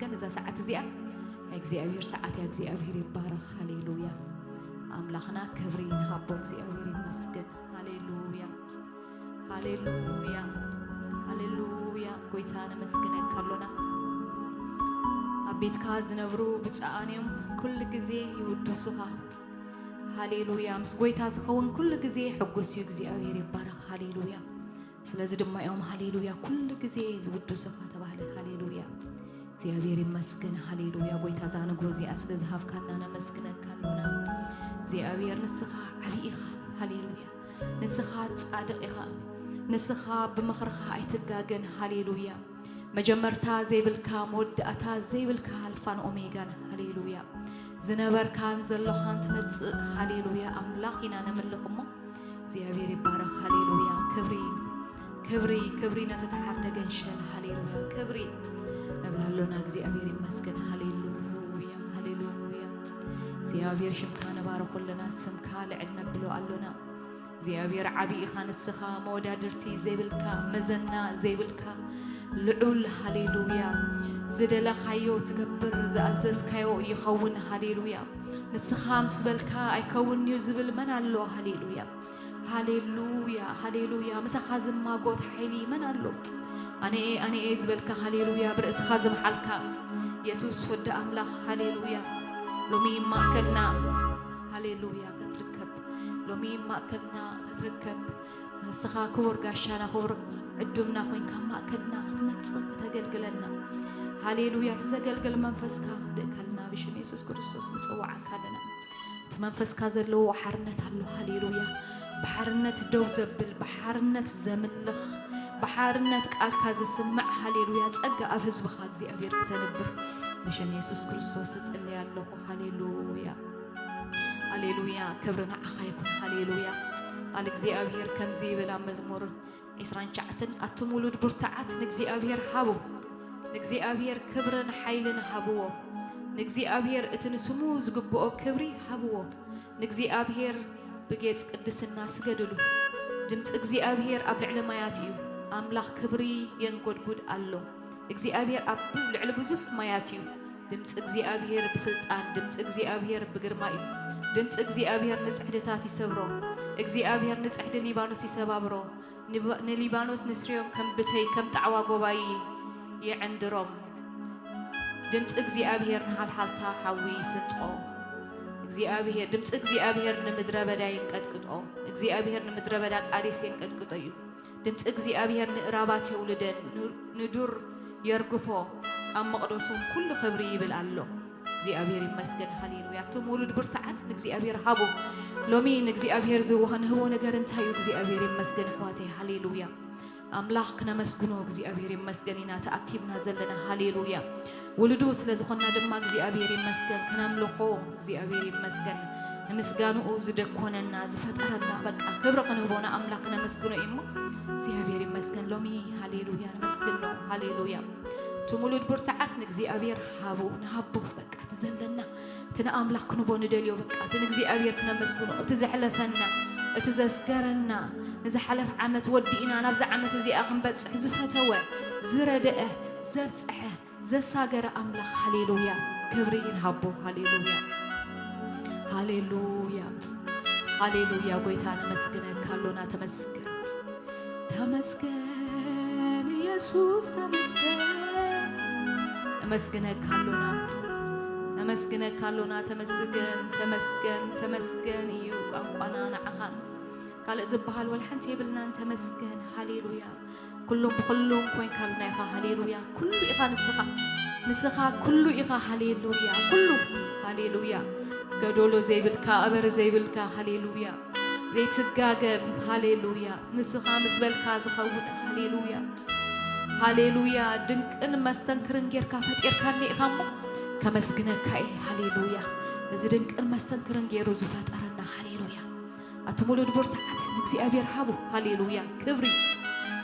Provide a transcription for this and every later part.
ግን እዛ ሰዓት እዚኣ ናይ እግዚኣብሔር ሰዓት እያ። እግዚኣብሔር ይባረኽ። ሃሌሉያ። ኣምላኽና ክብሪ ንሃቦ። እግዚኣብሔር ይመስገን። ሃሌሉያ፣ ሃሌሉያ፣ ሃሌሉያ። ጎይታ ነመስግነካ ኣሎና። ኣብ ቤትካ ዝነብሩ ብፁዓን እዮም፣ ኩሉ ግዜ ይውድሱኻ። ሃሌሉያ። ምስ ጎይታ ዝኸውን ኩሉ ግዜ ሕጉስ እዩ። እግዚኣብሔር ይባረኽ። ሃሌሉያ። ስለዚ ድማ እዮም ሃሌሉያ ኩሉ ግዜ ዝውድሱኻ ተባህለ። ሃሌሉያ። እግዚኣብሔር ይመስገን። ሃሌሉያ። ጎይታ እዛ ንግሆ እዚኣ ስለ ዝሃብካና ነመስግነካ ኣሎና። እግዚኣብሔር ንስኻ ዓብዪ ኢኻ። ሃሌሉያ። ንስኻ ጻድቕ ኢኻ። ንስኻ ብምኽርኻ ኣይትጋገን። ሃሌሉያ። መጀመርታ ዘይብልካ፣ መወዳእታ ዘይብልካ፣ ኣልፋን ኦሜጋን። ሃሌሉያ። ዝነበርካን ዘሎኻን ትመጽእ። ሃሌሉያ። ኣምላኽ ኢና ነምልኽ እሞ እግዚኣብሔር ይባረኽ። ሃሌሉያ። ክብሪ፣ ክብሪ፣ ክብሪ ነቲ ተዓርደ ገንሸል። ሃሌሉያ። ክብሪ ነብላ ኣሎና። እግዚኣብሔር ይመስገን። ሃሌሉያ፣ ሃሌሉያ። እግዚኣብሔር ሽምካ ነባርኾ ኣለና። ስምካ ልዕል ነብሎ ኣሎና። እግዚኣብሔር ዓቢ ኢኻ ንስኻ፣ መወዳድርቲ ዘይብልካ፣ መዘና ዘይብልካ፣ ልዑል። ሃሌሉያ። ዝደለኻዮ ትገብር፣ ዝኣዘዝካዮ ይኸውን። ሃሌሉያ። ንስኻ ምስ በልካ ኣይከውን እዩ ዝብል መን ኣሎ? ሃሌሉያ፣ ሃሌሉያ፣ ሃሌሉያ። ምሳኻ ዝማጎት ሓይሊ መን ኣሎ? ኣነኤ፣ ኣነኤ ዝበልካ፣ ሃሌሉያ፣ ብርእስኻ ዝመሓልካ የሱስ ወዲ ኣምላኽ። ሃሌሉያ። ሎሚ ማእከልና፣ ሃሌሉያ፣ ክትርከብ፣ ሎሚ ማእከልና ክትርከብ፣ ንስኻ ክቡር ጋሻና፣ ክቡር ዕዱምና ኮይንካ ማእከልና ክትመጽእ፣ ክተገልግለና። ሃሌሉያ። እቲ ዘገልግል መንፈስካ ክትልእከልና ብሽም የሱስ ክርስቶስ ንጽውዓካ ኣለና። እቲ መንፈስካ ዘለዎ ሓርነት ኣሎ። ሃሌሉያ። ብሓርነት ደው ዘብል፣ ብሓርነት ዘምልኽ፣ ብሓርነት ቃልካ ዝስምዕ፣ ሃሌሉያ፣ ጸጋ ኣብ ህዝብኻ እግዚኣብሔር ክተንብር ብሽም የሱስ ክርስቶስ እጽልይ ኣለኹ። ሃሌሉያ። ሃሌሉያ። ክብሪ ንዓኻ ይኹን። ሃሌሉያ። ቃል እግዚኣብሔር ከምዚ ይብል ኣብ መዝሙር ዕስራን ትሽዓተን፣ ኣቱም ውሉድ ብርቱዓት ንእግዚኣብሔር ሃቡ፣ ንእግዚኣብሔር ክብርን ሓይልን ሃብዎ፣ ንእግዚኣብሔር እቲ ንስሙ ዝግብኦ ክብሪ ሃብዎ፣ ንእግዚኣብሔር ብጌጽ ቅድስና ስገድሉ። ድምጺ እግዚኣብሔር ኣብ ልዕሊ ማያት እዩ። ኣምላኽ ክብሪ የንጎድጉድ ኣሎ። እግዚኣብሔር ኣብ ልዕሊ ብዙሕ ማያት እዩ። ድምጺ እግዚኣብሔር ብስልጣን፣ ድምጺ እግዚኣብሔር ብግርማ እዩ። ድምጺ እግዚኣብሔር ንጽሕድታት ይሰብሮ። እግዚኣብሔር ንጽሕዲ ሊባኖስ ይሰባብሮ። ንባ-፣ ንሊባኖስ ንስርዮም ከም ብተይ፣ ከም ጣዕዋ ጎባዪ ይዕንድሮም። ድምጺ እግዚኣብሔር ንሃልሃልታ ሓዊ ይስንጥቆ። እግዚኣብሔር፣ ድምጺ እግዚኣብሔር ንምድረ በዳ የንቀጥቅጦ። እግዚኣብሔር ንምድረ በዳ ቃዴስ የንቀጥቅጦ እዩ። ድምጺ እግዚኣብሔር ንእራባት የውልደን፣ ን-፣ ንዱር የርግፎ፣ ኣብ መቕደሱ ኩሉ ክብሪ ይብል ኣሎ። እግዚኣብሔር ይመስገን። ሃሌሉያ። እቶም ውሉድ ብርትዓት ንእግዚኣብሔር ሃቡ። ሎሚ ንእግዚኣብሔር ዝወሃ-፣ ንህቦ ነገር እንታይ እዩ? እግዚኣብሔር ይመስገን ኣሕዋተይ። ሃሌሉያ። ኣምላኽ ክነመስግኖ እግዚኣብሔር ይመስገን ኢና ተኣኪብና ዘለና። ሃሌሉያ። ውሉዱ ስለ ዝኾንና ድማ እግዚኣብሔር ይመስገን። ክነምልኾ እግዚኣብሔር ይመስገን። ንምስጋንኡ ዝደኮነና፣ ዝፈጠረና፣ በቃ ክብሪ ክንህቦ ንኣምላኽ ክነመስግኖ እዩ እሞ እግዚኣብሔር ይመስገን። ሎሚ ሃሌሉያ ነመስግኖ። ሃሌሉያ። እቶም ውሉድ ብርትዓት ንእግዚኣብሔር ሃቡ፣ ንሃቦ በቃ እቲ ዘለና፣ እቲ ንኣምላኽ ክንቦ ንደልዮ በቃ፣ እቲ ንእግዚኣብሔር ክነመስግኖ፣ እቲ ዘሕለፈና፣ እቲ ዘስገረና፣ ንዝሓለፍ ዓመት ወዲእና ናብዛ ዓመት እዚኣ ክንበጽሕ ዝፈተወ፣ ዝረደአ፣ ዘብጽሐ፣ ዘሳገረ ኣምላኽ፣ ሃሌሉያ፣ ክብሪ ንሃቦ። ሃሌሉያ፣ ሃሌሉያ፣ ሃሌሉያ። ጎይታ ነመስግነካ ኣሎና፣ ተመስገን፣ ተመስገን ኢየሱስ፣ ተመስገን። ነመስግነካ ኣሎና፣ ነመስግነካ ኣሎና፣ ተመስገን፣ ተመስገን፣ ተመስገን እዩ ቋንቋና ንዓኻ። ካልእ ዝበሃል ወላ ሓንቲ የብልናን። ተመስገን። ሃሌሉያ። ኩሉን ብኹሉን ኮይንካልና ኢኻ። ሃሌሉያ። ኩሉ ኢኻ ንስኻ። ንስኻ ኩሉ ኢኻ። ሃሌሉያ። ኩሉ። ሃሌሉያ። ገዶሎ ዘይብልካ፣ ኣበር ዘይብልካ። ሃሌሉያ። ዘይትጋገ። ሃሌሉያ። ንስኻ ምስ በልካ ዝኸውን። ሃሌሉያ። ሃሌሉያ። ድንቅን መስተንክርን ጌርካ ፈጢርካኒ ኢኻ እሞ ከመስግነካ እየ። ሃሌሉያ። እዚ ድንቅን መስተንክርን ገይሩ ዝፈጠረና። ሃሌሉያ። ኣቱም ውሉድ ብርትዓት ንእግዚኣብሔር ሃቡ። ሃሌሉያ። ክብሪ።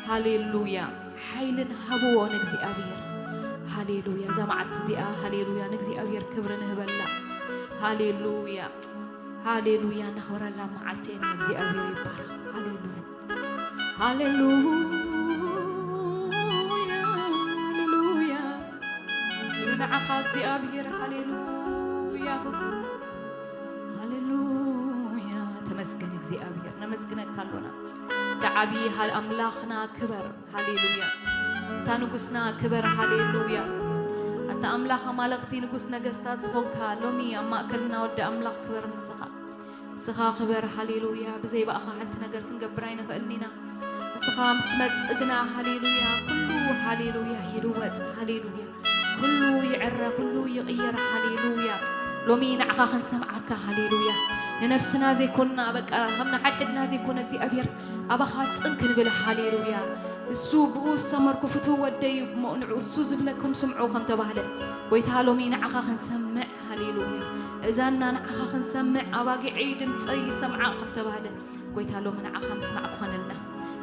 ሃሌሉያ። ሓይልን ሃብዎ ንእግዚኣብሔር። ሃሌሉያ። እዛ መዓልቲ እዚኣ፣ ሃሌሉያ፣ ንእግዚኣብሔር ክብሪ ንህበላ። ሃሌሉያ። ሃሌሉያ። ነኽብረላ መዓልቲ ኢና። እግዚኣብሔር ይባረኽ። ሃሌሉያ። ሃሌሉያ። ሃሌሉያ። ንዓኻ እግዚኣብሔር። ሃሌሉያ፣ ሃሌሉያ። ተመስገን እግዚኣብሔር፣ ነመስግነካ ኣሎና። እቲ ዓብዪ ሃል-፣ ኣምላኽና ክበር። ሃሌሉያ። እታ ንጉስና ክበር። ሃሌሉያ። ኣታ ኣምላኽ ኣማልኽቲ ንጉስ ነገስታት ዝኾንካ፣ ሎሚ ኣብ ማእከልና ወዲ ኣምላኽ ክበር ንስኻ። ንስኻ ክበር። ሃሌሉያ። ብዘይ ብኣኻ ሓንቲ ነገር ክንገብር ኣይንኽእልን ኢና። ንስኻ ምስ ትመጽእ ግና፣ ሃሌሉያ፣ ኩሉ፣ ሃሌሉያ፣ ይልወጥ። ሃሌሉያ። ኩሉ ይዕረ፣ ኩሉ ይቕየር። ሃሌሉያ። ሎሚ ንዓኻ ክንሰምዓካ። ሃሌሉያ። ንነፍስና ዘይኮንና፣ በቃ፣ ከም ንሓድሕድና ዘይኮነ፣ እግዚኣብሔር፣ ኣባኻ ጽን ክንብል። ሃሌሉያ። እሱ ብኡ ዝሰመርኩ ፍትው ወደይ እሞ ንዑ እሱ ዝብለኩም ስምዑ ከም ተባህለ፣ ጎይታ፣ ሎሚ ንዓኻ ክንሰምዕ። ሃሌሉያ። እዛና ንዓኻ ክንሰምዕ፣ ኣባጊዐይ ድምጸይ ይሰምዓ ከም ተባህለ፣ ጎይታ፣ ሎሚ ንዓኻ ምስማዕ ክኾነልና፣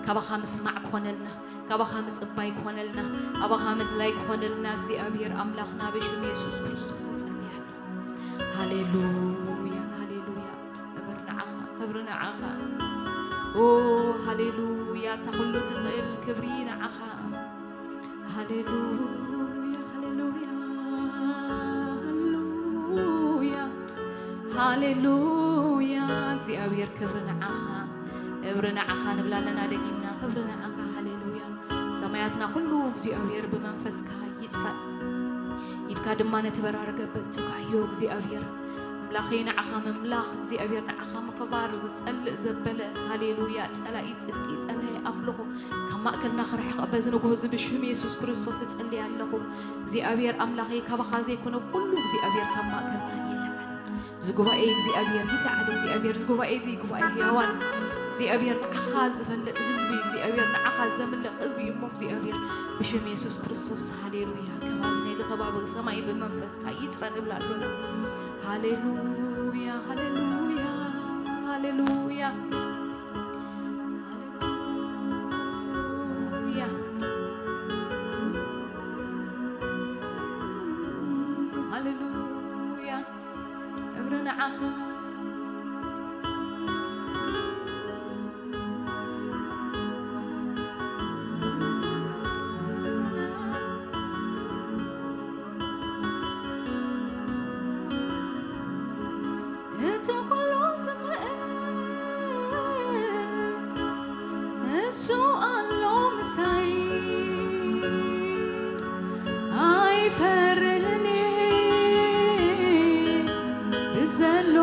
ካባኻ ምስማዕ ክኾነልና፣ ካባኻ ምጽባይ ክኾነልና፣ ኣባኻ ምድላይ ክኾነልና፣ እግዚኣብሔር ኣምላኽና፣ ብሽም የሱስ ክርስቶስ እጸልይ ኣለኹ። ሃሌሉያ፣ ሃሌሉያ። ክብሪ ንዓኻ፣ ክብሪ ንዓኻ። ኦ፣ ሃሌሉያ። እታ ኩሉ ትኽእል ክብሪ ንዓኻ። ሃሌሉያ፣ ሃሌሉያ፣ ሃሌሉያ፣ ሃሌሉያ። እግዚኣብሔር ክብሪ ንዓኻ፣ ክብሪ ንዓኻ ንብል ኣለና ደጊምና፣ ክብሪ ንዓኻ። ሃሌሉያ። ሰማያትና ኩሉ እግዚኣብሔር ብመንፈስካ ይጽረ። ኢድካ ድማ ነቲ በራሪ ገበል ትውጋዮ እግዚኣብሔር። ኣምላኸይ ንዓኻ ምምላኽ እግዚኣብሔር፣ ንዓኻ ምኽባር ዝጸልእ ዘበለ፣ ሃሌሉያ፣ ጸላኢ ጽድቂ፣ ጸላኢ ኣምልኾ ካብ ማእከልና ክርሕቕ በዚ ንግሆ እዚ ብሽም የሱስ ክርስቶስ እጸሊ ኣለኹ። እግዚኣብሔር ኣምላኸይ፣ ካባኻ ዘይኮነ ኩሉ እግዚኣብሔር ካብ ማእከልና ይለዓል። እዚ ጉባኤ እግዚኣብሔር ይለዓል። እግዚኣብሔር እዚ ጉባኤ እዚ ጉባኤ ህያዋን፣ እግዚኣብሔር ንዓኻ ዝፈልጥ ህዝቢ፣ እግዚኣብሔር ንዓኻ ዘምልኽ ህዝቢ እሞ እግዚኣብሔር ብሽም የሱስ ክርስቶስ፣ ሃሌሉያ። ከባቢ ናይዚ ከባቢ ሰማይ ብመንፈስካ ይጽረ ንብል ኣሎና። ሃሌሉያ፣ ሃሌሉያ፣ ሃሌሉያ፣ ሃሌሉያ፣ ሃሌሉያ። ክብሪ ንዓኻ። እቲ ኩሉ ዝኽእል ንሱ ኣሎ ምሳይ፣ ኣይፈርህን እየ ብዘሎ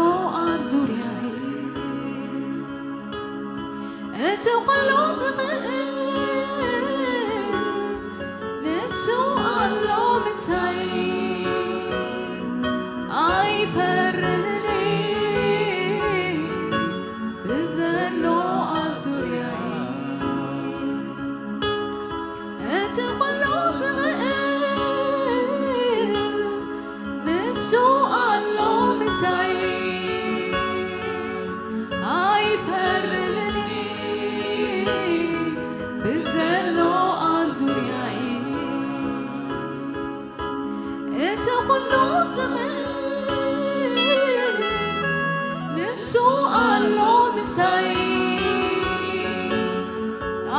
ኣብ ዙርያይ። እቲ ኩሉ ዝኽእል ንሱ ኣሎ ምሳይ፣ ኣይፈርህን እየ ብዘሎ ኣብ ዙርያይ። እቲ ኩሉ ዝኽእል ንሱ ኣሎ ምሳይ፣ ኣይፈርህን ብዘሎ ኣብ ዙርያይ። እቲ ኩሉ ዝኽእል ንሱ ኣሎ ምሳይ፣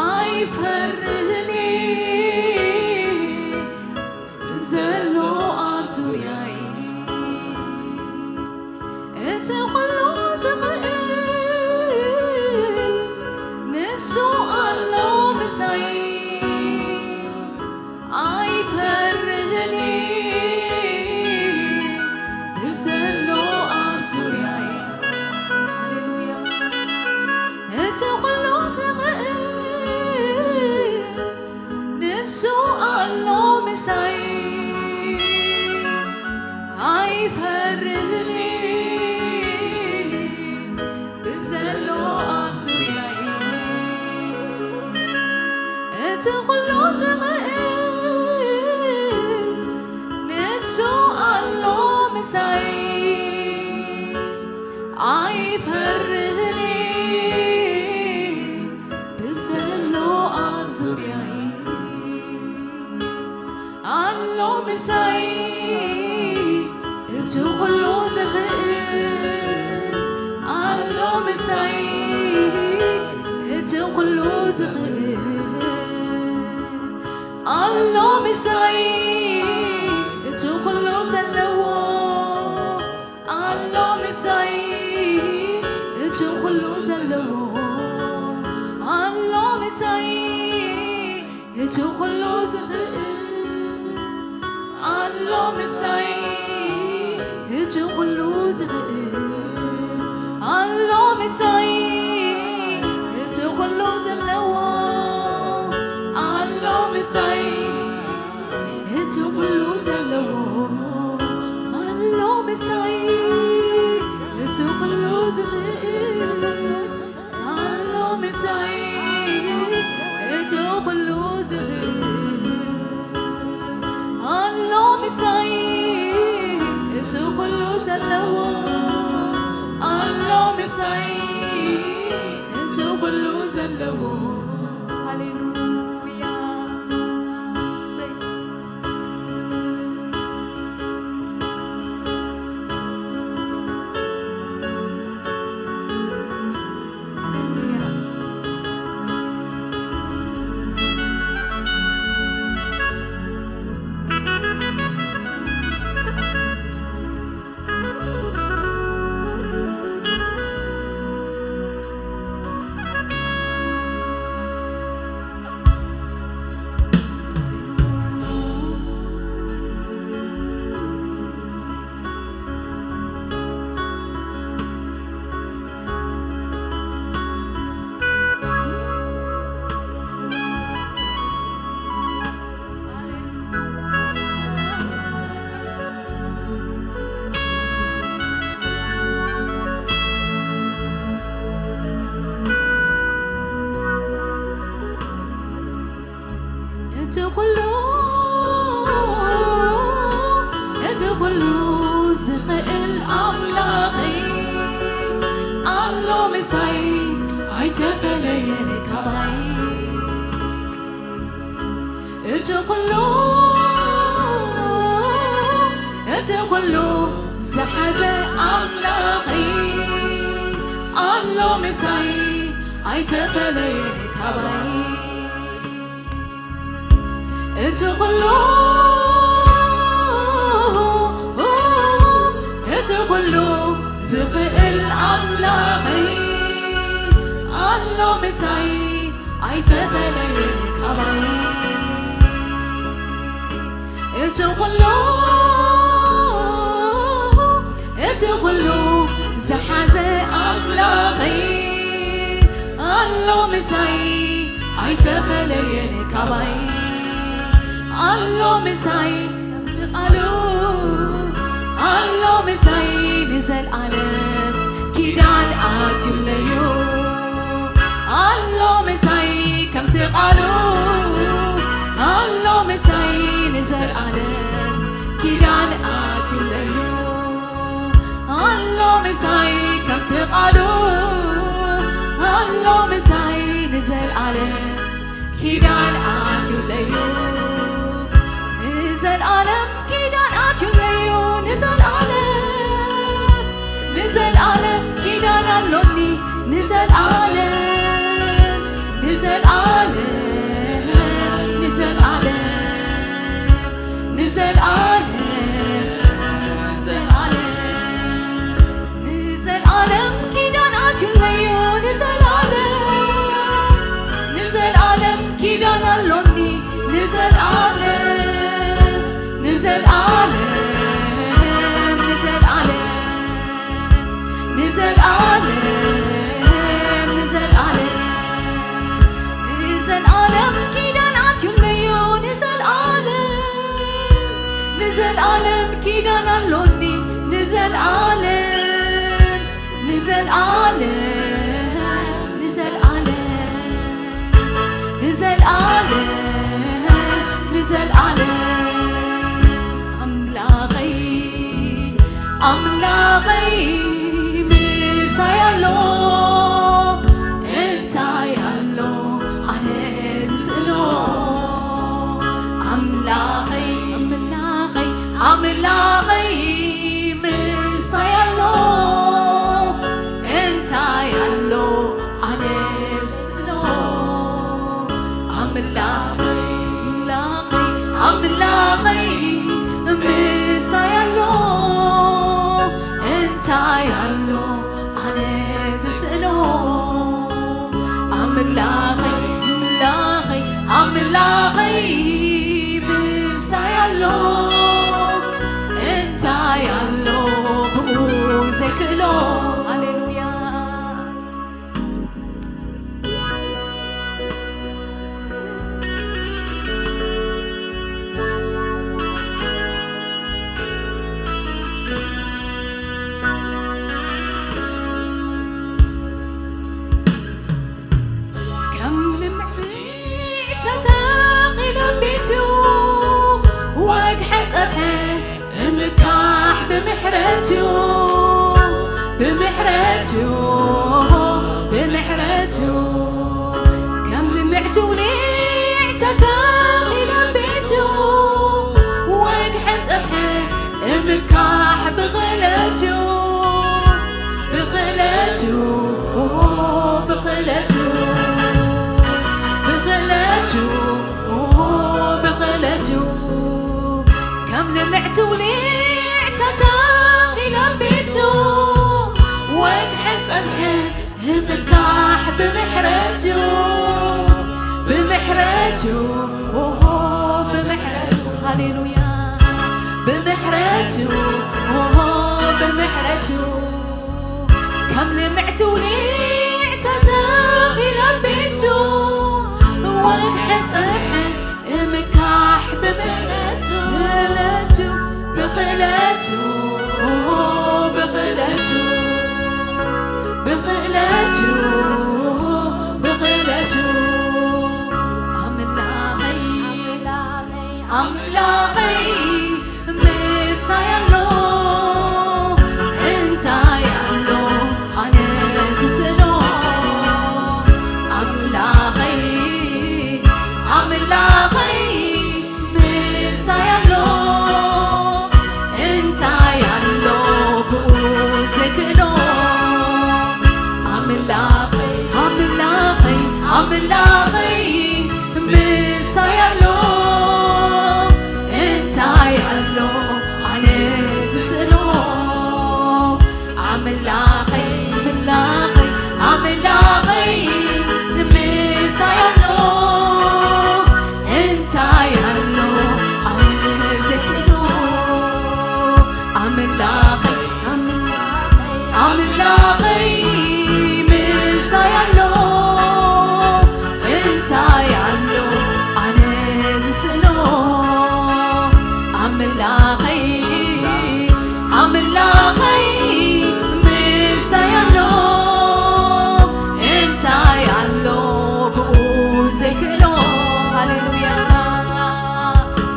ኣይፈርህን ዘሎ ኣብ ዙርያይ። እቲ ኩሉ ዝኽእል ንሱ ኣሎ ምሳይ፣ ኣይፈርህን ብዘሎ ኣብ ዙርያይ። ሃሌሉያ። እቲ ኩሉ ዝኽእል ንሱ ኣሎ ምሳይ፣ ኣይፈርህን ብዘሎ ኣብ ዙርያይ። እቲ ኩሉ ዝኽእል ንሱ ኣሎ ምሳይ፣ ኣይፈርህን ብዘሎ ኣብ ዙርያይ። ኣሎ ምሳይ እቲ ኩሉ ዝኽእል፣ ኣሎ ምሳይ እቲ ኩሉ ዝኽእል፣ ኣሎ ምሳይ እቲ እቲ ኩሉ ዝኽእል ኣሎ ምሳይ፣ እቲ ኩሉ ዝኽእል ኣሎ ምሳይ፣ እቲ ኩሉ ዘለዎ ኣሎ ምሳይ፣ እቲ ኩሉ ዘለዎ ኣሎ ምሳይ፣ እቲ ኩሉ ዝኽእል ኣሎ ምሳይ፣ እቲ ኩሉ ዝኽእል ኣሎ ምሳይ፣ እቲ ኩሉ ዘለዎ ኣሎ ምሳይ፣ እቲ ኩሉ ዘለዎ። ሃሌሉያ። እቲ ኩሉ፣ እቲ ኩሉ ዝኽእል ኣምላኸይ ኣሎ ምሳይ፣ ኣይተፈለየን ካባይ። እቲ ኩሉ፣ እቲ ኩሉ ዝሓዘ ኣምላኸይ ኣሎ ምሳይ፣ ኣይተፈለየን ካባይ። እቲ ኩሉ፣ እቲ ኩሉ ዝኽእል ኣምላኸይ ኣሎ ምሳይ፣ ኣይተፈለየን ካባይ። እቲ ኩሉ፣ እቲ ኩሉ ዝሓዘ ኣምላኸይ ኣሎ ምሳይ፣ ኣይተፈለየን ካባይ። ኣሎ ምሳይ ከምቲ ቃሉ፣ ኣሎ ምሳይ ንዘልኣለም ኪዳን ኣትዩለዩ። ኣሎ ምሳይ ከምቲ ቃሉ፣ ኣሎ ምሳይ ንዘልኣለም ኪዳን ኣትዩለዩ። ኣሎ ምሳይ ከምቲ ቃሉ፣ ኣሎ ምሳይ ንዘልኣለም ኪዳን ኣትዩለዩ። ንዘልኣለም ኪዳን ኣትዩለዩ። ንዘልኣለም፣ ንዘልኣለም ኪዳን ኣሎኒ። ንዘልኣለም፣ ንዘልኣለም፣ ንዘልኣለም፣ ንዘልኣለም፣ ንዘልኣለም፣ ንዘልኣለም ኪዳን ኣትዩለዩ። ንዘልኣለም፣ ንዘልኣለም ኪዳን ኣሎኒ። ንዘልኣለም፣ ንዘልኣለም፣ ንዘልኣለም፣ ንዘልኣለም፣ ንዘልኣለም፣ ንዘልኣለም ኪዳን ኣትዩለዩ። ንዘልኣለም፣ ንዘልኣለም ኪዳን ኣሎኒ። ንዘልኣለም፣ ንዘልኣለም፣ ንዘልኣለም፣ ንዘልኣለም፣ ንዘልኣለም ኣምላኸይ፣ ኣምላኸይ ምሳይ ኣሎ። እንታይ ኣሎ ኣነ ዝስእኖ? ኣምላኸይ፣ ኣምላኸይ፣ ኣምላኸይ ምሳይ ኣሎ። እንታይ ኣሎ ኣነ ዝስእኖ? ኣምላኸይ፣ ኣምላኸይ፣ ኣምላኸይ ምሳይ ኣሎ። እንታይ ኣሎ ኣነ ዝስእኖ? ኣምላኸይ፣ ኣምላኸይ፣ ኣምላኸይ ብምሕረቱ ከም ልምዕቲ ውሊዕ ተተኺላ ቤቱ ወግሐ ጸብሐ እምካሕ ብኽእለቱ ብኽእለቱ ብኽእለቱ ብኽእለቱ ብኽእለቱ ከም ልምዕቲ ውሊዕ ተተኺላ ቤቱ ወግሐ ጸብሐ እምካሕ ብምሕረቱ ብምሕረቱ ኦሆ ብምሕረቱ ሃሌሉያ ብምሕረቱ ኦሆ ብምሕረቱ ከም ልምዕቲ ውሊዕ ተተኺላ ቤቱ ወግሐ ጸብሐ እምካሕ ብምሕረቱ ብኽእለቱ ብኽእለቱ ብኽእለቱ ብኽእለቱ ኣምላኸይ ኣምላኸይ ምሳይ ኣሎ እንታይ ኣሎ ኣነ ዝስእኖ ኣምላኸይ ኣምላኸይ ምሳይ ኣሎ እንታይ ኣሎ ብኡ ዘይክእሎ ኣምላኸይ ኣምላኸይ ኣምላኸይ ምሳይ ኣሎ እንታይ ኣሎ ኣነ ዝስእኖ ኣምላኸይ ኣምላኸይ ኣምላኸይ ንምሳይ ኣሎ እንታይ ኣሎ ኣነ ዘክእሎ ኣምላኸይ ኣምላኸይ ኣምላኸይ ምሳይ ኣሎ እንታይ ኣሎ ኣነ ዝስእኖ ኣምላኸይ ኣምላኸይ ምሳይ ኣሎ እንታይ ኣሎ ብኡ ዘይክእሎ ሃሌሉያ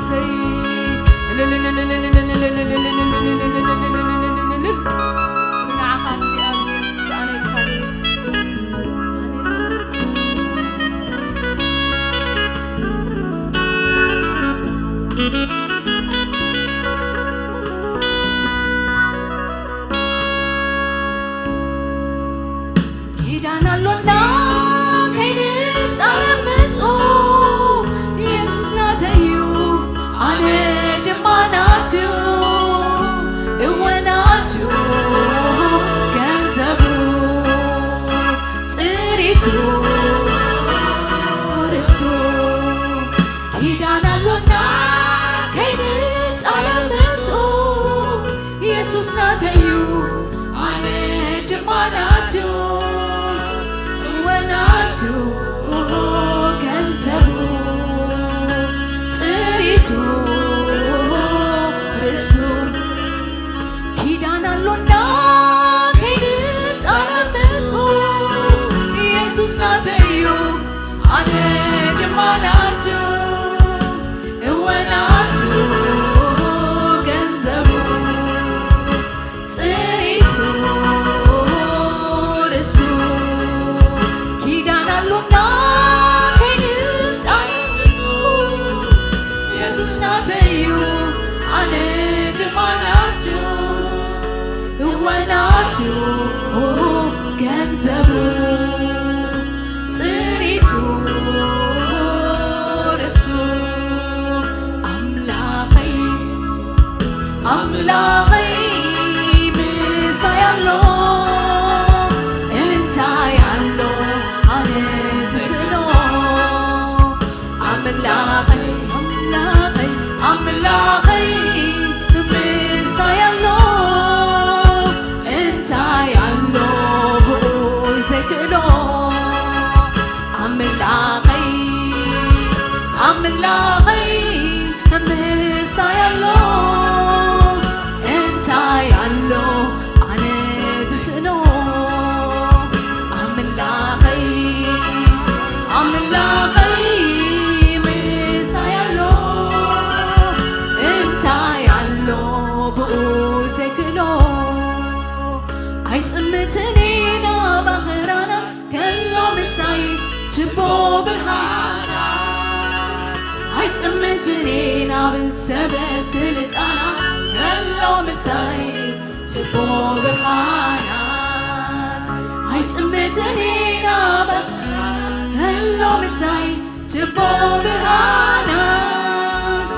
ሰይ ንዓኻ እግዚኣብሔር ዝሰኣነ የለን። ኪዳን ኣሎና ከይንጣበብ ምስኡ የሱስ ናተዩ ኣነ ድማ ናቱ እወ ናቱ ገንዘቡ ጽሪቱ ርስቱ ኪዳን ኣሎና ከይንጣበብ ምስኡ የሱስ ናተዩ ኣነ ድማ ናቱ እወ ናቱ ገንዘቡ ጽሪቱ ርስቱ ኪዳን ኣሎና ከይንጣበብ ምስኡ የሱስ ናተዩ ኣነ ድማ ናቱ እወ ናቱ ገንዘቡ ጽሪቱ ርእሱ ኪዳን ኣሎና ከይንጣበብ ምስኡ የሱስ ናተዩ ኣነ ድማ ናቱ እወ ናቱ ገንዘቡ ጽሪቱ ርእሱ ኣምላኸይ ኣምላኸይ ምሳይ ኣሎ እንታይ ኣሎ ኣነ ዝስእኖ ኣምላኸይ ኣምላኸይ ኣምላኸይ ምሳይ ኣሎ እንታይ ኣሎ ብኡ ዘይክእሎ ኣምላኸይ ኣምላኸይ ምሳይ ኣሎ ናብ ሰበ ስልጣናት ከሎ ምሳይ ጽቡቕ ብርሃናት ኣይጥምትን ኢና በኽራናት ከሎ ምሳይ ጽቡቕ ብርሃናት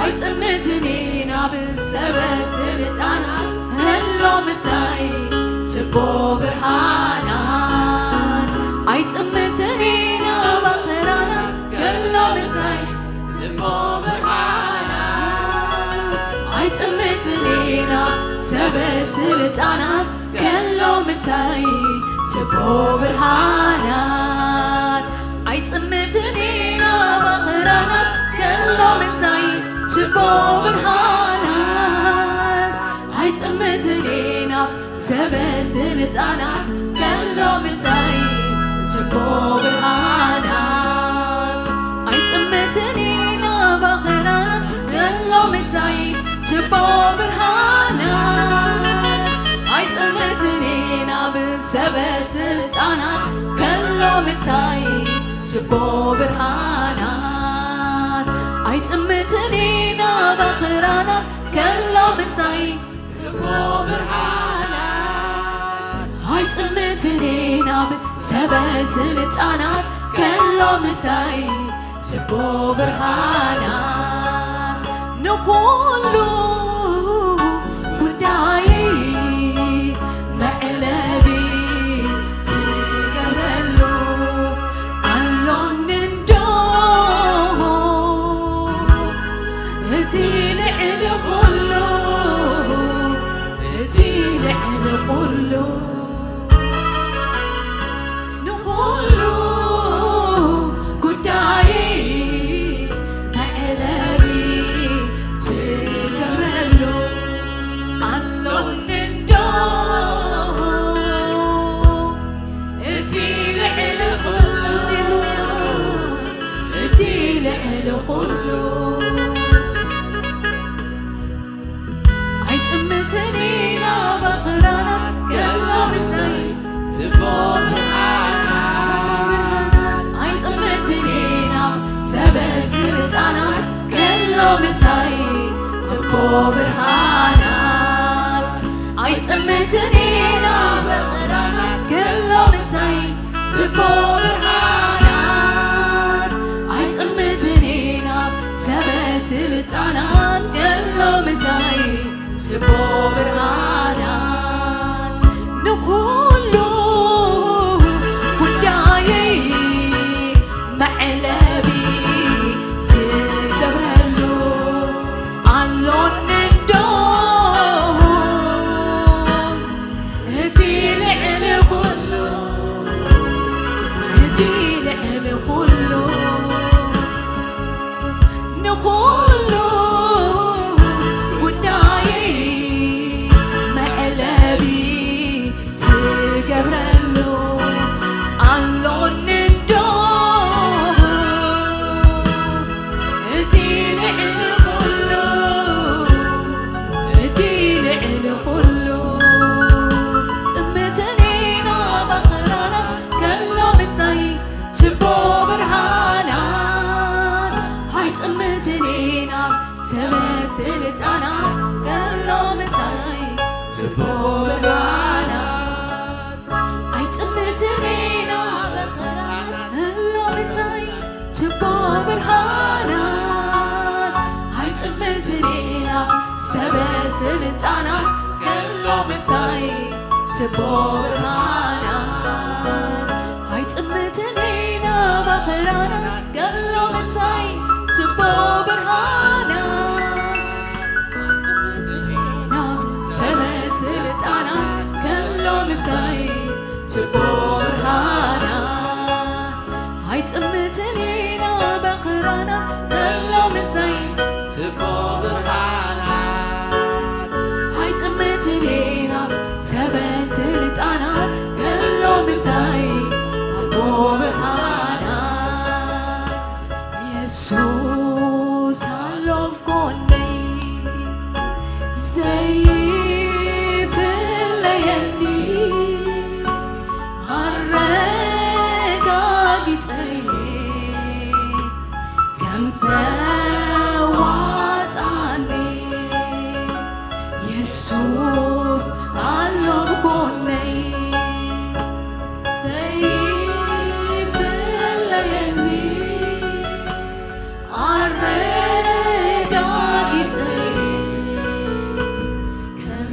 ኣይጥምትን ኢና ብሰበ ስልጣናት ከሎ ምሳይ ጽቡቕ ብርሃናት ኣይጥምትን ኢና በኽራናት ከሎ ምሳይ ጽቡቕ ብርሃናት ኣይጥምትን ኢና ሰበ ስልጣናት ከሎ ምሳይ ጽቡቕ ብርሃናት ኣይጥምትን ኢና በኽራናት ከሎ ምሳይ ጽቡቕ ብርሃናት ኣይጥምትን ኢና ሰበ ስልጣናት ከሎ ምሳይ ጽቡቕ ብርሃናት ኣይጥምትን ኢና በኽራናት ከሎ ምሳይ ጽቡቕ ብርሃናት ኣይጥምትን ኢና ብሰበ ስልጣናት ከሎ ምሳይ ጽቡቕ ብርሃናት ኣይጥምትን ኢና በኽራናት ከሎ ምሳይ ጽቡቕ ብርሃናት ኣይጥምትን ኢና ብሰበ ስልጣናት ከሎ ምሳይ ጽቡቕ ብርሃናት ንኹሉ ጉዳይ መዕለቢ ትገብረሉ ኣሎኒ እንዶ እቲ ልዕሊ ኩሉ እቲ ልዕሊ ኩሉ ንኹሉ ጉዳይ መዕለቢ ትገብረሉ ኣሎኒ እንዶ እቲ ልዕሊ ኩሉ እቲ ልዕሊ ኩሉ ኣይጥምትን ኢና በኽራናት ከሎ ምሳይ ጽቡቕ ብርሃናት ኣይጥምትን ኢና ሰበ ስልጣናት ከሎ ምሳይ ጽቡቕ ብርሃናት ኣይጥምትን ኢና በኽራናት ከሎ ምሳይ ጽቡቕ ብርሃናት ኣይጥምትን ኢና ሰበ ስልጣናት ከሎ ምሳይ ጽቡቕ ብርሃናት ንኹሉ ጉዳየይ መዕለቢ ትገብረሉ ኣሎኒ እንዶ እቲ ልዕሊ ኩሉ እቲ ልዕሊ ኩሉ ንኹሉ ጉዳየይ መዕለቢ ትገብረሉ ኣሎኒ እንዶ እቲ ልዕሊ ኩሉ እቲ ልዕሊ ኩሉ ጥምትን ኢና በኽራና ከሎ ምሳይ ጽቡቕ ብርሃናት ኣይጥምትን ኢና ሰበ ስልጣናት ከሎ ምሳይ ጽቡቕ ብርሃናት ኣይጥምትን ኢና በኽራና ከሎ ምሳይ ጽቡቕ ብርሃናት ኣይጥምትን ኢና ሰበ ስልጣናት ከሎ ምሳይ ጽቡቕ ብርሃናት ኣይጥምትን ኢና በኽራናት ከሎ ምሳይ ጽቡቕ ብርሃናት ኣይጥምትን ኢና ሰበ ስልጣናት ከሎ ምሳይ ጽቡቕ ብርሃናት ኣይጥምትን ኢና በኽራናት ከሎ ምሳይ ጽቡቕ ብርሃናት ኣይጥምትን ኢና ሰበ ስልጣናት ከሎ ምሳይ ጽቡቕ ብርሃናት የሱስ ኣሎ የሱስ ኣሎ ጎነይ ዘይፍለየኒ ኣረጋጊጸ ከም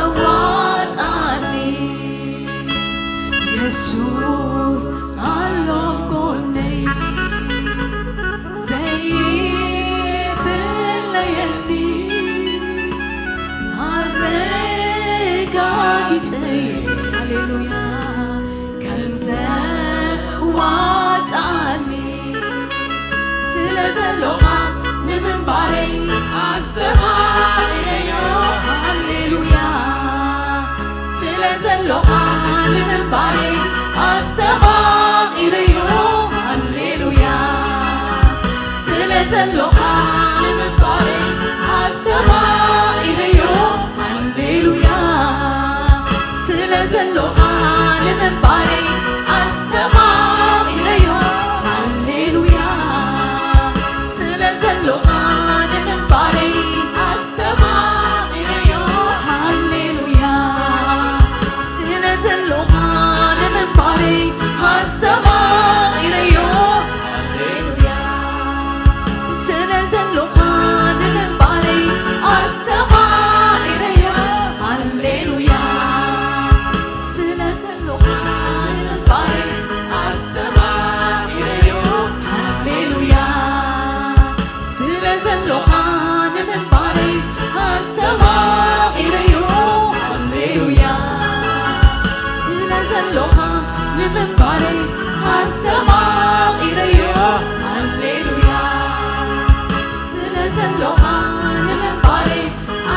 ዘዋጣኒ የሱስ ኣሎ ጎነይ ዘይፍለየኒ ኣረጋጊጸ ሃሌሉያ ከም ዘዋጣኒ ስለ ዘሎኻ ንምንባረይ ኣስተማቒረዮ ሃሌሉያ ስለ ዘሎኻ ንምንባረይ ኣስተማቒረዮ ሃሌሉያ ስለ ዘሎኻ ንምንባረይ ኣስተማቒረዮ ሃሌሉያ ስለ ዘሎኻ ንምንባረይ ኣስተማቒረዮ ሃሌሉያ ስለ ዘሎኻ ንምንባረይ ኣስተማቒረዮ ሃሌሉያ ስለ ዘሎኻ ንምንባረይ ኣስተማቒረዮ ሃሌሉያ ስለ ዘሎኻ ንምንባረይ ኣስተማቒረዮ ሃሌሉያ ስለ ዘሎኻ ንምንባረይ ኣስተማቒረዮ ሃሌሉያ ስለ ዘሎኻ ንምንባረይ ኣስተማቒረዮ ሃሌሉያ ስለ ዘሎኻ ንምንባረይ ኣስተማቒረዮ ሃሌሉያ ስለ ዘሎኻ ንምንባረይ ኣስተማቒረዮ ሃሌሉያ ስለ ዘሎኻ ንምንባረይ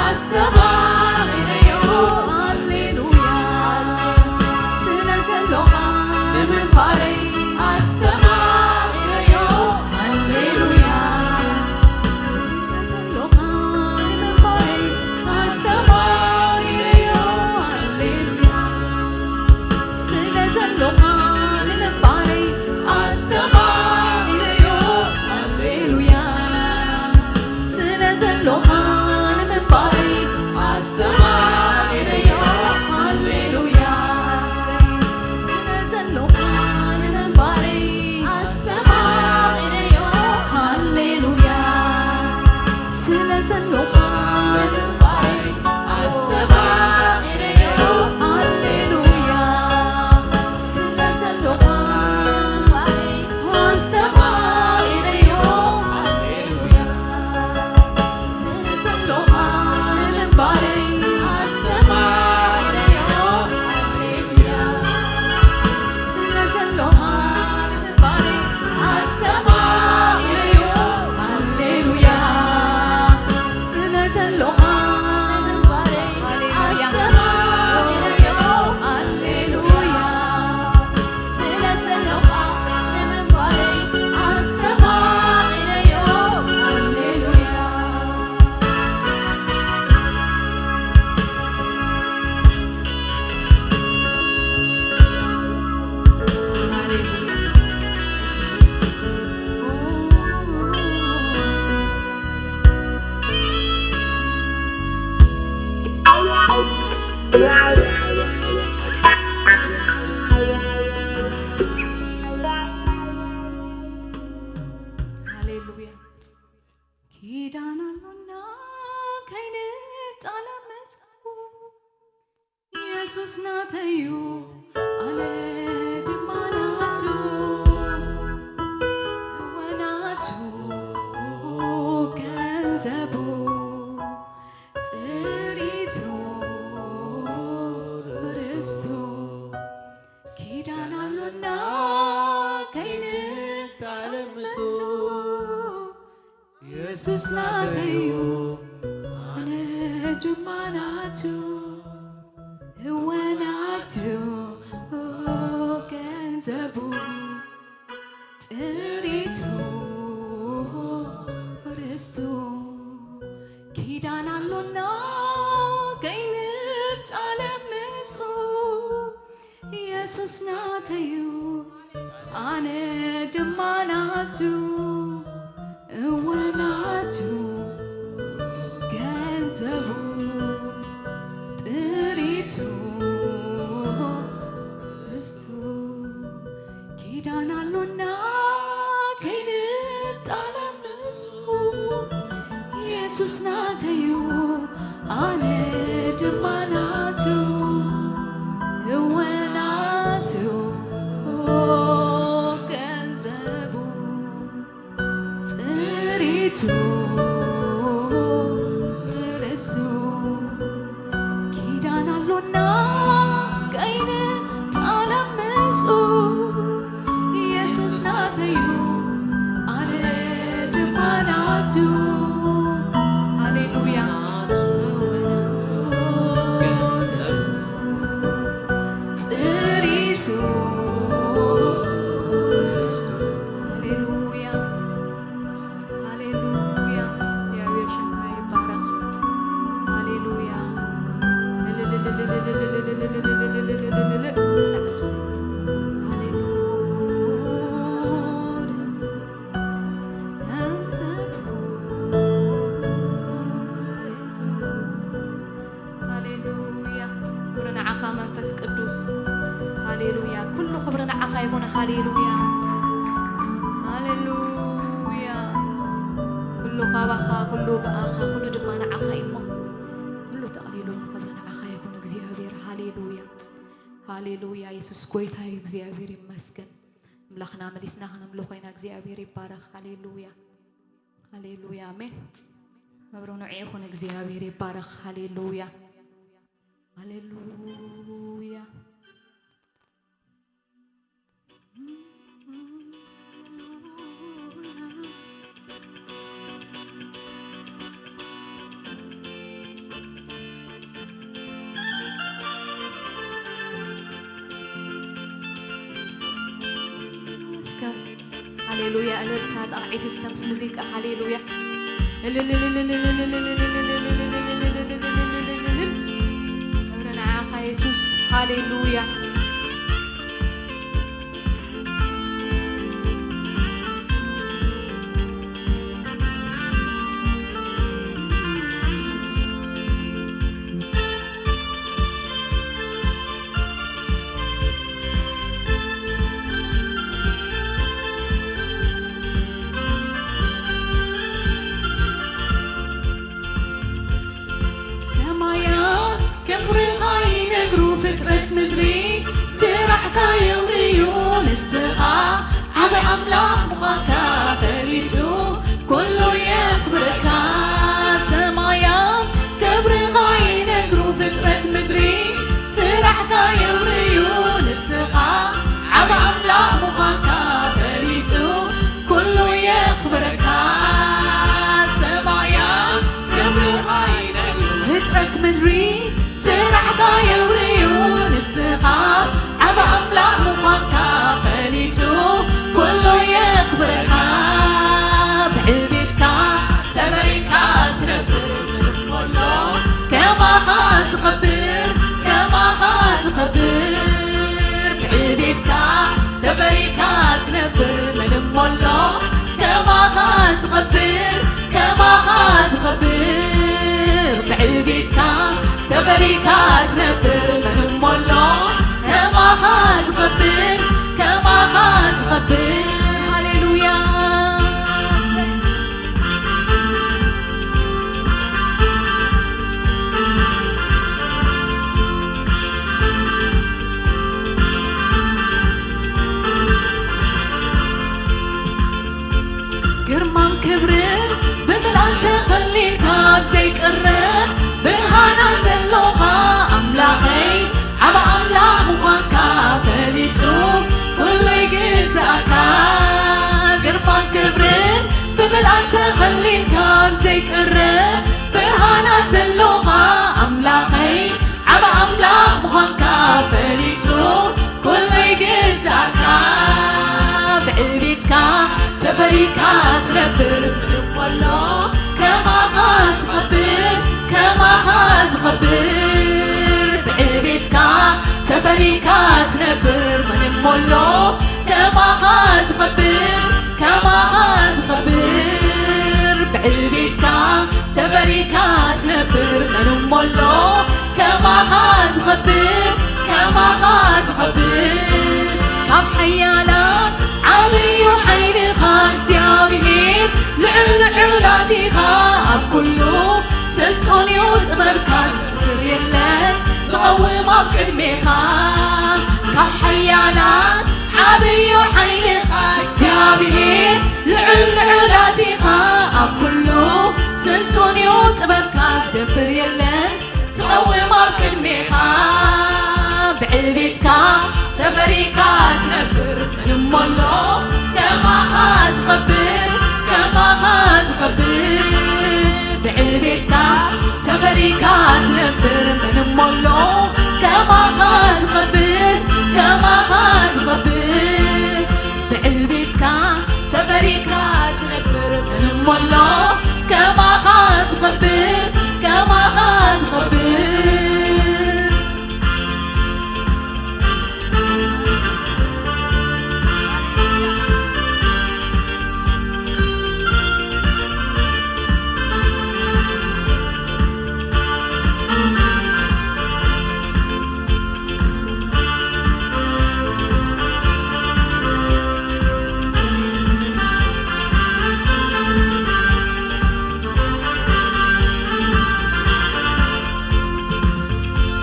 ኣስተማቒረዮ ሃሌሉያ ስለ ዘሎኻ ንምንባረይ ኣስተማቒረዮ ሃሌሉያ ስለ ዘሎኻ ንምንባረይ ኣስተማቒረዮ ሃሌሉያ ስለ ዘሎኻ ንምንባረይ ኣስተማቒረዮ ሃሌሉያ ስለ ዘሎኻ ንምንባረይ ኣስተማቒረዮ ሃሌሉያ ስለ ዘሎኻ ንምንባረይ ኣስተማቒረዮ ሃሌሉያ ስለ ዘሎኻ ኣስተማቒረዮ ሃሌሉያ ስለ ዘሎኻ ንምንባረይ ኣስተማቒረዮ ሃሌሉያ ስለ ዘሎኻ ንምንባረይ ኣስተማቒረዮ ሃሌሉያ ስለ ዘሎኻ ንምንባረይ ኣስተማቒረዮ ሃሌሉያ ስለ ዘሎኻ ንምንባረይ ኣስተማቒረዮ ሃሌሉያ ሃሌሉያ ኪዳን ኣሎና ከይንጣለ መስኩ የሱስ ናተዩ ኣነ ድማ ናቱ እወ ናቱ ገንዘቡ ጥሪቱ ርስቱ ኪዳን ኣሎና ከይንጣለ ምስኡ የሱስ ናተዩ ኣነ ድማ ናቱ እወ ናቱ ገንዘቡ ጥሪቱ ርስቱ ኪዳን ኣሎና ከይንጣለ ምስኡ የሱስ ናተዩ ኣነ ድማ ናቱ እወ ናቱ ገንዘቡ ኣነ ድማ ናቱ፣ እወ ናቱ፣ ገንዘቡ ጥሪቱ ርእሱ ኪዳን ኣሎና ከይንጣለ ምስኡ። ኢየሱስ ናተዩ ኣነ ድማ ናቱ። ሃሌሉያ። ጥሪቱ ሃሌሉያ። ሃሌሉያ። እግዚኣብሔር ሽምካ ይባረኽ። ሃሌሉያ። ሃሌሉያ። ክብሪ ንዓኻ መንፈስ ቅዱስ። ሃሌሉያ። ኩሉ ክብሪ ንዓኻ ይኹን። ሃሌሉያ። ሃሌሉያ። ኩሉ ካባኻ፣ ኩሉ ብኣኻ፣ ኩሉ ድማ ንዓኻ እዩ እሞ፣ ኩሉ ጠቕሊሉ ክብሪ ንዓኻ ይኹን እግዚኣብሔር። ሃሌሉያ። ሃሌሉያ። የሱስ ጎይታ እዩ። እግዚኣብሔር ይመስገን። ኣምላኽና መሊስና ከነምልኾ ኢና። እግዚኣብሔር ይባረኽ። ሃሌሉያ። ሃሌሉያ። ኣሜን። ክብሪ ንዑ ይኹን። እግዚኣብሔር ይባረኽ። ሃሌሉያ። ሃሌሉያ። እስከ ሃሌሉያ፣ እልልታ፣ ጣቕዒት እስከ ምስ ሙዚቃ ሃሌሉያ። ክብሪ ንዓኻ የሱስ። ሃሌሉያ። ሰማያት ክብርኻ ይነግሩ ፍጥረት ምድሪ፣ ስራሕካ የውርዩ ንስኻ ዓቢ ኣምላኽ ምዃንካ ፈሊጡ ኩሉ የኽብረካ። ሰማያት ክብርኻ ይነግሩ ፍጥረት ምድሪ፣ ስራሕካ የውርዩ ንስኻ ዓቢ ኣምላኽ ምዃንካ ፈሊጡ ኩሉ የኽብረካ። ሰማያት ክብርኻ ይነግሩ ፍጥረት ምድሪ፣ ስራሕካ የውርዩ ንስኻ ዓቢ ኣምላኽ ምዃንካ ፈሊጡ ኩሉ የኽብረካ። ብዕቤትካ ተመሪካ ትነብር ምንም ወሎ ከማኻ ዝኸብር፣ ከማኻ ዝኸብር። ብዕቤትካ ተመሪካ ትነብር ምንም ወሎ ከማኻ ዝኸብር፣ ከማኻ ዝኸብር። ብዕቤትካ ተመሪካ ትነብር ምንም ወሎ ከማኻ ዝኸብር፣ ከማኻ ዝኸብር። ሃሌሉያ። ግርማን ክብርን ብምልኣት ተኸሊልካ ኣብ ዘይቅረ ብርሃና ዘሎኻ ኣምላኸይ፣ ዓቢ ኣምላኽ ምዃንካ ፈሊጡ ኩሉ ይግዝኣካ። ግርማን ክብርን ብምልኣት ተኸሊልካ ኣብ ዘይቅረ ብርሃና ዘሎኻ ኣምላኸይ፣ ዓቢ ኣምላኽ ምዃንካ ፈሊጡ ኩሉ ይግዝኣካ። ብዕቤትካ ተፈሪካ ትነብር ምንም ወሎ ከማኻ ዝኸብር፣ ከማኻ ዝኸብር። ብዕቤትካ ተፈሪካ ትነብር ምንም ወሎ ከማኻ ዝኸብር፣ ከማኻ ዝኸብር። ብዕቤትካ ተፈሪካ ትነብር ምንም ወሎ ከማኻ ዝኸብር፣ ከማኻ ዝኸብር። ካብ ሓያላት ዓብዩ ሓይልኻ እግዚኣብሔር፣ ልዑል ልዑላት ኢኻ ኣብ ኩሉ ስልጡን እዩ ጥበብካ። ቅድሜኻ ካብ ሓያላት ዓብዩ ሓይልኻ እግዚኣብሔር ልዑል ልዑላት ኢኻ። ኣብ ኩሉ ስልጡን እዩ ጥበብካ ዝደፍር የለን ዝቐውም ኣብ ቅድሜኻ። ብዕቤትካ ተፈሪካ ትነብር ምንም ኣሎ ከማኻ ዝኸብር ከማኻ ዝኸብር ብዕቤትካ ተፈሪካ ትነብር ምንም ኣሎ ከማኻ ዝኸብር ከማኻ ዝኸብር ብዕቤትካ ተፈሪካ ትነብር ምንም ኣሎ ከማኻ ዝኸብር ከማኻ ዝኸብር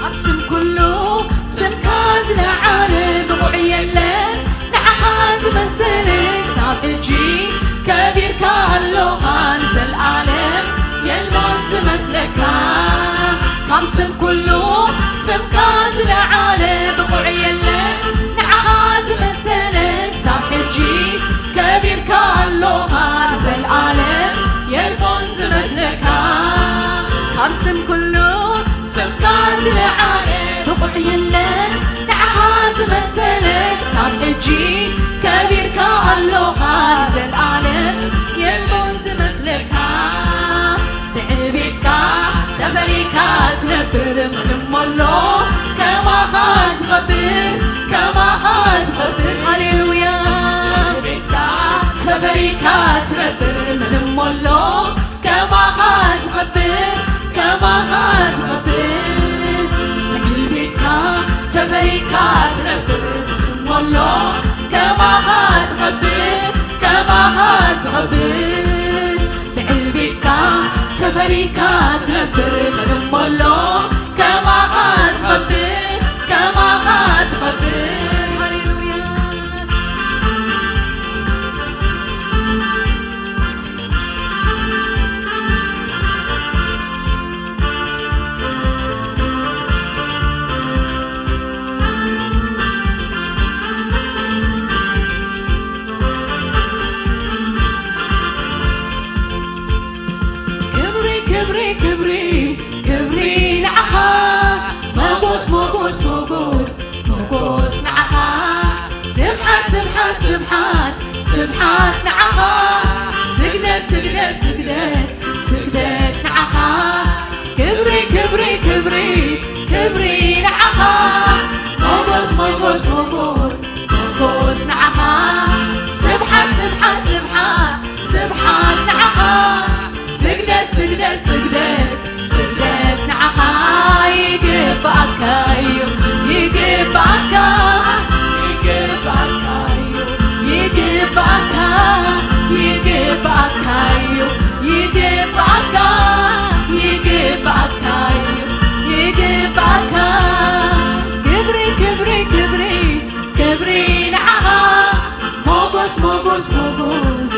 ኣብ ስም ኩሉ ስምካ ዝለዓለ ብቑዕ የለን ንዓኻ ዝመስል ክሳብ ሕጂ ከቢርካ ኣሎኻ ንዘለኣለም የልቦን ዝመስለካ ካብ ስም ኩሉ ስምካ ዝለዓለ ብቑዕ የለን ንዓኻ ዝመስል ክሳብ ሕጂ ከቢርካ ኣሎኻ ንዘለኣለም የልቦን ዝመስለካ ካብ ስም ኩሉ ስምካ ዝለዓለ ብቑዕ የለን ንዓኻ ዝመሰለ ክሳብ ሕጂ ከቢርካ ኣሎኻ ንዘለኣለም የልቦን ዝመስለካ ብዕቤትካ ተፈሪካ ትነብር ምንም ኣሎ ከማኻ ዝኸብር ከማኻ ዝኸብር ሃሌሉያ ብዕቤትካ ተፈሪካ ትነብር ምንም ኣሎ ከማኻ ዝኸብር ከማኻ ዝኸብር ብዕቤትካ ተፈሪካ ትነብር ምንም ኣሎ ከማኻ ዝኸብር ከማኻ ዝኸብር ብዕቤትካ ተፈሪካ ትነብር ምንም ኣሎ ከማኻ ዝኸብር ከማኻ ዝኸብር ሃሌሉያ ክብሪ ክብሪ ክብሪ ክብሪ ንዓኻ ሞጎስ ሞጎስ ሞጎስ ሞጎስ ንዓኻ ስብሓት ስብሓት ስብሓት ስብሓት ንዓኻ ስግደት ስግደት ስግደት ስግደት ንዓኻ ክብሪ ክብሪ ክብሪ ክብሪ ንዓኻ ሞጎስ ሞጎስ ሞጎስ ሞጎስ ንዓኻ ስብሓት ስብሓት ስብሓት ስብሓት ንዓኻ ስግደት ስግደት ስግደት ስግደት ንዓኻ ይግባኣካ እዩ ይግባኣካ ይግባኣካ እዩ ይግባኣካ ይግባኣካ እዩ ይግባኣካ ይግባኣካ እዩ ይግባኣካ ክብሪ ክብሪ ክብሪ ክብሪ ንዓኻ ሞጎስ ሞጎስ ሞጎስ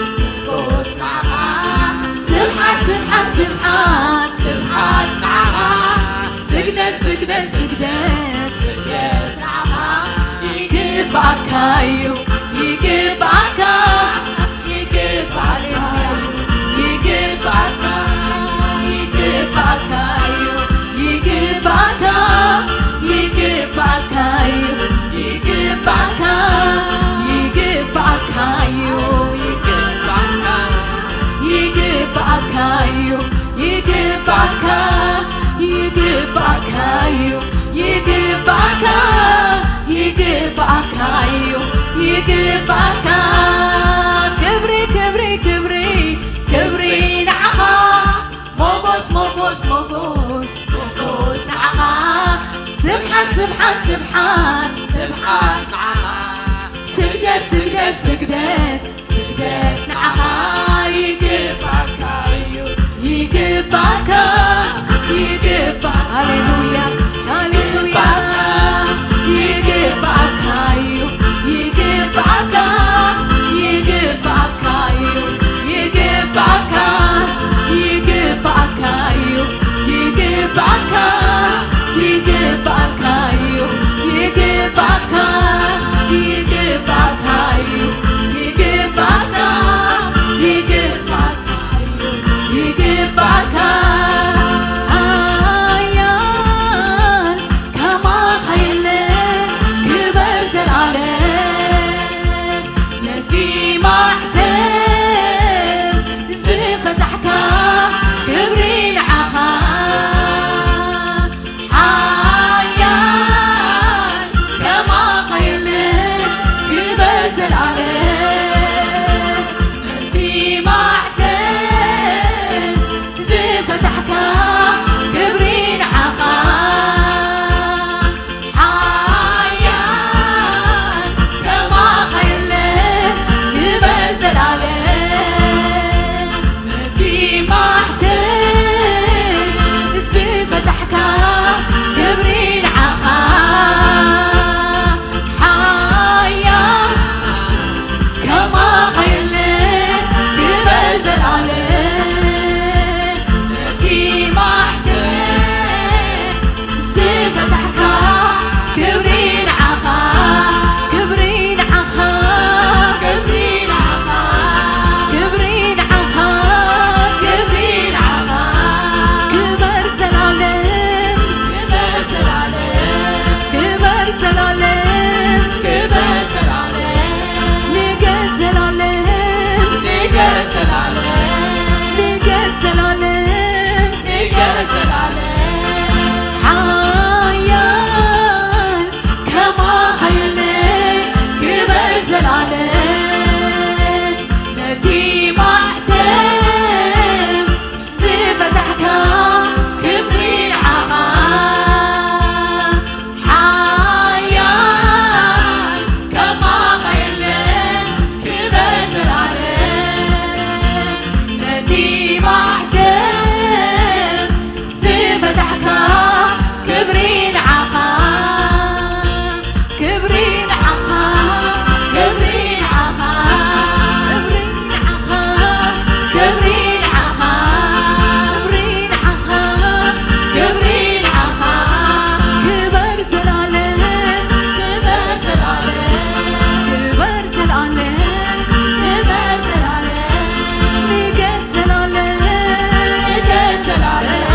ሞጎስ ንዓኻ ስብሓት ስብሓት ስብሓት ስብሓት ንዓኻ ስግደት ስግደት ስግደት ስግደት ንዓኻ ይግባኣካ እዩ ይግባኣካ ይግባኣካ ይግባኣካ ይግባኣካ እዩ ይግባኣካ ይግባኣካ እዩ ይግባኣካ ይግባኣካ እዩ ይግባኣካ ይግባኣካ እዩ ይግባኣካ ይግባኣካ እዩ ይግባኣካ ይግባኣካ እዩ ይግባኣካ ክብሪ ክብሪ ክብሪ ክብሪ ንዓኻ ሞጎስ ሞጎስ ሞጎስ ሞጎስ ንዓኻ ስብሓት ስብሓት ስብሓት ስብሓት ንዓኻ ስግደት ስግደት ስግደት ስግደት ንዓኻ ይግባካ እዩ ይግባካ ይግባ ሃሌሉያ ሃሌሉያ ይግባእካ፣ ይግባእካ እዩ፣ ይግባእካ፣ ይግባእካ እዩ፣ ይግባእካ፣ ይግባእካ እዩ፣ ይግባእካ። ሓያል ከማኻ የለን፣ ክበር ዘልኣለም። ነቲ ማሕተም ዝፈታሕካ ክብሪ ንዓኻ። ሓያል ከማኻ የለን፣ ክበር ዘልኣለም። ነቲ ማሕተም ዝፈታሕካ ክብሪ ንዓኻ። ሓያል ከማኻ የለን፣ ክበር ዘልኣለም። ነቲ ማሕተም ዝፈታሕካ ክብሪ ንዓኻ። ሓያል ከማኻ የለን፣ ክበር ዘልኣለም። ነቲ ማሕተም ዝፈታሕካ ክብሪ ንዓኻ፣ ክብሪ ንዓኻ፣ ክብሪ ንዓኻ፣ ክብሪ ንዓኻ፣ ክብሪ ንዓኻ። ክበር ዘላለም፣ ክበር ዘላለም፣ ክበር ዘላለም፣ ክበር ዘላለም። ንገስ ዘላለም፣ ንገስ ዘላለም፣ ንገስ ዘላለም፣ ንገስ ዘላለም። ሓያል ከማኻ የለን፣ ክበር ዘላለም። ነቲ ማሕተም ዝፈታሕካ ክብሪ ንዓኻ። ሓያል ከማኻ የለን፣ ክበር ዘላለም። ነቲ ማሕተም ዝፈታሕካ ክብሪ ንዓኻ። ክብሪ ንዓኻ፣ ክብሪ ንዓኻ፣ ክብሪ ንዓኻ፣ ክብሪ ንዓኻ፣ ክብሪ ንዓኻ፣ ክብሪ ንዓኻ። ክበር ዘላለም፣ ክበር ዘላለም፣ ክበር ዘላለም፣ ክበር ዘላለም። ንገስ ዘላለም፣ ንገስ ዘላለም።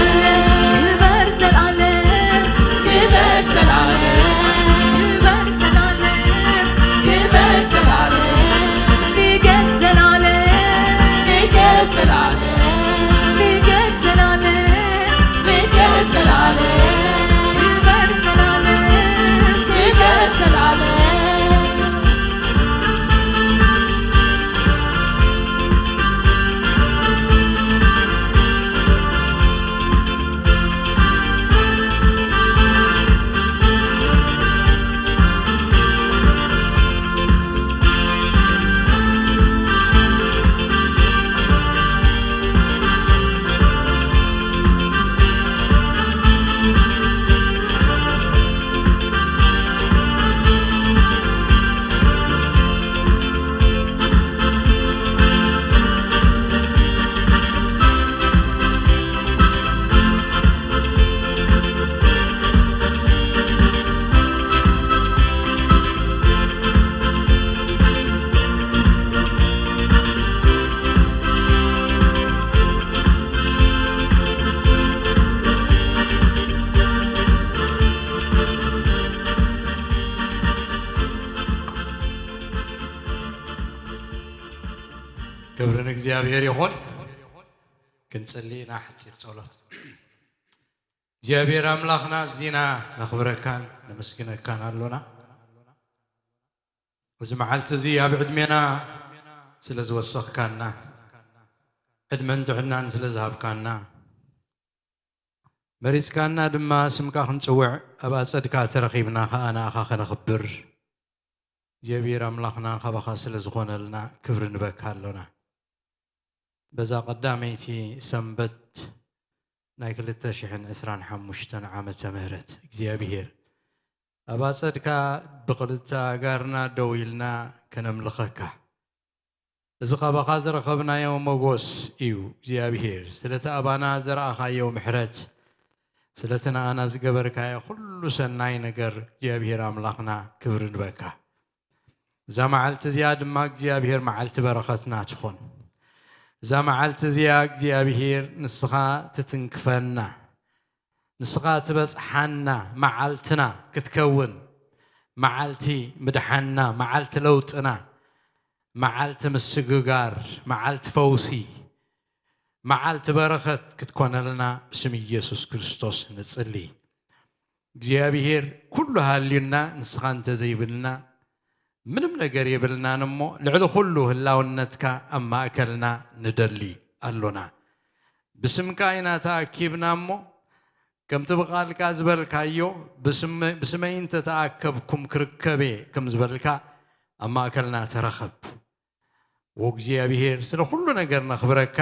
ክበር ዘላለም፣ ክበር ዘላለም፣ ክበር ዘላለም፣ ክበር ዘላለም። ንገስ ዘላለም፣ ንገስ ዘላለም፣ ንገስ ዘላለም፣ ንገስ ዘላለም። ክበር ዘላለም፣ ክበር ዘላለም። ክብሪ ንእግዚኣብሔር ይኹን። ክንጽሊ ኢና ሓጺር ጸሎት። እግዚኣብሔር ኣምላኽና፣ እዚና ነኽብረካን ነመስግነካን ኣሎና። እዚ መዓልቲ እዚ ኣብ ዕድሜና ስለ ዝወሰኽካና፣ ዕድመን ጥዕናን ስለ ዝሃብካና፣ መሪጽካና ድማ ስምካ ክንጽውዕ ኣብ ኣጸድካ ተረኺብና ኸኣ ንኣኻ ከነኽብር እግዚኣብሔር ኣምላኽና ካባኻ ስለ ዝኾነልና ክብሪ ንበካ ኣሎና። በዛ ቀዳመይቲ ሰንበት ናይ ክልተ ሽሕን ዕስራን ሓሙሽተን ዓመተ ምህረት እግዚኣብሔር ኣብ ኣጸድካ ብኽልተ ኣጋርና ደው ኢልና ከነምልኸካ። እዚ ካባኻ ዝረኸብናዮ መጎስ እዩ እግዚኣብሔር፣ ስለቲ ኣባና ዘርኣኻዮ ምሕረት። ስለቲ ንኣና ዝገበርካዮ ኩሉ ሰናይ ነገር እግዚኣብሔር ኣምላኽና ክብሪ ንበካ። እዛ መዓልቲ እዚኣ ድማ እግዚኣብሔር መዓልቲ በረኸትና ትኹን። እዛ መዓልቲ እዚኣ እግዚኣብሔር ንስኻ ትትንክፈና፣ ንስኻ ትበጽሓና መዓልትና ክትከውን፣ መዓልቲ ምድሓንና፣ መዓልቲ ለውጥና፣ መዓልቲ ምስግጋር፣ መዓልቲ ፈውሲ፣ መዓልቲ በረኸት ክትኮነልና ብስም ኢየሱስ ክርስቶስ ንጽሊ። እግዚኣብሔር ኩሉ ሃልዩና ንስኻ እንተዘይብልና ምንም ነገር የብልናን እሞ ልዕሊ ኩሉ ህላውነትካ ኣብ ማእከልና ንደሊ ኣሎና። ብስምካ ኢና ተኣኪብና እሞ ከምቲ ብቓልካ ዝበልካዮ ብስመ- ብስመይ እንተተኣከብኩም ክርከበ ከም ዝበልካ ኣብ ማእከልና ተረኸብ። ወእግዚኣብሔር ስለ ኩሉ ነገር ነኽብረካ፣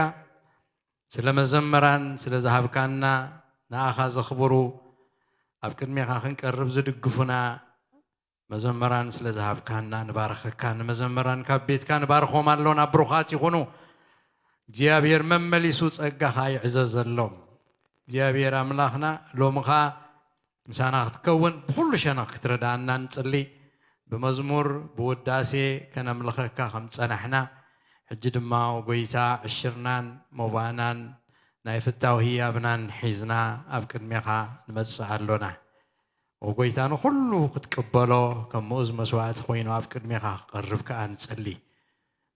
ስለ መዘምራን ስለ ዝሃብካና ንኣኻ ዘኽብሩ ኣብ ቅድሜኻ ክንቀርብ ዝድግፉና መዘምራን ስለ ዝሃብካና ንባርኸካ። ንመዘምራን ካብ ቤትካ ንባርኾም ኣሎና፣ ብሩኻት ይኹኑ። እግዚኣብሔር መመሊሱ ጸጋኻ ይዕዘዘሎም። እግዚኣብሔር ኣምላኽና ሎሚ ኸኣ ምሳና ክትከውን ብኹሉ ሸነኽ ክትረዳኣና ንጽሊ። ብመዝሙር ብውዳሴ ከነምልኸካ ከም ጸናሕና፣ ሕጂ ድማ ጎይታ ዕሽርናን ሞባእናን ናይ ፍታው ህያብናን ሒዝና ኣብ ቅድሜኻ ንመጽእ ኣሎና። ኦጎይታ ንኹሉ ክትቅበሎ ከም ምኡዝ መስዋእቲ ኮይኑ ኣብ ቅድሜኻ ክቐርብ ከኣ ንጽሊ።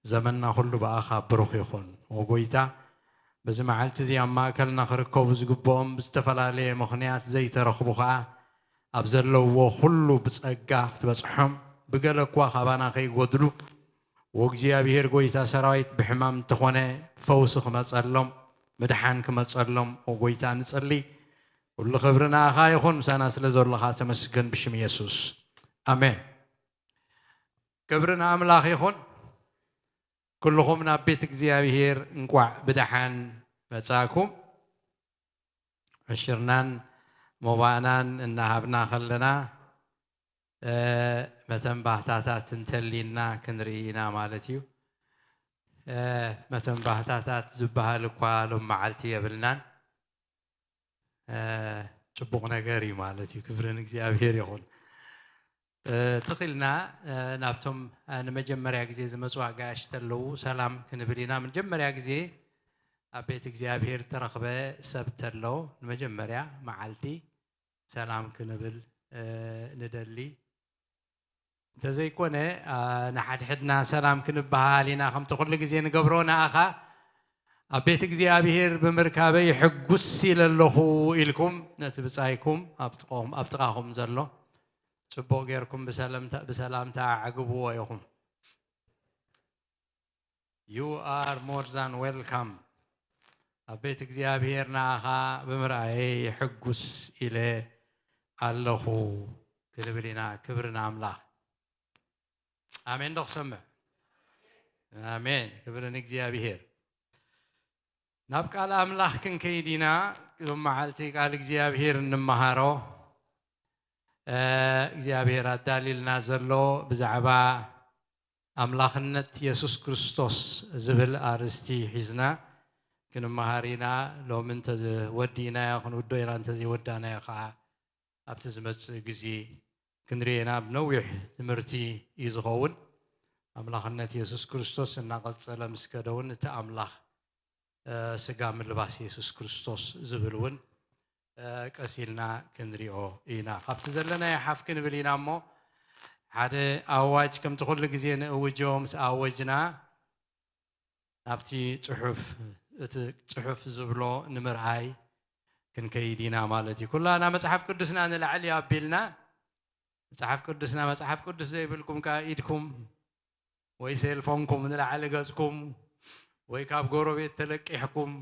ዘመንና ኩሉ ብኣኻ ብሩኽ ይኹን። ኦጎይታ በዚ መዓልቲ እዚ ኣብ ማእከልና ክርከቡ ዝግብኦም ብዝተፈላለየ ምኽንያት ዘይተረኽቡ ከኣ ኣብ ዘለውዎ ኩሉ ብጸጋ ክትበጽሖም፣ ብገለ እኳ ካባና ከይጎድሉ፣ ወእግዚኣብሔር ጎይታ ሰራዊት ብሕማም እንተኾነ ፈውሲ ክመጸሎም፣ ምድሓን ክመጸሎም ኦጎይታ ንጽሊ። ኩሉ ክብሪ ንኣኻ ይኹን፣ ምሳና ስለ ዘለኻ ተመስገን ብሽም የሱስ። ኣሜን። ክብሪ ንኣምላኽ ይኹን። ኩልኹም ናብ ቤት እግዚኣብሔር እንቋዕ ብደሓን መጻእኩም። ዕሽርናን ሞባእናን እናሃብና ከለና፣ እ፣ መተንባህታታት እንተሊና ክንርኢ ኢና ማለት እዩ። እ፣ መተንባህታታት ዝበሃል እኳ ሎም መዓልቲ የብልናን። እ፣ ጽቡቕ ነገር እዩ ማለት እዩ። ክብሪ ንእግዚኣብሔር ይኹን። እ፣ ትኽልና፣ እ፣ ናብቶም፣ እ፣ ንመጀመርያ ግዜ ዝመጹ ኣጋይሽ ተለዉ ሰላም ክንብል ኢና። መጀመርያ ግዜ ኣብ ቤት እግዚኣብሔር ተረኽበ ሰብ ተሎ ንመጀመርያ መዓልቲ ሰላም ክንብል፣ እ፣ ንደሊ። እንተዘይኮነ፣ አ፣ ንሓድሕድና ሰላም ክንበሃል ኢና፣ ከምቲ ኩሉ ግዜ ንገብሮ። ንኣኻ ኣብ ቤት እግዚኣብሔር ብምርካበይ ሕጉስ ኢለ ኣለኹ ኢልኩም ነቲ ብጻይኩም ኣብ ጥቓኹም፣ ኣብ ጥቓኹም ዘሎ ጽቡቕ ጌርኩም ብሰለምታ-፣ ብሰላምታ ኣዕግብዎ ኢኹም። You are more than welcome። ኣብ ቤት እግዚኣብሔር ንኣኻ ብምርኣየይ ሕጉስ ኢለ ኣለኹ ክንብል ኢና። ክብሪ ንኣምላኽ። ኣሜን ዶ ክሰምዕ? ኣሜን። ክብሪ ንእግዚኣብሔር። ናብ ቃል ኣምላኽ ክንከይድ ኢና። ሎም መዓልቲ ቃል እግዚኣብሔር እንመሃሮ። እ፣ እግዚኣብሔር ኣዳልዩልና ዘሎ ብዛዕባ ኣምላኽነት የሱስ ክርስቶስ ዝብል ኣርእስቲ ሒዝና ክንመሃር ኢና። ሎሚ እንተዘወዲእናዮ ክንውዶ ኢና፣ እንተዘይወዳእናዮ ኸዓ ኣብቲ ዝመጽእ ግዜ ክንርእዮ ኢና። ብነዊሕ ትምህርቲ እዩ ዝኸውን። ኣምላኽነት የሱስ ክርስቶስ እናቐጸለ ምስ ከደ እውን እቲ ኣምላኽ፣ እ፣ ስጋ ምልባስ የሱስ ክርስቶስ ዝብል እውን፣ እ፣ ቀስ ኢልና ክንሪኦ ኢና። ካብቲ ዘለናዮ ሓፍ ክንብል ኢና እሞ ሓደ ኣዋጅ ከምቲ ኩሉ ግዜ ንእውጆ ምስ ኣወጅና ናብቲ ጽሑፍ፣ እቲ ጽሑፍ ዝብሎ ንምርኣይ ክንከይድ ኢና ማለት እዩ። ኩላና መጽሓፍ ቅዱስና ንላዕሊ ኣቢልና፣ መጽሓፍ ቅዱስና፣ መጽሓፍ ቅዱስ ዘይብልኩም ከኣ ኢድኩም ወይ ሴልፎንኩም ንላዕሊ ገጽኩም ወይ ካብ ጎረቤት ተለቂሕኩም፣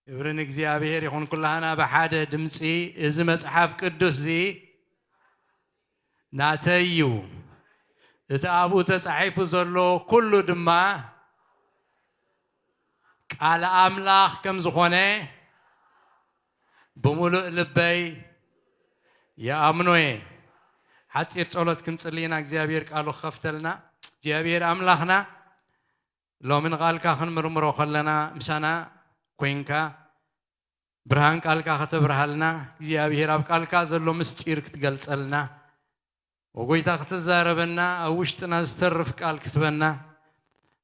ክብሪ ንእግዚኣብሔር ይኹን። ኩላህና ብሓደ ድምጺ፣ እዚ መጽሓፍ ቅዱስ እዚ ናተይ እዩ፣ እቲ ኣብኡ ተጻሒፉ ዘሎ ኩሉ ድማ ቃል ኣምላኽ ከም ዝኾነ ብምሉእ ልበይ ይኣምኖ እየ። ሓጺር ጸሎት ክንጽሊ ኢና፣ እግዚኣብሔር ቃሉ ክኸፍተልና። እግዚኣብሔር ኣምላኽና፣ ሎሚ ንቓልካ ክንምርምሮ ከለና ምሳና ኮይንካ፣ ብርሃን ቃልካ ከተብርሃልና፣ እግዚኣብሔር ኣብ ቃልካ ዘሎ ምስጢር ክትገልጸልና፣ ወጎይታ ክትዛረበና፣ ኣብ ውሽጥና ዝተርፍ ቃል ክትበና፣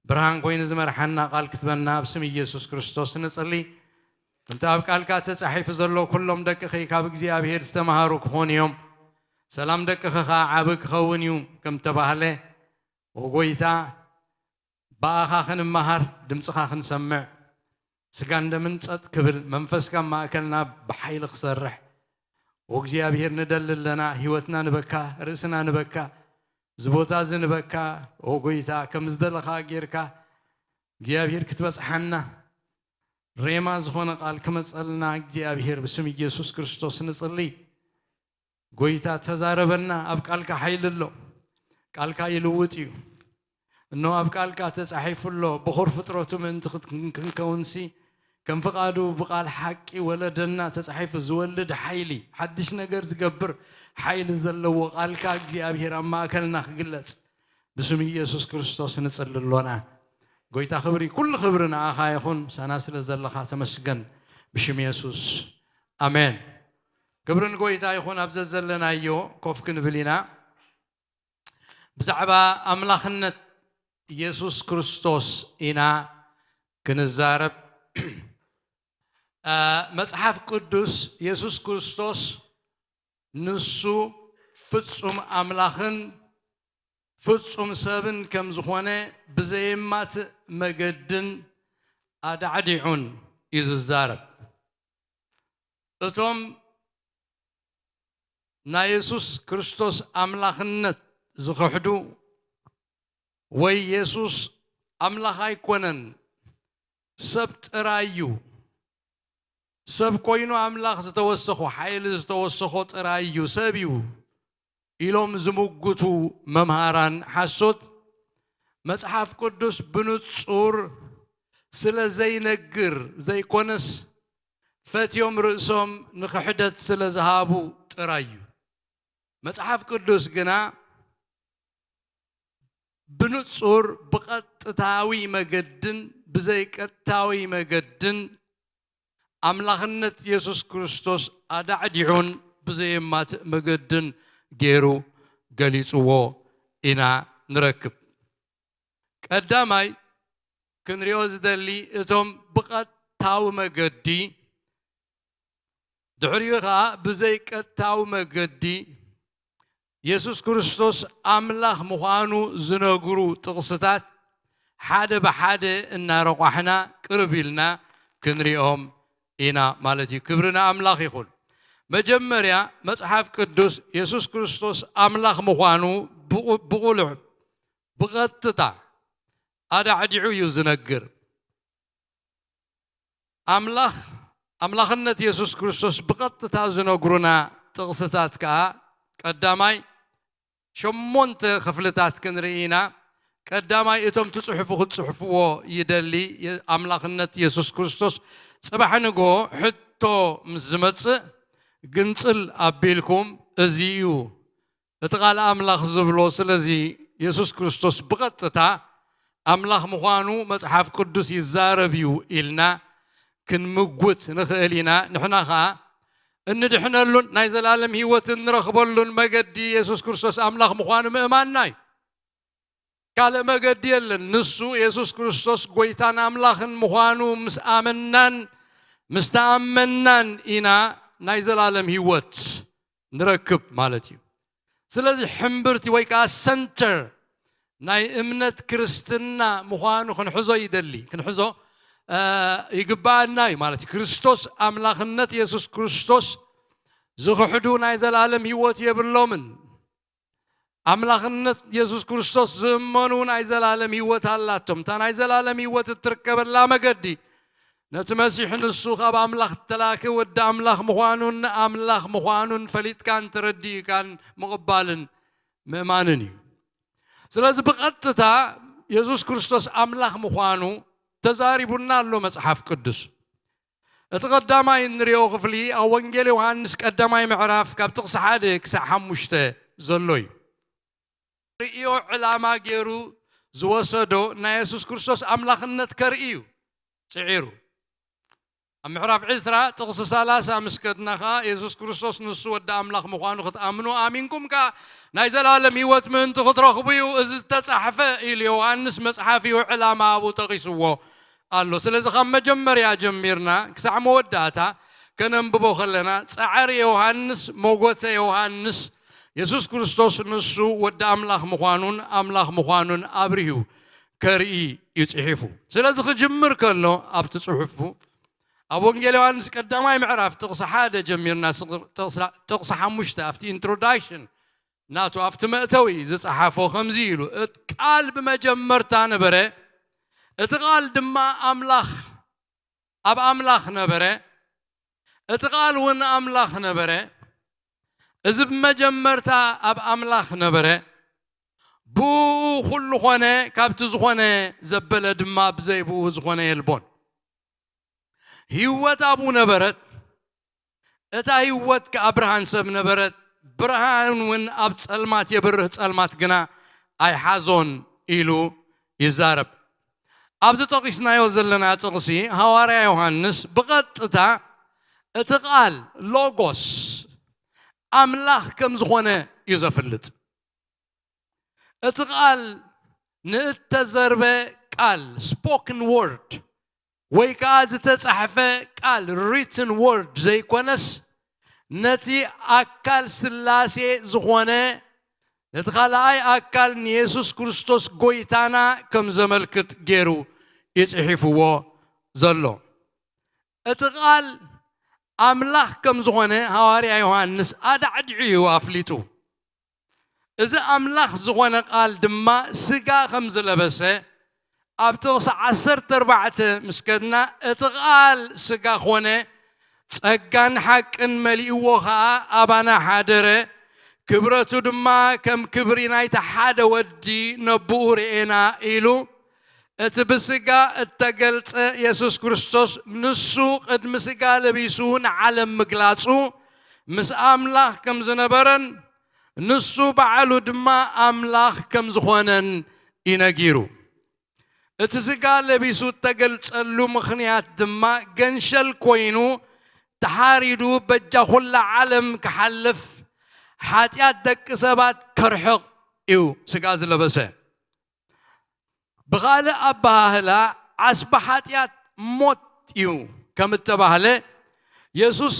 ብርሃን ኮይኑ ዝመርሓና ቃል ክትበና ኣብ ስም ኢየሱስ ክርስቶስ ንጽሊ። እንተ ኣብ ቃልካ ተጻሒፉ ዘሎ ኩሎም ደቅኺ ካብ እግዚኣብሔር ዝተማሃሩ ክኾኑ እዮም። ሰላም ደቅኺ ኸዓ ዓቢ ክኸውን እዩ ከም ተባህለ፣ ወጎይታ ብኣኻ ክንመሃር፣ ድምፅኻ ክንሰምዕ፣ ስጋን ደምን ጸጥ ክብል፣ መንፈስካ ኣብ ማእከልና ብሓይሊ ክሰርሕ፣ ኦ እግዚኣብሔር ንደሊ ኣለና፣ ህይወትና ንበካ፣ ርእስና ንበካ፣ እዚ ቦታ እዚ ንበካ፣ ኦ ጎይታ፣ ከም ዝደለኻ ጌርካ እግዚኣብሔር ክትበጽሓና፣ ሬማ ዝኾነ ቃል ክመጸልና እግዚኣብሔር ብስም ኢየሱስ ክርስቶስ ንጽሊ። ጎይታ ተዛረበና፣ ኣብ ቃልካ ሓይሊ ኣሎ። ቃልካ ይልውጥ እዩ። እነሆ ኣብ ቃልካ ተጻሒፉ ኣሎ፣ ብኹር ፍጥረቱ ምእንቲ ክት-፣ ክንከውንሲ፣ ከም ፍቓዱ ብቓል ሓቂ ወለደና። ተጻሒፉ ዝወልድ ሓይሊ፣ ሓድሽ ነገር ዝገብር ሓይሊ ዘለዎ ቃልካ እግዚኣብሔር ኣብ ማእከልና ክግለጽ ብስም ኢየሱስ ክርስቶስ ንጽሊ ኣሎና። ጎይታ ክብሪ፣ ኩሉ ክብሪ ንኣኻ ይኹን፣ ሳና ስለ ዘለኻ ተመስገን ብሽም የሱስ። ኣሜን። ክብሪ ንጎይታ ይኹን። ኣብ ዘዘለናዮ ኮፍ ክንብል ኢና። ብዛዕባ ኣምላኽነት የሱስ ክርስቶስ ኢና ክንዛረብ። እ፣ መጽሓፍ ቅዱስ የሱስ ክርስቶስ ንሱ ፍጹም ኣምላኽን ፍጹም ሰብን ከም ዝኾነ ብዘየማትእ መገድን ኣዳዕዲዑን እዩ ዝዛረብ። እቶም ናይ የሱስ ክርስቶስ ኣምላኽነት ዝኽሕዱ ወይ የሱስ ኣምላኽ ኣይኮነን፣ ሰብ ጥራይ እዩ፣ ሰብ ኮይኑ ኣምላኽ ዝተወሰኾ፣ ሓይሊ ዝተወሰኾ ጥራይ እዩ፣ ሰብ እዩ ኢሎም ዝምጉቱ መምሃራን ሓሶት፣ መጽሓፍ ቅዱስ ብንጹር ስለ ዘይነግር ዘይኮነስ፣ ፈትዮም ርእሶም ንኽሕደት ስለ ዝሃቡ ጥራይ እዩ። መጽሓፍ ቅዱስ ግና ብንጹር ብቐጥታዊ መገድን ብዘይቀጥታዊ መገድን ኣምላኽነት የሱስ ክርስቶስ ኣዳዕዲዑን ብዘየማትእ መገድን ገይሩ ገሊጽዎ ኢና ንረክብ። ቀዳማይ ክንሪኦ ዝደሊ እቶም ብቐጥታዊ መገዲ፣ ድሕሪኡ ኸኣ ብዘይቀጥታዊ መገዲ የሱስ ክርስቶስ ኣምላኽ ምዃኑ ዝነግሩ ጥቕስታት ሓደ ብሓደ እናረቋሕና ቅርብ ኢልና ክንሪኦም ኢና ማለት እዩ። ክብሪ ንኣምላኽ ይኹን። መጀመርያ መጽሓፍ ቅዱስ የሱስ ክርስቶስ ኣምላኽ ምዃኑ ብቑ-፣ ብቑሉዕ ብቐጥታ ኣዳዕዲዑ እዩ ዝነግር። ኣምላኽ፣ ኣምላኽነት የሱስ ክርስቶስ ብቐጥታ ዝነግሩና ጥቕስታት ከኣ ቀዳማይ ሸሞንተ ክፍልታት ክንርኢ ኢና። ቀዳማይ እቶም ትጽሕፉ ክትጽሕፍዎ ይደሊ። የ-፣ ኣምላኽነት የሱስ ክርስቶስ ጽባሕ ንግሆ ሕቶ ምስ ዝመጽእ ግንጽል ኣቢልኩም እዚ እዩ እቲ ቃል ኣምላኽ ዝብሎ። ስለዚ የሱስ ክርስቶስ ብቐጥታ ኣምላኽ ምዃኑ መጽሓፍ ቅዱስ ይዛረብ እዩ ኢልና ክንምጉት ንኽእል ኢና። ንሕና ኸኣ እንድሕነሉን ናይ ዘላለም ህይወት እንረኽበሉን መገዲ የሱስ ክርስቶስ ኣምላኽ ምዃኑ ምእማንና እዩ። ካልእ መገዲ የለን። ንሱ የሱስ ክርስቶስ ጎይታን ኣምላኽን ምዃኑ ምስ ኣመናን ምስ ተኣመናን ኢና ናይ ዘላለም ህይወት ንረክብ ማለት እዩ። ስለዚ ሕምብርቲ ወይ ከኣ ሰንተር ናይ እምነት ክርስትና ምዃኑ ክንሕዞ ይደሊ፣ ክንሕዞ፣ እ፣ ይግብኣና እዩ ማለት እዩ። ክርስቶስ ኣምላኽነት የሱስ ክርስቶስ ዝኽሕዱ ናይ ዘላለም ህይወት የብሎምን። ኣምላኽነት የሱስ ክርስቶስ ዝእመኑ ናይ ዘላለም ህይወት ኣላቶም። እታ ናይ ዘላለም ህይወት እትርከበላ መገዲ ነቲ መሲሕ ንሱ ካብ ኣምላኽ እተላከ ወዲ ኣምላኽ ምዃኑን ኣምላኽ ምዃኑን ፈሊጥካን ተረዲእካን ምቕባልን ምእማንን እዩ። ስለዚ ብቐጥታ የሱስ ክርስቶስ ኣምላኽ ምዃኑ ተዛሪቡና ኣሎ መጽሓፍ ቅዱስ። እቲ ቀዳማይ እንሪኦ ክፍሊ ኣብ ወንጌል ዮሃንስ ቀዳማይ ምዕራፍ ካብ ጥቕሲ ሓደ ክሳዕ ሓሙሽተ ዘሎ እዩ። ርእዮ ዕላማ ገይሩ ዝወሰዶ ናይ የሱስ ክርስቶስ ኣምላኽነት ከርኢ እዩ ጽዒሩ። ኣብ ምዕራፍ ዕስራ ጥቕሲ ሰላሳ ምስ ከድና ኸኣ፣ የሱስ ክርስቶስ ንሱ ወዲ ኣምላኽ ምዃኑ ክትኣምኑ፣ ኣሚንኩም ከኣ ናይ ዘላለም ህይወት ምእንቲ ክትረኽቡ እዩ እዚ ዝተጻሕፈ ኢሉ ዮሃንስ መጽሓፍ እዩ ዕላማ ኣብኡ ጠቒስዎ ኣሎ። ስለዚ ካብ መጀመርያ ጀሚርና ክሳዕ መወዳእታ ከነንብቦ ከለና፣ ጻዕሪ ዮሃንስ፣ መጎተ ዮሃንስ፣ የሱስ ክርስቶስ ንሱ ወዲ ኣምላኽ ምዃኑን ኣምላኽ ምዃኑን ኣብሪሁ ከርኢ እዩ ጽሒፉ። ስለዚ ክጅምር ከሎ ኣብቲ ጽሑፉ፣ ኣብ ወንጌል ዮሃንስ ቀዳማይ ምዕራፍ ጥቕሲ ሓደ ጀሚርና፣ ጥቕሲ፣ ጥቕሲ ሓሙሽተ ኣብቲ ኢንትሮዳክሽን ናቱ፣ ኣብቲ መእተዊ ዝጸሓፎ ከምዚ ኢሉ፣ "እቲ ቃል ብመጀመርታ ነበረ፣ እቲ ቃል ድማ ኣምላኽ፣ ኣብ ኣምላኽ ነበረ፣ እቲ ቃል እውን ኣምላኽ ነበረ፣ እዚ ብመጀመርታ ኣብ ኣምላኽ ነበረ፣ ብኡ ኩሉ ኾነ፣ ካብቲ ዝኾነ ዘበለ ድማ ብዘይ ብኡ ዝኾነ የልቦን። ህይወት ኣብኡ ነበረት፣ እታ ህይወት ከኣ ብርሃን ሰብ ነበረት፣ ብርሃን እውን ኣብ ጸልማት የብርህ፣ ጸልማት ግና ኣይሓዞን" ኢሉ ይዛረብ። ኣብዚ ጠቒስናዮ ዘለና ጥቕሲ፣ ሃዋርያ ዮሃንስ ብቐጥታ እቲ ቃል ሎጎስ ኣምላኽ ከም ዝኾነ እዩ ዘፍልጥ። እቲ ቃል ንእተዘርበ ቃል፣ ስፖክን ወርድ፣ ወይ ከኣ ዝተጻሕፈ ቃል፣ ሪትን ወርድ፣ ዘይኮነስ፣ ነቲ ኣካል ስላሴ ዝኾነ፣ ነቲ ካልኣይ ኣካል ንየሱስ ክርስቶስ ጎይታና ከም ዘመልክት ገይሩ እዩ ጽሒፍዎ ዘሎ። እቲ ቃል ኣምላኽ ከም ዝኾነ ሃዋርያ ዮሃንስ ኣዳዕዲዑ እዩ ኣፍሊጡ። እዚ ኣምላኽ ዝኾነ ቃል ድማ ስጋ ከም ዝለበሰ ኣብ ጥቕሲ ዓሰርተ ኣርባዕተ ምስ ከድና፣ እቲ ቃል ስጋ ኾነ፣ ጸጋን ሓቅን መሊእዎ ኸኣ ኣባና ሓደረ፣ ክብረቱ ድማ ከም ክብሪ ናይቲ ሓደ ወዲ ነብኡ ርኤና ኢሉ፣ እቲ ብስጋ እተገልጸ የሱስ ክርስቶስ ንሱ ቅድሚ ስጋ ለቢሱ ንዓለም ምግላጹ፣ ምስ ኣምላኽ ከም ዝነበረን ንሱ ባዕሉ ድማ ኣምላኽ ከም ዝኾነን እዩ ነጊሩ። እቲ ስጋ ለቢሱ እተገልጸሉ ምኽንያት ድማ ገንሸል ኮይኑ ተሓሪዱ በጃ ኩላ ዓለም ክሓልፍ፣ ሓጢኣት ደቂ ሰባት ከርሕቕ እዩ ስጋ ዝለበሰ። ብኻልእ ኣበሃህላ ዓስቢ ሓጢኣት ሞት እዩ ከም እተባህለ፣ የሱስ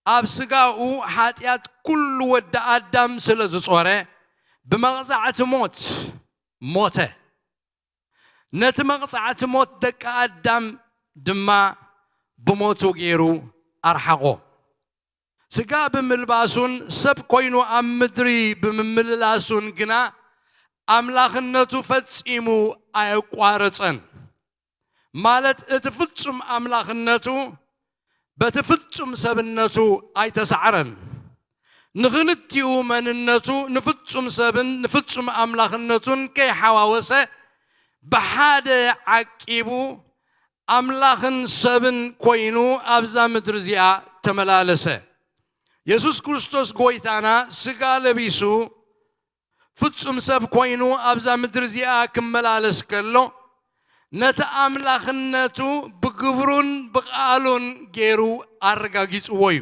ኣብ ስጋኡ ሓጢኣት ኩሉ ወዲ ኣዳም ስለ ዝጾረ፣ ብመቕጻዕቲ ሞት ሞተ። ነቲ መቕጻዕቲ ሞት ደቂ ኣዳም ድማ ብሞቱ ገይሩ ኣርሓቖ። ስጋ ብምልባሱን ሰብ ኮይኑ ኣብ ምድሪ ብምምልላሱን ግና ኣምላኽነቱ ፈጺሙ ኣየቋረጸን። ማለት እቲ ፍጹም ኣምላኽነቱ በቲ ፍጹም ሰብነቱ ኣይተሳዕረን። ንኽልቲኡ መንነቱ፣ ንፍጹም ሰብን ንፍጹም ኣምላኽነቱን ከይሓዋወሰ ብሓደ ዓቂቡ ኣምላኽን ሰብን ኮይኑ ኣብዛ ምድሪ እዚኣ ተመላለሰ። የሱስ ክርስቶስ ጎይታና ስጋ ለቢሱ ፍጹም ሰብ ኮይኑ ኣብዛ ምድሪ እዚኣ ክመላለስ ከሎ፣ ነቲ ኣምላኽነቱ ብግብሩን ብቓሉን ገይሩ ኣረጋጊጽዎ እዩ።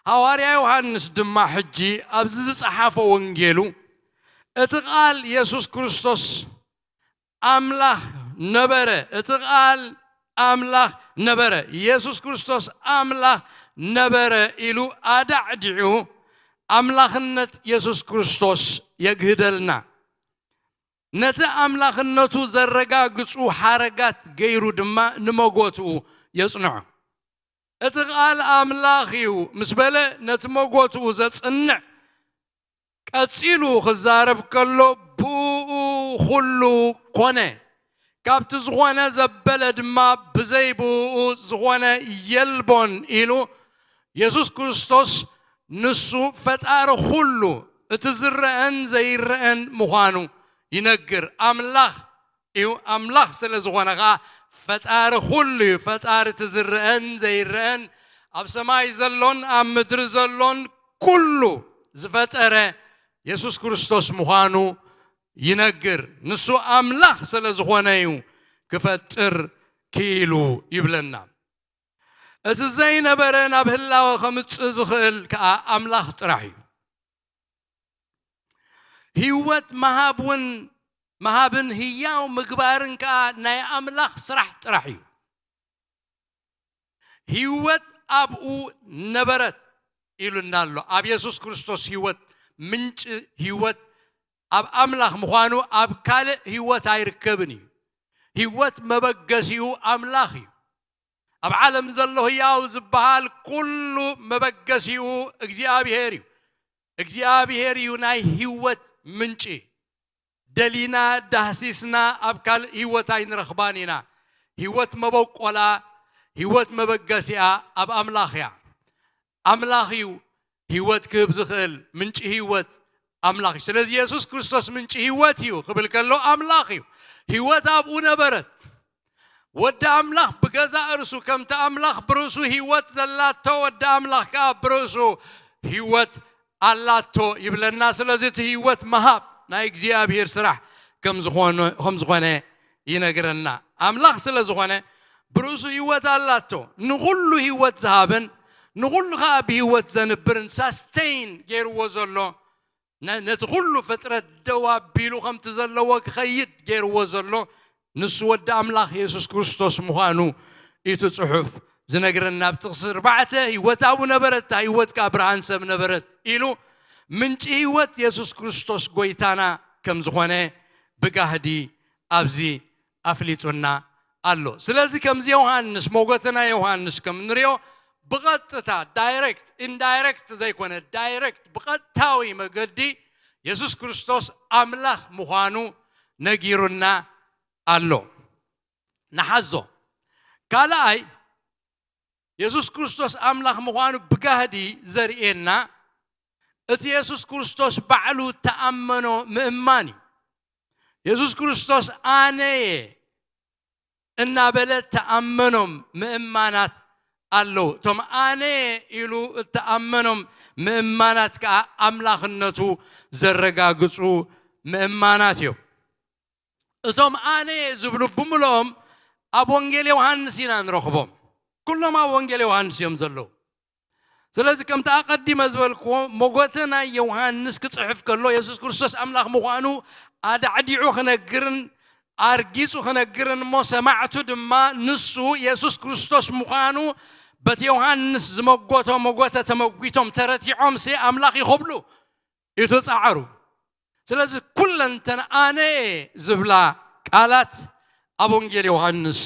ሃዋርያ ዮሃንስ ድማ ሕጂ ኣብዚ ዝጸሓፎ ወንጌሉ፣ እቲ ቃል የሱስ ክርስቶስ ኣምላኽ ነበረ፣ እቲ ቃል ኣምላኽ ነበረ፣ የሱስ ክርስቶስ ኣምላኽ ነበረ ኢሉ ኣዳዕዲዑ ኣምላኽነት የሱስ ክርስቶስ የግህደልና። ነቲ ኣምላኽነቱ ዘረጋግጹ ሓረጋት ገይሩ ድማ ንመጎትኡ የጽንዖ። እቲ ቃል ኣምላኽ እዩ ምስ በለ ነቲ መጎትኡ ዘጽንዕ ቀጺሉ ክዛረብ ከሎ፣ ብእኡ ኹሉ ኮነ፣ ካብቲ ዝኾነ ዘበለ ድማ ብዘይ ብእኡ ዝኾነ የልቦን ኢሉ፣ የሱስ ክርስቶስ ንሱ ፈጣሪ ኹሉ፣ እቲ ዝረአን ዘይረአን ምዃኑ ይነግር። ኣምላኽ እዩ። ኣምላኽ ስለ ዝኾነ ኸኣ ፈጣሪ ኩሉ እዩ። ፈጣሪ እቲ ዝረአን ዘይረአን፣ ኣብ ሰማይ ዘሎን ኣብ ምድሪ ዘሎን ኩሉ ዝፈጠረ የሱስ ክርስቶስ ምዃኑ ይነግር። ንሱ ኣምላኽ ስለ ዝኾነ እዩ ክፈጥር ክኢሉ ይብለና። እቲ ዘይነበረ ናብ ህላወ ከምጽእ ዝኽእል ከኣ ኣምላኽ ጥራሕ እዩ። ህይወት መሃብ እውን፣ መሃብን ህያው ምግባርን ከኣ ናይ ኣምላኽ ስራሕ ጥራሕ እዩ። ህይወት ኣብኡ ነበረት ኢሉና ኣሎ። ኣብ የሱስ ክርስቶስ ህይወት፣ ምንጪ ህይወት ኣብ ኣምላኽ ምዃኑ ኣብ ካልእ ህይወት ኣይርከብን እዩ። ህይወት መበገሲኡ ኣምላኽ እዩ። ኣብ ዓለም ዘሎ ህያው ዝበሃል ኩሉ መበገሲኡ እግዚኣብሔር እዩ። እግዚኣብሔር እዩ ናይ ህይወት ምንጪ። ደሊና ዳህሲስና ኣብ ካልእ ህይወት ኣይንረኽባን ኢና። ህይወት መበቆላ፣ ህይወት መበገሲኣ ኣብ ኣምላኽ እያ። ኣምላኽ እዩ ህይወት ክህብ ዝኽእል፣ ምንጪ ህይወት ኣምላኽ እዩ። ስለዚ የሱስ ክርስቶስ ምንጪ ህይወት እዩ ክብል ከሎ ኣምላኽ እዩ። ህይወት ኣብኡ ነበረት። ወዲ ኣምላኽ ብገዛእ ርእሱ፣ ከምቲ ኣምላኽ ብርእሱ ህይወት ዘላቶ፣ ወዲ ኣምላኽ ከኣ ብርእሱ ህይወት ኣላቶ ይብለና። ስለዚ እቲ ህይወት ምሃብ ናይ እግዚኣብሔር ስራሕ ከም ዝኾነ፣ ከም ዝኾነ ይነግረና። ኣምላኽ ስለ ዝኾነ ብርእሱ ህይወት ኣላቶ። ንኹሉ ህይወት ዝሃብን ንኹሉ ከኣ ብህይወት ዘንብርን፣ ሳስቴይን ገይርዎ ዘሎ፣ ነ-፣ ነቲ ኩሉ ፍጥረት ደው ኣቢሉ ከምቲ ዘለዎ ክኸይድ ገይርዎ ዘሎ ንሱ ወዲ ኣምላኽ የሱስ ክርስቶስ ምዃኑ እቲ ጽሑፍ ዝነግረና። ኣብ ጥቕሲ ኣርባዕተ፣ ህይወት ኣብኡ ነበረት፣ እታ ህይወት ከኣ ብርሃን ሰብ ነበረት ኢሉ፣ ምንጪ ህይወት የሱስ ክርስቶስ ጎይታና ከም ዝኾነ ብጋህዲ ኣብዚ ኣፍሊጡና ኣሎ። ስለዚ ከምዚ ዮሃንስ፣ ሞጎተ ናይ ዮሃንስ ከም እንሪኦ፣ ብቐጥታ፣ ዳይሬክት፣ ኢንዳይሬክት ዘይኮነ፣ ዳይሬክት፣ ብቐጥታዊ መገዲ የሱስ ክርስቶስ ኣምላኽ ምዃኑ ነጊሩና ኣሎ። ንሓዞ። ካልኣይ፣ የሱስ ክርስቶስ ኣምላኽ ምዃኑ ብጋህዲ ዘርእየና እቲ የሱስ ክርስቶስ ባዕሉ ተኣመኖ ምእማን እዩ። የሱስ ክርስቶስ ኣነ እየ እናበለ ተኣመኖም ምእማናት ኣለዉ። እቶም ኣነ እየ ኢሉ እተኣመኖም ምእማናት ከኣ ኣምላኽነቱ ዘረጋግጹ ምእማናት እዮም። እቶም ኣነ እየ ዝብሉ ብምልኦም ኣብ ወንጌል ዮሃንስ ኢና ንረኽቦም። ኩሎም ኣብ ወንጌል ዮሃንስ እዮም ዘለዉ። ስለዚ ከምቲ ኣቐዲመ ዝበልክዎ፣ ሞጎተ ናይ ዮሃንስ ክጽሕፍ ከሎ የሱስ ክርስቶስ ኣምላኽ ምዃኑ ኣዳዕዲዑ ክነግርን ኣርጊጹ ክነግርን እሞ ሰማዕቱ ድማ ንሱ የሱስ ክርስቶስ ምዃኑ በቲ ዮሃንስ ዝመጎቶ ሞጎተ ተመጒቶም ተረቲዖምሲ ኣምላኽ እዩ ክብሉ ይትጻዓሩ። ስለዚ ኩለንተን ኣነ ዝብላ ቃላት ኣብ ወንጌል ዮሃንስ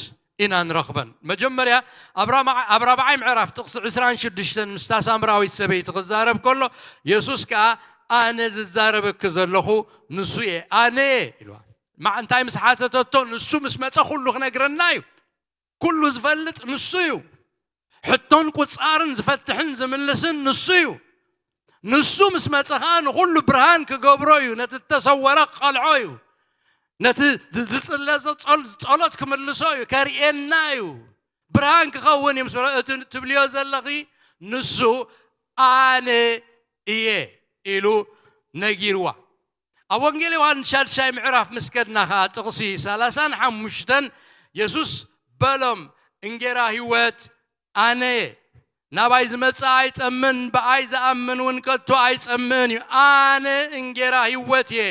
ኢና ንረኽበን። መጀመርያ ኣብ ራብዓ-፣ ኣብ ራብዓይ ምዕራፍ ጥቕሲ ዕስራን ሽዱሽተን ምስታ ሳምራዊት ሰበይቲ ክዛረብ ከሎ የሱስ ከኣ ኣነ ዝዛረበኪ ዘለኹ ንሱ እየ፣ ኣነ እየ ኢልዋ። ማዕ እንታይ ምስ ሓተተቶ ንሱ ምስ መጸ ኩሉ ክነግረና እዩ። ኩሉ ዝፈልጥ ንሱ እዩ። ሕቶን ቁጻርን ዝፈትሕን ዝምልስን ንሱ እዩ። ንሱ ምስ መጸ ኸኣ ንኹሉ ብርሃን ክገብሮ እዩ። ነቲ እተሰወረ ክቐልዖ እዩ። ነቲ ዝ-፣ ዝጽለ ዘሎ ጸል-፣ ጸሎት ክምልሶ እዩ። ከርእየና እዩ። ብርሃን ክኸውን እዩ። ምስ በሎ፣ እቲ ትብልዮ ዘለኺ ንሱ ኣነ እየ ኢሉ ነጊርዋ። ኣብ ወንጌል ዮሃንስ ሻድሻይ ምዕራፍ ምስ ከድና ኸኣ ጥቕሲ ሰላሳን ሓሙሽተን የሱስ በሎም፣ እንጌራ ህይወት ኣነ እየ። ናባይ ዝመጽእ ኣይጸምን፣ ብኣይ ዝኣምን እውን ከቶ ኣይጸምእን እዩ። ኣነ እንጌራ ህይወት እየ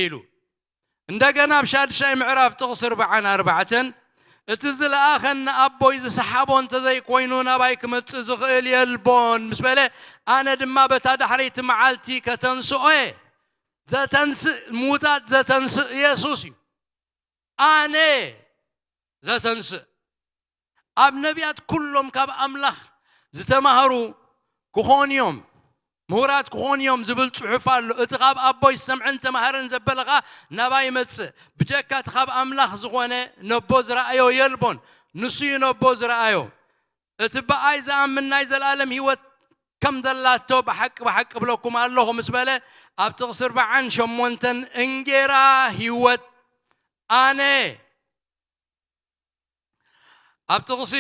ኢሉ። እንደገና ኣብ ሻድሻይ ምዕራፍ ጥቕሲ ኣርባዓን ኣርባዕተን፣ እቲ ዝለኣኸኒ ኣቦይ ዝሰሓቦ እንተዘይኮይኑ ናባይ ክመጽእ ዝኽእል የልቦን ምስ በለ፣ ኣነ ድማ በታ ዳሕረይቲ መዓልቲ ከተንስኦ እየ። ዘተንስእ፣ ምዉታት ዘተንስእ የሱስ እዩ። ኣነ ዘተንስእ። ኣብ ነቢያት ኩሎም ካብ ኣምላኽ ዝተማህሩ ክኾኑ እዮም፣ ምሁራት ክኾኑ እዮም ዝብል ጽሑፍ ኣሎ። እቲ ካብ ኣቦይ ዝሰምዐን ዝተማህረን ዘበለ ኸኣ ናባይ ይመጽእ። ብጀካ እቲ ካብ ኣምላኽ ዝኾነ ነቦ ዝረኣዮ የልቦን። ንሱ እዩ ነቦ ዝረኣዮ። እቲ ብኣይ ዝኣምን ናይ ዘለኣለም ህይወት ከም ዘላቶ ብሓቂ ብሓቂ እብለኩም ኣለኹ ምስ በለ፣ ኣብ ጥቕሲ ኣርባዓን ሸሞንተን እንጌራ ህይወት ኣነ። ኣብ ጥቕሲ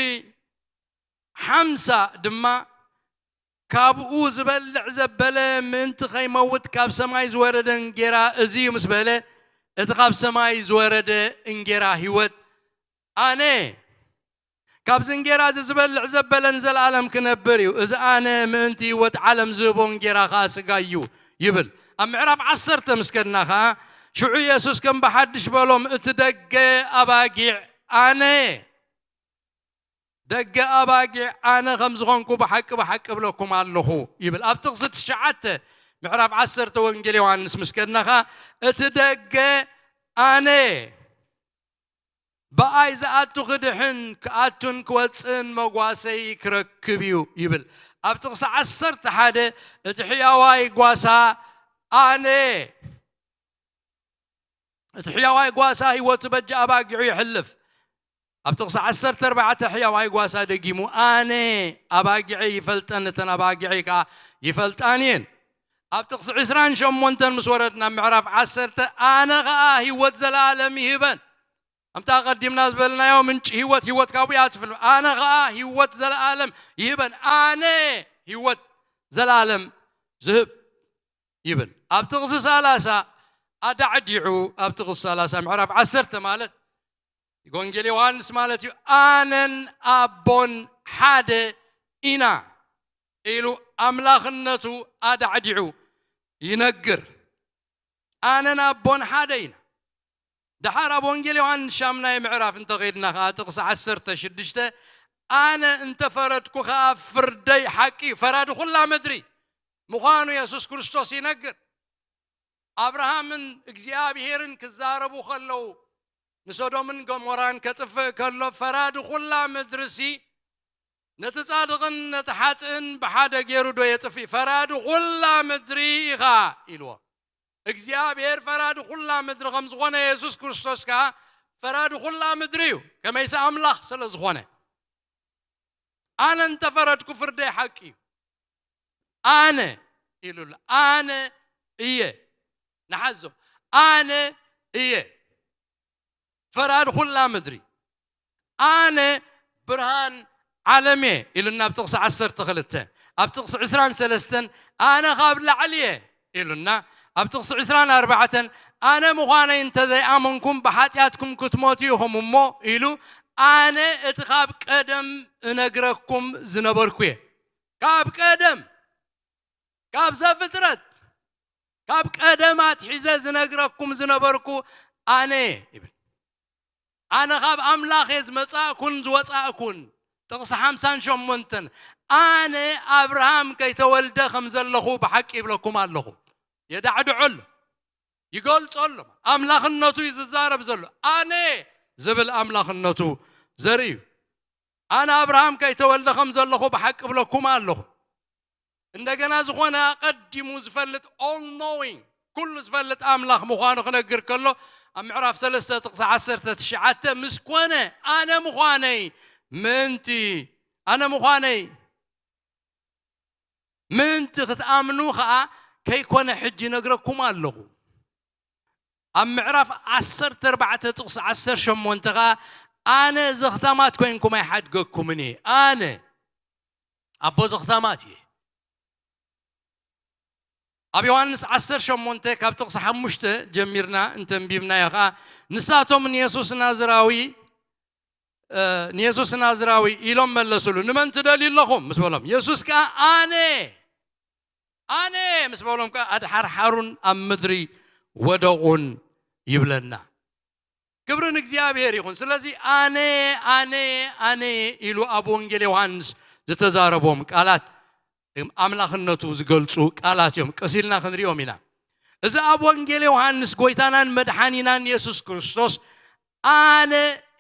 ሓምሳ ድማ ካብኡ ዝበልዕ ዘበለ ምእንቲ ከይመውት ካብ ሰማይ ዝወረደ እንጌራ እዚ እዩ ምስ በለ፣ እቲ ካብ ሰማይ ዝወረደ እንጌራ ህይወት ኣነ። ካብዚ እንጌራ እዚ ዝበልዕ ዘበለን ዘለኣለም ክነብር እዩ። እዚ ኣነ ምእንቲ ህይወት ዓለም ዝህቦ እንጌራ ኸኣ ስጋ እዩ ይብል። ኣብ ምዕራፍ ዓሰርተ ምስ ከድና ኸኣ ሽዑ የሱስ ከም ብሓድሽ በሎም፣ እቲ ደገ ኣባጊዕ ኣነ እየ። ደገ ኣባጊዕ ኣነ ከም ዝኾንኩ ብሓቂ ብሓቂ እብለኩም ኣለኹ ይብል። ኣብ ጥቕሲ ትሽዓተ ምዕራፍ ዓሰርተ ወንጌል ዮሃንስ ምስ ከድና ኸኣ እቲ ደገ ኣነ እየ። ብኣይ ዝኣቱ ክድሕን ክኣቱን ክወፅእን መጓሰይ ክረክብ እዩ ይብል። ኣብ ጥቕሲ ዓሰርተ ሓደ እቲ ሕያዋይ ጓሳ ኣነ እቲ ሕያዋይ ጓሳ ህይወቱ በጃ ኣባጊዑ ይሕልፍ። ኣብ ጥቕሲ ዓሰርተ ኣርባዕተ ሕያዋይ ጓሳ ደጊሙ ኣነ ኣባጊዐ ይፈልጠን እተን ኣባጊዐ ከዓ ይፈልጣን እየን። ኣብ ጥቕሲ ዕስራን ሸሞንተን ምስ ወረድና ምዕራፍ ዓሰርተ ኣነ ከዓ ህይወት ዘለኣለም ይህበን። ከምቲ ኣቐዲምና ዝበልናዮ ምንጪ ህይወት፣ ህይወት ካብኡ እያ ትፍልም። ኣነ ኸኣ ህይወት ዘለኣለም ይህበን፣ ኣነ ህይወት ዘለኣለም ዝህብ ይብል። ኣብ ጥቕሲ ሰላሳ ኣዳዕዲዑ፣ ኣብ ጥቕሲ ሰላሳ ምዕራፍ ዓሰርተ ማለት ወንጌል ዮሃንስ ማለት እዩ፣ ኣነን ኣቦን ሓደ ኢና ኢሉ ኣምላኽነቱ ኣዳዕዲዑ ይነግር። ኣነን ኣቦን ሓደ ኢና። ደሓር ኣብ ወንጌል ዮሃንስ ሻምናይ ምዕራፍ እንተኸይድና ኸዓ ጥቕሲ ዓሰርተ ሽዱሽተ ኣነ እንተፈረድኩ ኸዓ ፍርደይ ሓቂ እዩ፣ ፈራዲ ኩላ ምድሪ ምዃኑ የሱስ ክርስቶስ ይነግር። ኣብርሃምን እግዚኣብሄርን ክዛረቡ ከለዉ ንሶዶምን ገሞራን ከጥፍእ ከሎ ፈራዲ ኩላ ምድርሲ ነቲ ጻድቕን ነቲ ሓጥእን ብሓደ ገይሩ ዶ የጥፍእ? ፈራዲ ኩላ ምድሪ ኢኻ ኢልዎ። እግዚኣብሔር ፈራዲ ኩላ ምድሪ ከም ዝኾነ የሱስ ክርስቶስ ከኣ ፈራዲ ኩላ ምድሪ እዩ። ከመይሲ ኣምላኽ ስለ ዝኾነ። ኣነ እንተፈረድኩ ፍርደይ ሓቂ እዩ። ኣነ ኢሉ ኣሎ። ኣነ እየ። ንሓዞ። ኣነ እየ። ፈራድ ኩላ ምድሪ ኣነ ብርሃን ዓለም እየ ኢሉና ኣብ ጥቕሲ ዓሰርተ ክልተ። ኣብ ጥቕሲ ዕስራን ሰለስተን ኣነ ካብ ላዕሊ እየ ኢሉና ኣብ ጥቕሲ ዕስራን ኣርባዕተን ኣነ ምዃነይ እንተዘይኣመንኩም ብሓጢኣትኩም ክትሞቱ ኢኹም እሞ ኢሉ ኣነ እቲ ካብ ቀደም እነግረኩም ዝነበርኩ እየ። ካብ ቀደም ካብ ዘፍጥረት ካብ ቀደም ኣትሒዘ ዝነግረኩም ዝነበርኩ ኣነ እየ ይብል። ኣነ ካብ ኣምላኽ እየ ዝመጻእኩን ዝወጻእኩን። ጥቕሲ ሓምሳን ሸሞንተን ኣነ ኣብርሃም ከይተወልደ ከም ዘለኹ ብሓቂ ይብለኩም ኣለኹ። የዳዕድዖ ኣሎ፣ ይገልጾ ኣሎ። ኣምላኽነቱ እዩ ዝዛረብ ዘሎ። ኣነ ዝብል ኣምላኽነቱ ዘርኢ እዩ። ኣነ ኣብርሃም ከይተወልደ ከም ዘለኹ ብሓቂ እብለኩም ኣለኹ። እንደገና ዝኾነ ኣቐዲሙ ዝፈልጥ all knowing ኩሉ ዝፈልጥ ኣምላኽ ምዃኑ ክነግር ከሎ ኣብ ምዕራፍ ሰለስተ ጥቕሲ ዓሰርተ ትሽዓተ ምስ ኮነ ኣነ ምዃነይ ምእንቲ ኣነ ምዃነይ ምእንቲ ክትኣምኑ ኸኣ ከይኮነ ሕጂ ነግረኩም ኣለኹ። ኣብ ምዕራፍ ዓሰርተ ኣርባዕተ ጥቕሲ ዓሰርተ ሸሞንተ ኸኣ ኣነ ዘኽታማት ኮይንኩም ኣይሓድገኩምን እየ። ኣነ ኣቦ ዘኽታማት እየ። ኣብ ዮሃንስ ዓሰርተ ሸሞንተ ካብ ጥቕሲ ሓሙሽተ ጀሚርና እንተንቢብናዮ ኸኣ ንሳቶም ንየሱስ ናዝራዊ ንየሱስ ናዝራዊ ኢሎም መለሱሉ። ንመን ትደልዩ ኣለኹም ምስ በሎም የሱስ ከኣ ኣነ ኣነ ምስ በሎም ከኣ ኣድሓርሓሩን ኣብ ምድሪ ወደቑን ይብለና። ክብሪ ንእግዚኣብሔር ይኹን። ስለዚ ኣነ ኣነ ኣነ ኢሉ ኣብ ወንጌል ዮሃንስ ዝተዛረቦም ቃላት ኣምላኽነቱ ዝገልጹ ቃላት እዮም። ቀሲልና ክንሪኦም ኢና። እዚ ኣብ ወንጌል ዮሃንስ ጎይታናን መድሓኒናን የሱስ ክርስቶስ ኣነ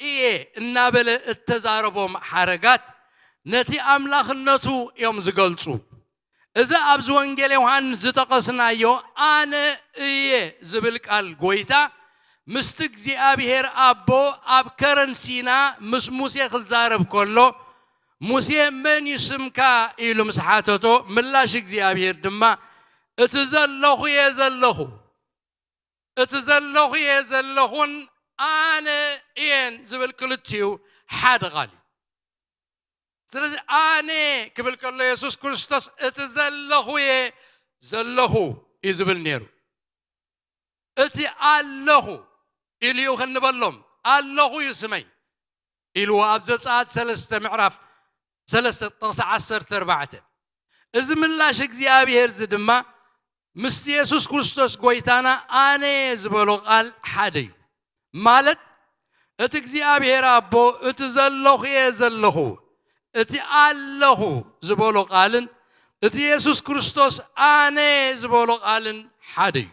እየ እናበለ እተዛረቦም ሓረጋት ነቲ ኣምላኽነቱ እዮም ዝገልጹ። እዚ ኣብዚ ወንጌል ዮሃንስ ዝጠቐስናዮ ኣነ እየ ዝብል ቃል ጎይታ ምስቲ እግዚኣብሔር ኣቦ ኣብ ከረን ሲና ምስ ሙሴ ክዛረብ ከሎ ሙሴ መን እዩ ስምካ ኢሉ ምስ ሓተቶ ምላሽ እግዚኣብሔር ድማ እቲ ዘለኹ እየ ዘለኹ እቲ ዘለኹ እየ ዘለኹን ኣነ እየን ዝብል ክልቲኡ ሓደ ቃል እዩ። ስለዚ ኣነ ክብል ከሎ የሱስ ክርስቶስ እቲ ዘለኹ እየ ዘለኹ እዩ ዝብል ነይሩ። እቲ ኣለኹ ኢሉ እዩ ክንበሎም ኣለኹ እዩ ስመይ። ኢልዎ ኣብ ዘጸኣት ሰለስተ ምዕራፍ ሰለስተ ጥቕሲ ዓሰርተ ኣርባዕተ። እዚ ምላሽ እግዚኣብሔር እዚ ድማ ምስቲ የሱስ ክርስቶስ ጎይታና ኣነ ዝበሎ ቃል ሓደ እዩ። ማለት እቲ እግዚኣብሔር ኣቦ እቲ ዘለኹ እየ ዘለኹ፣ እቲ ኣለኹ ዝበሎ ቃልን እቲ የሱስ ክርስቶስ ኣነ ዝበሎ ቃልን ሓደ እዩ።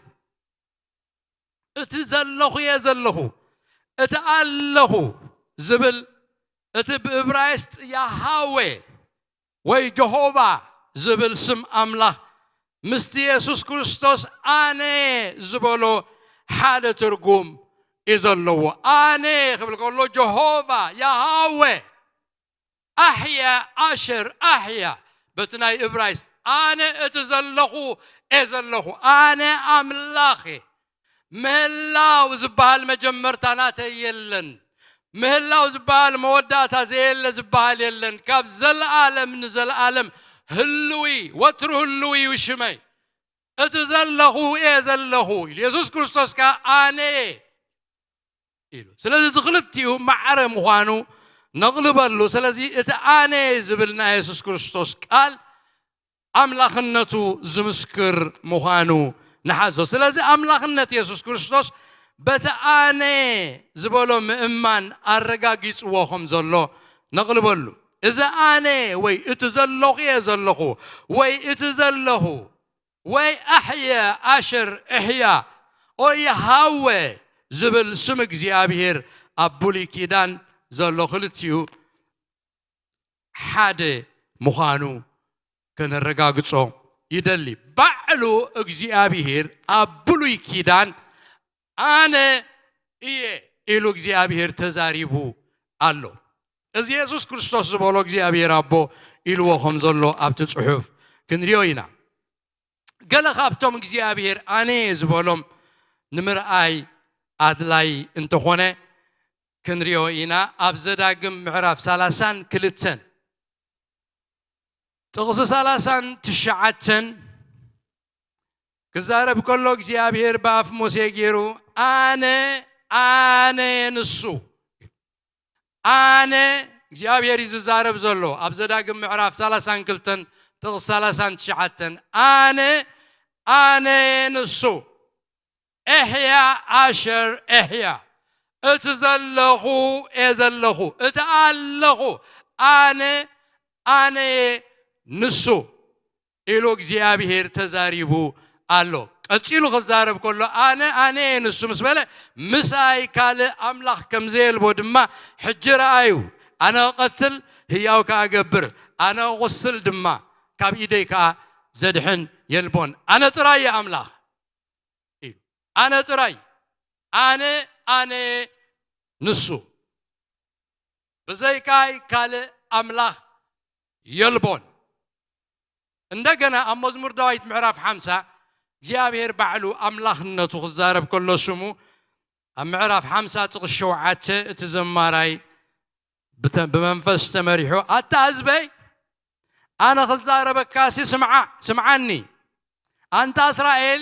እቲ ዘለኹ እየ ዘለኹ፣ እቲ ኣለኹ ዝብል እቲ ብእብራይስጥ ያሃዌ ወይ ጀሆቫ ዝብል ስም ኣምላኽ ምስቲ የሱስ ክርስቶስ ኣነ ዝበሎ ሓደ ትርጉም እዩ ዘለዎ። ኣነ ክብል ከሎ ጀሆቫ ያሃዌ ኣሕያ ኣሸር ኣሕያ በቲ ናይ እብራይስ ኣነ እቲ ዘለኹ እየ ዘለኹ። ኣነ ኣምላኽ እየ። ምህላው ዝበሃል መጀመርታ ናተይ የለን። ምህላው ዝበሃል መወዳእታ ዘየለ ዝበሃል የለን። ካብ ዘለኣለም ንዘለኣለም ህልዊ ወትሩ ህልዊ እዩ ሽመይ። እቲ ዘለኹ እየ ዘለኹ ኢሉ የሱስ ክርስቶስ ከኣ ኣነ እየ ኢሉ። ስለዚ እዚ ክልቲኡ ማዕረ ምዃኑ ነቕልበሉ። ስለዚ እቲ ኣነ ዝብል ናይ የሱስ ክርስቶስ ቃል ኣምላኽነቱ ዝምስክር ምዃኑ ንሓዞ። ስለዚ ኣምላኽነት የሱስ ክርስቶስ በቲ ኣነ ዝበሎ ምእማን ኣረጋጊጽዎ ከም ዘሎ ነቕልበሉ። እዚ ኣነ ወይ እቲ ዘለኹ እየ ዘለኹ ወይ እቲ ዘለኹ ወይ ኣሕየ ኣሸር እሕያ ኦይ ሃወ ዝብል ስም እግዚኣብሔር ኣብ ብሉይ ኪዳን ዘሎ ክልቲኡ ሓደ ምዃኑ ከነረጋግጾ ይደሊ። ባዕሉ እግዚኣብሔር ኣብ ብሉይ ኪዳን ኣነ እየ ኢሉ እግዚኣብሔር ተዛሪቡ ኣሎ። እዚ የሱስ ክርስቶስ ዝበሎ እግዚኣብሔር ኣቦ ኢልዎ ከም ዘሎ ኣብቲ ጽሑፍ ክንሪኦ ኢና። ገለ ካብቶም እግዚኣብሔር ኣነ እየ ዝበሎም ንምርኣይ ኣድላይ እንተኾነ ክንሪኦ ኢና። ኣብ ዘዳግም ምዕራፍ ሰላሳን ክልተን ጥቕሲ ሰላሳን ትሽዓተን ክዛረብ ከሎ እግዚኣብሔር ብኣፍ ሙሴ ገይሩ ኣነ ኣነ ንሱ ኣነ እግዚኣብሔር እዩ ዝዛረብ ዘሎ። ኣብ ዘዳግም ምዕራፍ ሰላሳን ክልተን ጥቕሲ ሰላሳን ትሽዓተን ኣነ ኣነ ንሱ እሕያ ኣሸር እሕያ እቲ ዘለኹ እየ ዘለኹ እቲ ኣለኹ ኣነ ኣነ ንሱ ኢሉ እግዚኣብሔር ተዛሪቡ ኣሎ። ቀጺሉ ክዛረብ ከሎ ኣነ ኣነ እየ ንሱ ምስ በለ ምሳይ ካልእ ኣምላኽ ከም ዘየልቦ ድማ ሕጂ ረኣዩ። ኣነ እቐትል ህያው ከኣ እገብር፣ ኣነ እቑስል ድማ ካብ ኢደይ ከኣ ዘድሕን የልቦን። ኣነ ጥራይ እየ ኣምላኽ ኢሉ። ኣነ ጥራይ ኣነ ኣነ ንሱ ብዘይካይ ካልእ ኣምላኽ የልቦን። እንደገና ኣብ መዝሙር ዳዊት ምዕራፍ ሓምሳ እግዚኣብሔር ባዕሉ ኣምላኽነቱ ክዛረብ ከሎ ስሙ ኣብ ምዕራፍ ሓምሳ ጥቕሲ ሸውዓተ እቲ ዘማራይ ብተ- ብመንፈስ ተመሪሑ ኣታ ህዝበይ ኣነ ክዛረበካሲ ስምዓ ስምዓኒ ኣንታ እስራኤል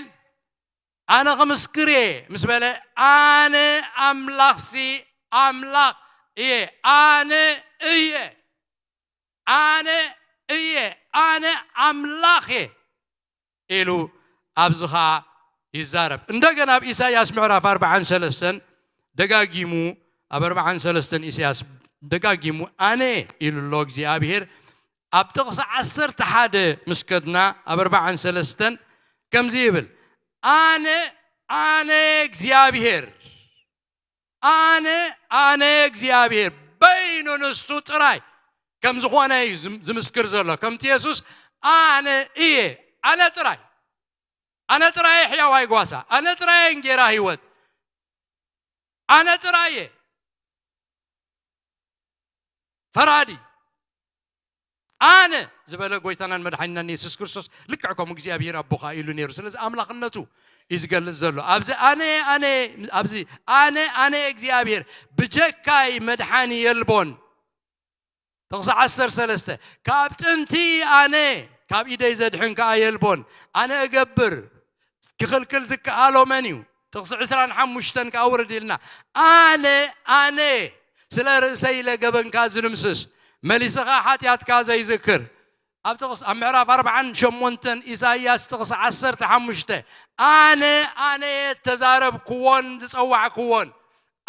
ኣነ ክምስክር እየ ምስ በለ ኣነ ኣምላኽሲ ኣምላኽ እየ ኣነ እየ ኣነ እየ ኣነ ኣምላኽ እየ ኢሉ ኣብዚ ኸዓ ይዛረብ። እንደገና ኣብ ኢሳያስ ምዕራፍ ኣርባዓን ሰለስተን ደጋጊሙ ኣብ ኣርባዓን ሰለስተን ኢሳያስ ደጋጊሙ ኣነ ኢሉ ኣሎ እግዚኣብሔር። ኣብ ጥቕሲ ዓሰርተ ሓደ ምስ ከድና ኣብ ኣርባዓን ሰለስተን ከምዚ ይብል ኣነ ኣነ እግዚኣብሔር ኣነ ኣነ እግዚኣብሔር በይኑ ንሱ ጥራይ ከም ዝኾነ እዩ ዝም- ዝምስክር ዘሎ። ከምቲ የሱስ ኣነ እየ ኣነ ጥራይ ኣነ ጥራይ ሕያዋይ ጓሳ ኣነ ጥራይ እንጌራ ህይወት ኣነ ጥራይ እየ ፈራዲ ኣነ ዝበለ ጎይታናን መድሓኒናን የሱስ ክርስቶስ ልክዕ ከምኡ እግዚኣብሔር ኣቦኻ ኢሉ ነይሩ። ስለዚ ኣምላኽነቱ እዩ ዝገልጽ ዘሎ። ኣብዚ ኣነ ኣነ ኣብዚ ኣነ ኣነ እግዚኣብሔር ብጀካይ መድሓኒ የልቦን። ጥቕሲ ዓሰርተ ሰለስተ ካብ ጥንቲ ኣነ ካብ ኢደይ ዘድሕን ከኣ የልቦን። ኣነ እገብር ክኽልክል ዝከኣሎ መን እዩ? ጥቕሲ ዕስራን ሓሙሽተን ከኣ ውርድ ኢልና ኣነ ኣነ ስለ ርእሰይ ኢለ ገበንካ ዝድምስስ፣ መሊስኻ ሓጢኣትካ ዘይዝክር። ኣብ ጥቕስ ኣብ ምዕራፍ ኣርባዓን ሸሞንተን ኢሳይያስ ጥቕሲ ዓሰርተ ሓሙሽተ ኣነ ኣነ እየ እተዛረብክዎን ዝጸዋዕክዎን፣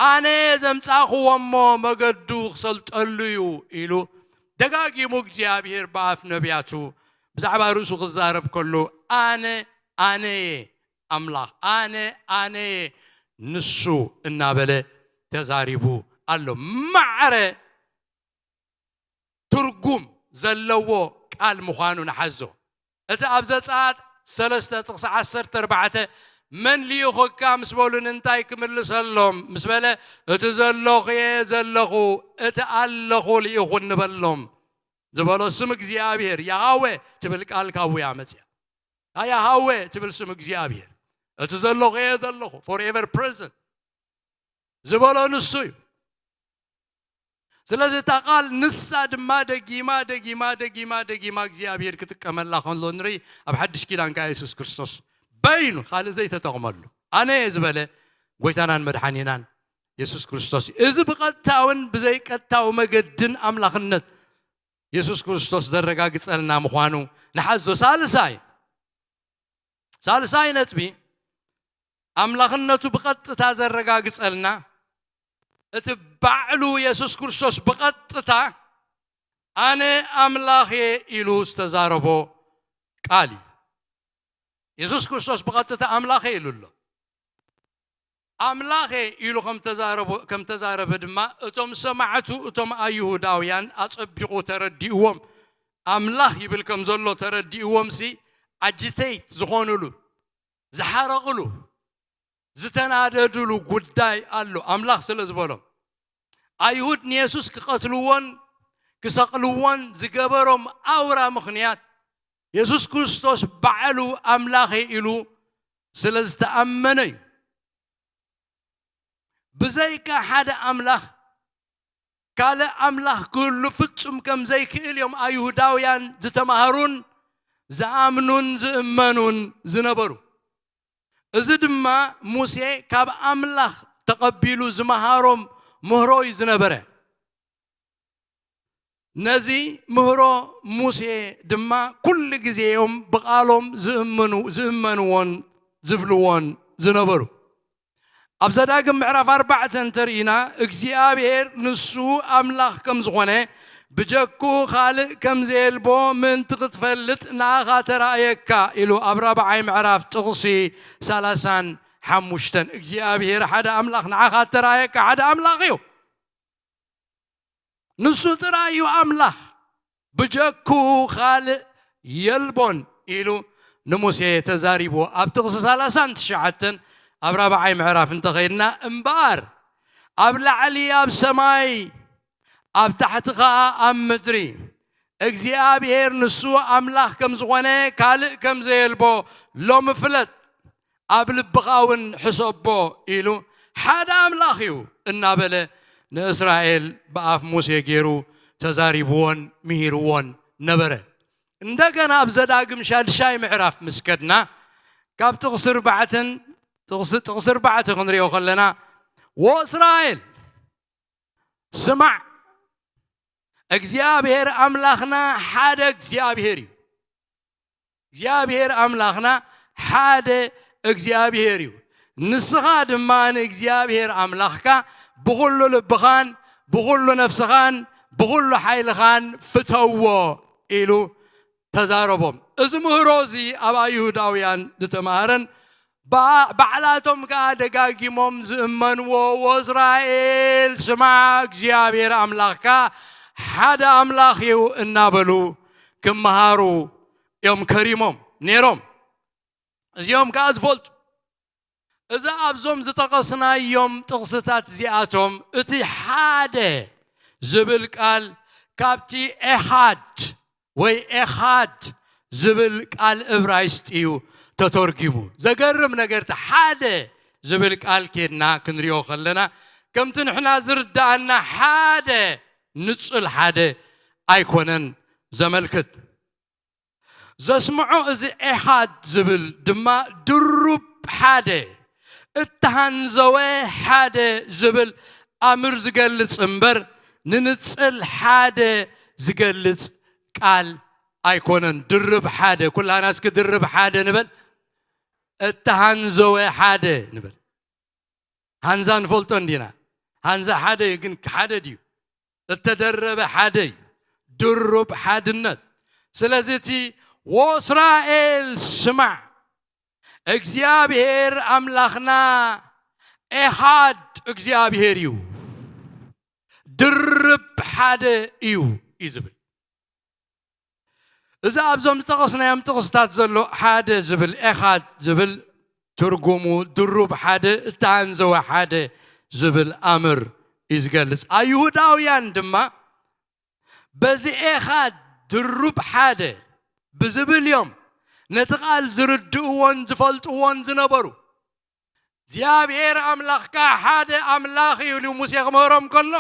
ኣነ እየ ዘምጻእክዎ እሞ መገዱ ክሰልጠሉ እዩ ኢሉ ደጋጊሙ እግዚኣብሔር ብኣፍ ነቢያቱ ብዛዕባ ርእሱ ክዛረብ ከሎ ኣነ ኣነ እየ ኣምላኽ፣ ኣነ ኣነ እየ ንሱ እናበለ ተዛሪቡ ኣሎ። ማዕረ ትርጉም ዘለዎ ቃል ምዃኑ ንሓዞ። እቲ ኣብ ዘጸኣት ሰለስተ ጥቕሲ ዓሰርተ ኣርባዕተ መን ልኢኹካ ምስ በሉኒ እንታይ ክምልሰሎም ምስ በለ እቲ ዘለኹ እየ ዘለኹ እቲ ኣለኹ ልኢኹኒ በሎም ዝበሎ ስም እግዚኣብሔር ያሃወ ትብል ቃል ካብኡ እያ መጽያ። ያሃወ ትብል ስም እግዚኣብሔር እቲ ዘለኹ እየ ዘለኹ forever present ዝበሎ ንሱ እዩ። ስለዚ እታ ቃል ንሳ ድማ ደጊማ ደጊማ ደጊማ ደጊማ እግዚኣብሔር ክጥቀመላ ከሎ ንርኢ። ኣብ ሓድሽ ኪዳን ከኣ የሱስ ክርስቶስ በይኑ ካልእ ዘይተጠቕመሉ ኣነ እየ ዝበለ ጎይታናን መድሓኒናን የሱስ ክርስቶስ እዩ። እዚ ብቐጥታውን ብዘይቀጥታዊ መገድን ኣምላኽነት የሱስ ክርስቶስ ዘረጋግጸልና ምዃኑ ንሓዞ። ሳልሳይ ሳልሳይ ነጥቢ ኣምላኽነቱ ብቐጥታ ዘረጋግጸልና እቲ ባዕሉ የሱስ ክርስቶስ ብቐጥታ ኣነ ኣምላኽ እየ ኢሉ ዝተዛረቦ ቃል እዩ። የሱስ ክርስቶስ ብቐጥታ ኣምላኽ እየ ኢሉ ኣሎ። ኣምላኽ እየ ኢሉ ከም ተዛረቦ- ከም ተዛረበ ድማ እቶም ሰማዕቱ እቶም ኣይሁዳውያን ኣጸቢቑ ተረዲእዎም። ኣምላኽ ይብል ከም ዘሎ ተረዲእዎም ሲ ኣጂቴት ዝኾኑሉ ዝሓረቕሉ ዝተናደዱሉ ጉዳይ ኣሎ። ኣምላኽ ስለ ዝበሎም ኣይሁድ ንየሱስ ክቐትልዎን ክሰቕልዎን ዝገበሮም ኣውራ ምኽንያት የሱስ ክርስቶስ ባዕሉ ኣምላኽ እየ ኢሉ ስለ ዝተኣመነ እዩ። ብዘይካ ሓደ ኣምላኽ ካልእ ኣምላኽ ክህሉ ፍጹም ከም ዘይክእል እዮም ኣይሁዳውያን ዝተማህሩን ዝኣምኑን ዝእመኑን ዝነበሩ። እዚ ድማ ሙሴ ካብ ኣምላኽ ተቐቢሉ ዝመሃሮም ምህሮ እዩ ዝነበረ። ነዚ ምህሮ ሙሴ ድማ ኩሉ ግዜ እዮም ብቓሎም ዝእምኑ- ዝእመንዎን ዝብልዎን ዝነበሩ። ኣብ ዘዳግም ምዕራፍ ኣርባዕተ እንተርኢና እግዚኣብሔር ንሱ ኣምላኽ ከም ዝኾነ ብጀኩ ካልእ ከም ዘየልቦ ምእንቲ ክትፈልጥ ንኣኻ ተራእየካ ኢሉ ኣብ ራብዓይ ምዕራፍ ጥቕሲ ሰላሳን ሓሙሽተን እግዚኣብሔር ሓደ ኣምላኽ ንዓኻ ተራእየካ ሓደ ኣምላኽ እዩ። ንሱ ጥራይ እዩ ኣምላኽ፣ ብጀኩ ካልእ የልቦን ኢሉ ንሙሴ ተዛሪብዎ። ኣብ ጥቕሲ ሰላሳን ትሽዓተን ኣብ ራብዓይ ምዕራፍ እንተኸይድና፣ እምበኣር ኣብ ላዕሊ ኣብ ሰማይ ኣብ ታሕቲ ኸኣ ኣብ ምድሪ እግዚኣብሔር ንሱ ኣምላኽ ከም ዝኾነ ካልእ ከም ዘየልቦ ሎሚ ፍለጥ። ኣብ ልብኻ እውን ሕሰቦ ኢሉ ሓደ ኣምላኽ እዩ እናበለ ንእስራኤል ብኣፍ ሙሴ ገይሩ ተዛሪብዎን ምሂርዎን ነበረ። እንደገና ኣብ ዘዳግም ሻድሻይ ምዕራፍ ምስ ከድና ካብ ጥቕሲ ኣርባዕተን ጥቕሲ ጥቕሲ ኣርባዕተ ክንሪኦ ከለና ወእስራኤል ስማዕ እግዚኣብሔር ኣምላኽና ሓደ እግዚኣብሔር እዩ። እግዚኣብሔር ኣምላኽና ሓደ እግዚኣብሔር እዩ። ንስኻ ድማ ንእግዚኣብሔር ኣምላኽካ ብኹሉ ልብኻን ብኹሉ ነፍስኻን ብኹሉ ሓይልኻን ፍተዎ ኢሉ ተዛረቦም። እዚ ምህሮ እዚ ኣብ ኣይሁዳውያን ዝተማህረን ባዕላቶም ከኣ ደጋጊሞም ዝእመንዎ ወእስራኤል ስማዕ እግዚኣብሔር ኣምላኽካ ሓደ ኣምላኽ እዩ እናበሉ ክመሃሩ እዮም ከሪሞም ነይሮም። እዚኦም ከኣ ዝፈልጡ እዚ ኣብዞም ዝጠቐስናዮም ጥቕስታት እዚኣቶም እቲ ሓደ ዝብል ቃል ካብቲ ኤኻድ ወይ ኤኻድ ዝብል ቃል እብራይስጢ እዩ ተተርጊሙ። ዘገርም ነገር እቲ ሓደ ዝብል ቃል ኬድና ክንሪኦ ከለና ከምቲ ንሕና ዝርዳኣና ሓደ ንጹል ሓደ ኣይኮነን ዘመልክት። ዘስምዖ እዚ ኤኻድ ዝብል ድማ ድሩብ ሓደ እተሃንዘወ ሓደ ዝብል ኣምር ዝገልጽ እምበር፣ ንንጽል ሓደ ዝገልጽ ቃል ኣይኮነን። ድርብ ሓደ፣ ኩላና እስኪ ድርብ ሓደ ንበል። እተሃንዘወ ሓደ ንበል። ሃንዛ ንፈልጦ እንዲና። ሃንዛ ሓደ እዩ፣ ግን ሓደ ድዩ? እተደረበ ሓደ እዩ። ድሩብ ሓድነት። ስለዚ እቲ ወእስራኤል ስማዕ፣ እግዚኣብሔር ኣምላኽና ኤሃድ እግዚኣብሔር እዩ፣ ድርብ ሓደ እዩ እዩ ዝብል። እዚ ኣብዞም ዝጠቐስናዮም ጥቕስታት ዘሎ ሓደ ዝብል፣ ኤኻድ ዝብል ትርጉሙ ድሩብ ሓደ፣ እተሃንዘወ ሓደ ዝብል ኣምር እዩ ዝገልጽ። ኣይሁዳውያን ድማ በዚ ኤኻድ ድሩብ ሓደ ብዝብል እዮም ነቲ ቃል ዝርድእዎን ዝፈልጥዎን ዝነበሩ። እግዚኣብሔር ኣምላኽካ ሓደ ኣምላኽ እዩ ኢሉ ሙሴ ክምህሮም ከሎ፣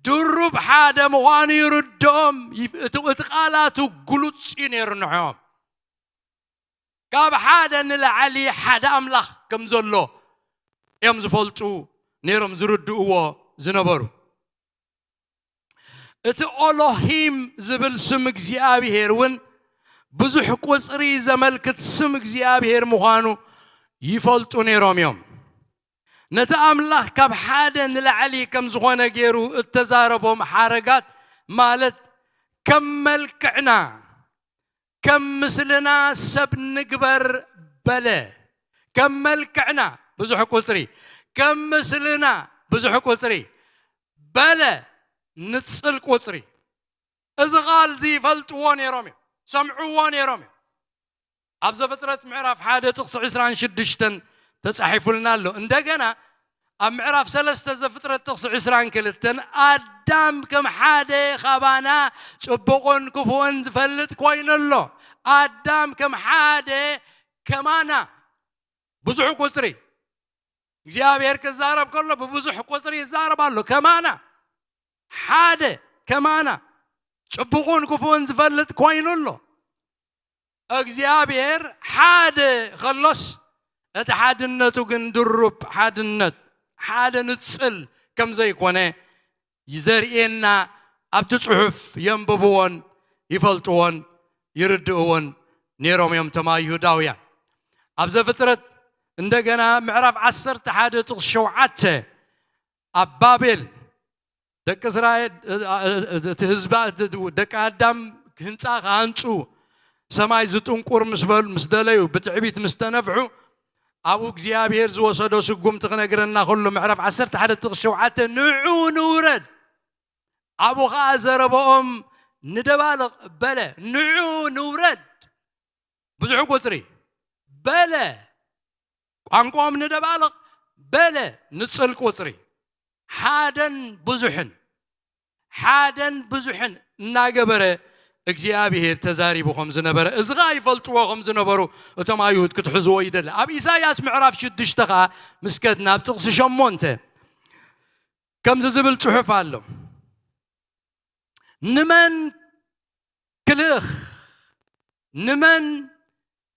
ድሩብ ሓደ ምዃኑ ይርድኦም። ይፍ-፣ እቲ፣ እቲ ቃላቱ ግሉጽ እዩ ነይሩ ንዕኦም። ካብ ሓደ ንላዕሊ ሓደ ኣምላኽ ከም ዘሎ እዮም ዝፈልጡ ነይሮም፣ ዝርድእዎ ዝነበሩ። እቲ ኦሎሂም ዝብል ስም እግዚኣብሔር እውን ብዙሕ ቁጽሪ ዘመልክት ስም እግዚኣብሔር ምዃኑ ይፈልጡ ነይሮም እዮም። ነቲ ኣምላኽ ካብ ሓደ ንላዕሊ ከም ዝኾነ ገይሩ እተዛረቦም ሓረጋት፣ ማለት ከም መልክዕና፣ ከም ምስልና ሰብ ንግበር በለ። ከም መልክዕና ብዙሕ ቁጽሪ፣ ከም ምስልና ብዙሕ ቁጽሪ በለ፣ ንጽል ቁጽሪ። እዚ ቃል እዚ ይፈልጥዎ ነይሮም እዮም፣ ሰምዕዎ ነይሮም እዮም። ኣብ ዘፍጥረት ምዕራፍ ሓደ ጥቕሲ ዕስራን ሽዱሽተን ተጻሒፉልና ኣሎ። እንደገና ኣብ ምዕራፍ ሰለስተ ዘፍጥረት ጥቕሲ ዕስራን ክልተን፣ ኣዳም ከም ሓደ ካባና ጽቡቕን ክፉእን ዝፈልጥ ኮይኑ ኣሎ። ኣዳም ከም ሓደ ከማና፣ ብዙሕ ቁጽሪ። እግዚኣብሔር ክዛረብ ከሎ ብብዙሕ ቁጽሪ ይዛረብ ኣሎ። ከማና፣ ሓደ ከማና፣ ጽቡቕን ክፉእን ዝፈልጥ ኮይኑ ኣሎ። እግዚኣብሔር ሓደ ከሎስ፣ እቲ ሓድነቱ ግን ድሩብ ሓድነት፣ ሓደ ንጽል ከም ዘይኮነ ዘርእየና፣ ኣብቲ ጽሑፍ የንብብዎን ይፈልጥዎን ይርድእዎን ነይሮም እዮም እቶም ኣይሁዳውያን። ኣብ ዘፍጥረት እንደገና ምዕራፍ ዓሰርተ ሓደ ጥቕሲ ሸውዓተ፣ ኣብ ባቤል ደቂ እስራኤል፣ እ-፣ እ-፣ እቲ ህዝባ፣ እቲ ደቂ ኣዳም ህንጻ ክሃንጹ፣ ሰማይ ዝጥንቁር ምስ በሉ፣ ምስ ደለዩ፣ ብትዕቢት ምስ ተነፍሑ፣ ኣብኡ እግዚኣብሔር ዝወሰዶ ስጉምቲ ክነግረና ከሎ፣ ምዕራፍ ዓሰርተ ሓደ ጥቕሲ ሸውዓተ፣ "ንዑ ንውረድ፣ ኣብኡ ኸኣ ዘረባኦም ንደባልቕ" በለ። ንዑ ንውረድ፣ ብዙሕ ቁጽሪ በለ። ቋንቋኦም ንደባልቕ በለ፣ ንጽል ቁጽሪ። ሓደን ብዙሕን፣ ሓደን ብዙሕን እናገበረ እግዚኣብሔር ተዛሪቡ ከም ዝነበረ፣ እዚ ኸኣ ይፈልጥዎ ከም ዝነበሩ እቶም ኣይሁድ ክትሕዝዎ ይደሊ። ኣብ ኢሳይያስ ምዕራፍ ሽዱሽተ ኸኣ ምስ ከድና፣ ኣብ ጥቕሲ ሸሞንተ ከምዚ ዝብል ጽሑፍ ኣሎ። "ንመን ክልእኽ? ንመን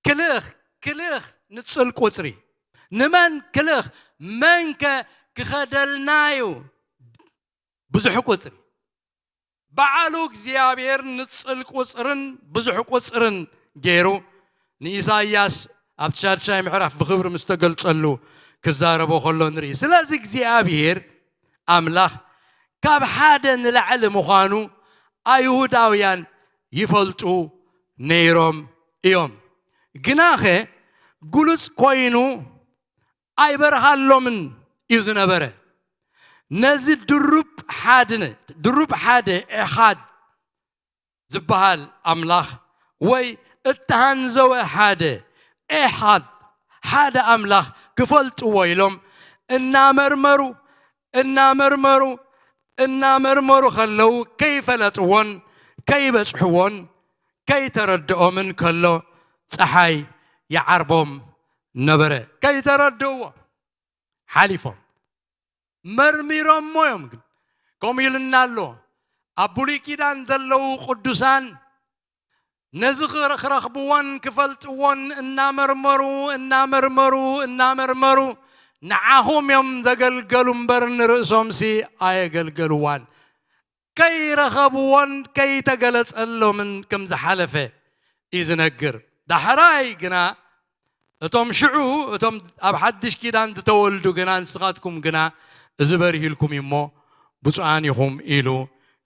ክልእኽ?" ክልእኽ ንጽል ቁጽሪ። "ንመን ክልእኽ? መንከ ክኸደልናዩ?" ብዙሕ ቁጽሪ። በዓሉ እግዚኣብሔር ንጽል ቁጽርን ብዙሕ ቁጽርን ገይሩ ንኢሳይያስ ኣብቲ ሻድሻይ ምዕራፍ ብኽብሪ ምስ ተገልጸሉ ክዛረቦ ከሎ ንርኢ። ስለዚ እግዚኣብሔር ኣምላኽ ካብ ሓደ ንላዕሊ ምዃኑ ኣይሁዳውያን ይፈልጡ ነይሮም እዮም። ግናኸ ግሉጽ ኮይኑ ኣይበርሃሎምን እዩ ዝነበረ። ነዚ ድሩብ ሓድነ-፣ ድሩብ ሓደ፣ ኤኻድ ዝበሃል ኣምላኽ፣ ወይ እተሃንዘወ ሓደ፣ ኤኻድ፣ ሓደ ኣምላኽ ክፈልጥዎ ኢሎም እናመርመሩ፣ እናመርመሩ፣ እናመርመሩ ከለዉ፣ ከይፈለጥዎን ከይበጽሕዎን ከይተረድኦምን ከሎ፣ ጸሓይ ይዓርቦም ነበረ። ከይተረድእዎ ሓሊፎም። መርሚሮሞ እዮም። ግን ከምኡ ኢሉና ኣሎ፣ ኣብ ብሉይ ኪዳን ዘለዉ ቅዱሳን ነዚ ክረ-፣ ክረኽብዎን ክፈልጥዎን እናመርመሩ፣ እናመርመሩ፣ እናመርመሩ፣ ንዓኹም እዮም ዘገልገሉ እምበር ንርእሶምሲ ኣየገልገልዋን፣ ከይረኸብዎን ከይተገለጸሎምን ከም ዝሓለፈ እዩ ዝነግር። ዳሕራይ ግና እቶም ሽዑ፣ እቶም ኣብ ሓድሽ ኪዳን ዝተወልዱ ግና፣ ንስኻትኩም ግና እዚ በሪህልኩም እዩ እሞ ብፁዓን ኢኹም ኢሉ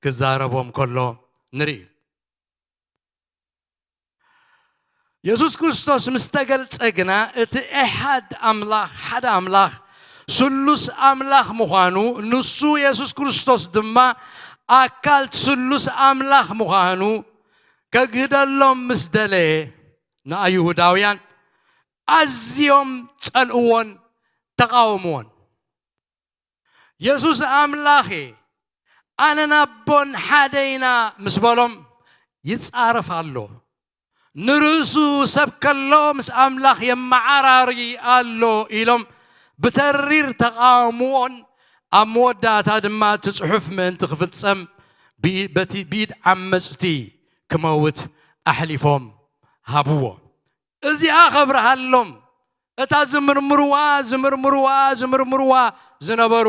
ክዛረቦም ከሎ ንርኢ። የሱስ ክርስቶስ ምስ ተገልጸ ግና እቲ ኤሓድ ኣምላኽ፣ ሓደ ኣምላኽ፣ ስሉስ ኣምላኽ ምዃኑ፣ ንሱ የሱስ ክርስቶስ ድማ ኣካል ስሉስ ኣምላኽ ምዃኑ ከግህደሎም ምስ ደለየ፣ ንኣይሁዳውያን ኣዝዮም ጸልእዎን ተቓወምዎን። የሱስ ኣምላኽ እየ፣ ኣነን ኣቦን ሓደ ኢና ምስ በሎም ይጻረፍ ኣሎ። ንርእሱ ሰብ ከሎ ምስ ኣምላኽ የመዓራሪ ኣሎ ኢሎም ብተሪር ተቓውምዎን ኣብ መወዳእታ ድማ እቲ ጽሑፍ ምእንቲ ክፍጸም ብኢ-፣ በቲ ብኢድ ዓመጽቲ ክመውት ኣሕሊፎም ሃብዎ። እዚኣ ከብርሃሎም፣ እታ ዝምርምርዋ፣ ዝምርምርዋ፣ ዝምርምርዋ ዝነበሩ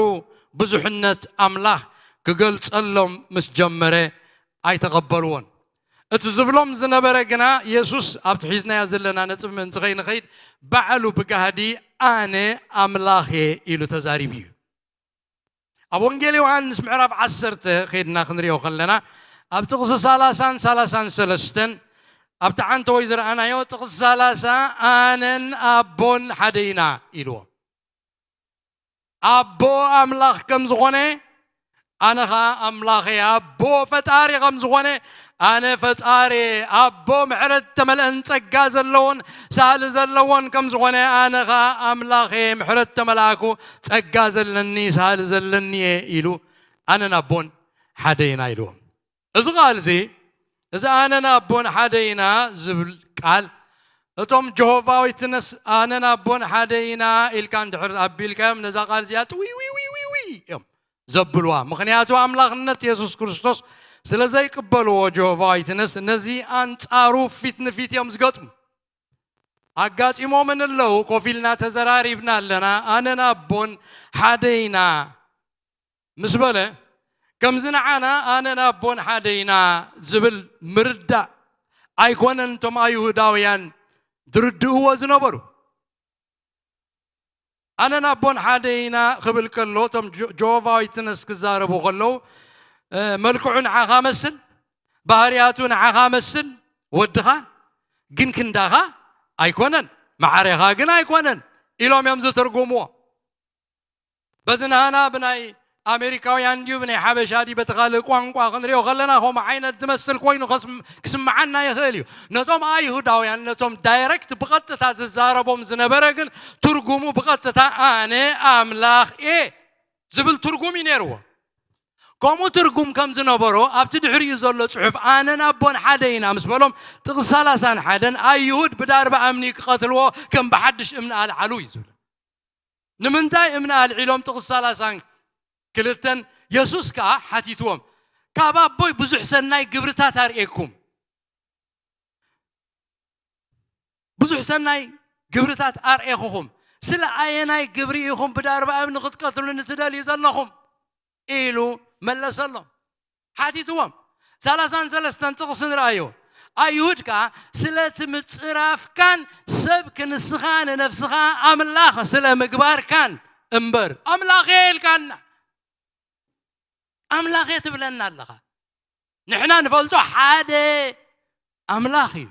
ብዙሕነት ኣምላኽ ክገልጸሎም ምስ ጀመረ ኣይተቐበልዎን። እቲ ዝብሎም ዝነበረ ግና የሱስ ኣብቲ ሒዝናዮ ዘለና ነጥቢ ምእንቲ ከይንኸይድ ባዕሉ ብጋህዲ ኣነ ኣምላኽ እየ ኢሉ ተዛሪቡ እዩ። ኣብ ወንጌል ዮሃንስ ምዕራፍ ዓሰርተ ከይድና ክንሪኦ ከለና ኣብ ጥቕሲ ሰላሳን ሰላሳን ሰለስተን ኣብቲ ዓንተወይ ዝረኣናዮ ጥቕሲ ሰላሳ ኣነን ኣቦን ሓደ ኢና ኢልዎ። ኣቦ ኣምላኽ ከም ዝኾነ ኣነ ኸዓ ኣምላኽ እየ። ኣቦ ፈጣሪ ከም ዝኾነ ኣነ ፈጣሪ እየ። ኣቦ ምሕረት ተመልአን ጸጋ ዘለዎን ሳህሊ ዘለዎን ከም ዝኾነ ኣነ ኸዓ ኣምላኽ እየ። ምሕረት ተመልኣኩ ጸጋ ዘለኒ ሳህሊ ዘለኒ እየ ኢሉ ኣነን ኣቦን ሓደ ኢና ኢልዎም። እዚ ቃል እዚ፣ እዚ ኣነን ኣቦን ሓደ ኢና ዝብል ቃል፣ እቶም ጀሆቫ ዊትነስ ኣነን ኣቦን ሓደ ኢና ኢልካ እንድሕር ኣቢልካዮም፣ ነዛ ቃል እዚኣ ጥውይ ዊይ ዊይ ዊይ ዊይ እዮም ዘብልዋ። ምኽንያቱ ኣምላኽነት የሱስ ክርስቶስ ስለ ዘይቅበልዎ ጀሆቫ ዊትነስ ነዚ ኣንጻሩ ፊት ንፊት እዮም ዝገጥሙ። ኣጋጢሞምን ኣለዉ፣ ኮፍ ኢልና ተዘራሪብና ኣለና። ኣነን ኣቦን ሓደ ኢና ምስ በለ፣ ከምዚ ንዓና ኣነን ኣቦን ሓደ ኢና ዝብል ምርዳእ ኣይኮነን እቶም ኣይሁዳውያን ዝርድእዎ ዝነበሩ። ኣነን ኣቦን ሓደ ኢና ክብል ከሎ፣ እቶም ጆ-፣ ጆሆቫ ዊትነስ ክዛረቡ ከለዉ፣ እ፣ መልክዑ ንዓኻ መስል፣ ባህርያቱ ንዓኻ መስል፣ ወድኻ ግን ክንዳኻ ኣይኮነን፣ ማዕሬኻ ግን ኣይኮነን ኢሎም እዮም ዝትርጉምዎ። በዚ ናህና ብናይ ኣሜሪካውያን ድዩ ብናይ ሓበሻ ድዩ በቲ ካልእ ቋንቋ ክንሪኦ ከለና ከምኡ ዓይነት ዝመስል ኮይኑ ከስም-፣ ክስምዓና ይኽእል እዩ። ነቶም ኣይሁዳውያን ነቶም ዳይረክት ብቐጥታ ዝዛረቦም ዝነበረ ግን ትርጉሙ ብቐጥታ ኣነ ኣምላኽ እየ ዝብል ትርጉም እዩ ነይርዎ። ከምኡ ትርጉም ከም ዝነበሮ ኣብቲ ድሕሪኡ ዘሎ ጽሑፍ ኣነን ኣቦን ሓደ ኢና ምስ በሎም ጥቕሲ ሰላሳን ሓደን ኣይሁድ ብዳርባ እምኒ ክቐትልዎ ከም ብሓድሽ እምኒ ኣልዓሉ እዩ ዝብል። ንምንታይ እምኒ ኣልዒሎም ጥቕሲ ሰላሳን ክልተን የሱስ ከኣ ሓቲትዎም ካብ ኣቦይ ብዙሕ ሰናይ ግብርታት ኣርእየኩም ብዙሕ ሰናይ ግብርታት ኣርእኹኹም ስለ ኣየናይ ግብሪ ኢኹም ብዳርባ እምኒ ክትቀትሉኒ ትደልዩ ዘለኹም ኢሉ መለሰሎም ሓቲትዎም ሰላሳን ሰለስተን ጥቕሲ ንረኣዮ ኣይሁድ ከኣ ስለቲ ምጽራፍካን ሰብ ክንስኻ ንነፍስኻ ኣምላኽ ስለ ምግባርካን እምበር ኣምላኽ እየ ኢልካና ኣምላኽ እየ ትብለና ኣለኻ ንሕና ንፈልጦ ሓደ ኣምላኽ እዩ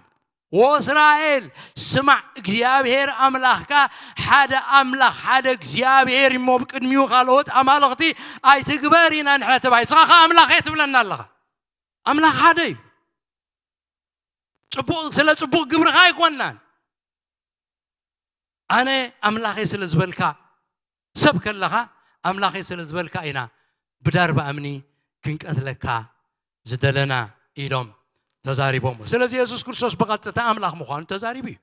ወእስራኤል ስማዕ እግዚኣብሔር ኣምላኽካ ሓደ ኣምላኽ ሓደ እግዚኣብሔር እሞ ብቅድሚኡ ካልኦት ኣማልኽቲ ኣይትግበር ኢና ንሕና ተባሂ ስኻ ከ ኣምላኽ እየ ትብለና ኣለኻ ኣምላኽ ሓደ እዩ ጽቡቕ ስለ ጽቡቕ ግብርኻ ኣይኮናን ኣነ ኣምላኸይ ስለ ዝበልካ ሰብ ከለኻ ኣምላኸይ ስለ ዝበልካ ኢና ብዳርባ እምኒ ክንቀትለካ ዝደለና ኢሎም ተዛሪቦሞ ስለዚ የሱስ ክርስቶስ ብቐጥታ ኣምላኽ ምዃኑ ተዛሪቡ እዩ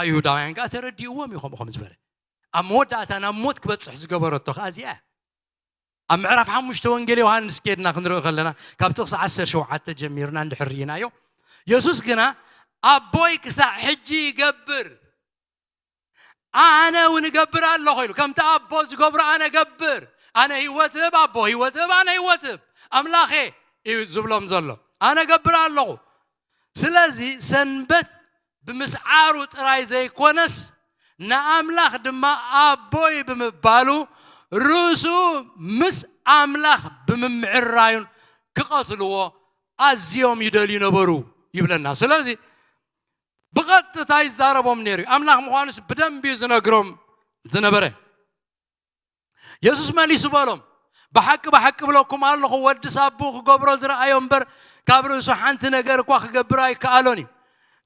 ኣይሁዳውያን ከዓ ተረዲእዎም እዩ ከምኡ ከም ዝበለ ኣብ መወዳእታ ናብ ሞት ክበፅሕ ዝገበረቶ ከዓ እዚኣ ኣብ ምዕራፍ ሓሙሽተ ወንጌል ዮሃንስ ኬድና ክንርኢ ከለና ካብ ጥቕሲ ዓሰርተ ሸውዓተ ጀሚርና እንድሕር ርኢናዮ የሱስ ግና ኣቦይ ክሳዕ ሕጂ ይገብር ኣነ እውን እገብር ኣለኹ ኢሉ። ከምቲ ኣቦ ዝገብሮ ኣነ እገብር። ኣነ ህይወት እህብ ኣቦ፣ ህይወት እህብ ኣነ፣ ህይወት እህብ ኣምላኸ እዩ ዝብሎም ዘሎ። ኣነ እገብር ኣለኹ። ስለዚ ሰንበት ብምስዓሩ ጥራይ ዘይኮነስ ንኣምላኽ ድማ ኣቦይ ብምባሉ ርእሱ ምስ ኣምላኽ ብምምዕራዩን ክቐትልዎ ኣዝዮም ይደልዩ ነበሩ ይብለና። ስለዚ ብቐጥታ ይዛረቦም ነይሩ እዩ። ኣምላኽ ምዃኑስ ብደንቢ እዩ ዝነግሮም ዝነበረ። የሱስ መሊሱ በሎም፣ ብሓቂ ብሓቂ ብለኩም ኣለኹ፣ ወዲ ሳቡ ክገብሮ ዝረኣዮ እምበር ካብ ርእሱ ሓንቲ ነገር እኳ ክገብር ኣይከኣሎን እዩ።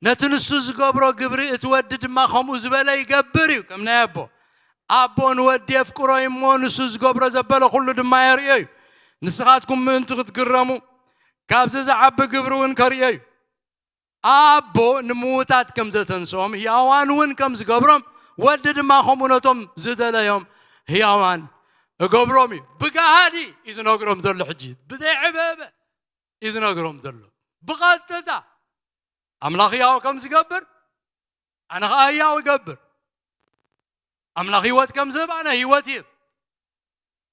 ነቲ ንሱ ዝገብሮ ግብሪ እቲ ወዲ ድማ ከምኡ ዝበለ ይገብር እዩ። ከም ናይ ኣቦ ኣቦ ንወዲ የፍቅሮ እዩ እሞ ንሱ ዝገብሮ ዘበለ ኩሉ ድማ የርእዮ እዩ። ንስኻትኩም ምእንቲ ክትግረሙ ካብዚ ዝዓቢ ግብሪ እውን ከርእዮ እዩ። ኣቦ ንምዉታት ከም ዘተንስኦም ህያዋን እውን ከም ዝገብሮም ወዲ ድማ ከምኡ ነቶም ዝደለዮም ህያዋን እገብሮም እዩ። ብጋሃዲ እዩ ዝነግሮም ዘሎ። ሕጂ ብዘይዕበበ እዩ ዝነግሮም ዘሎ። ብቐጥታ ኣምላኽ ህያው ከም ዝገብር ኣነ ኸዓ ህያው እገብር። ኣምላኽ ህይወት ከም ዝህብ ኣነ ህይወት ይህብ።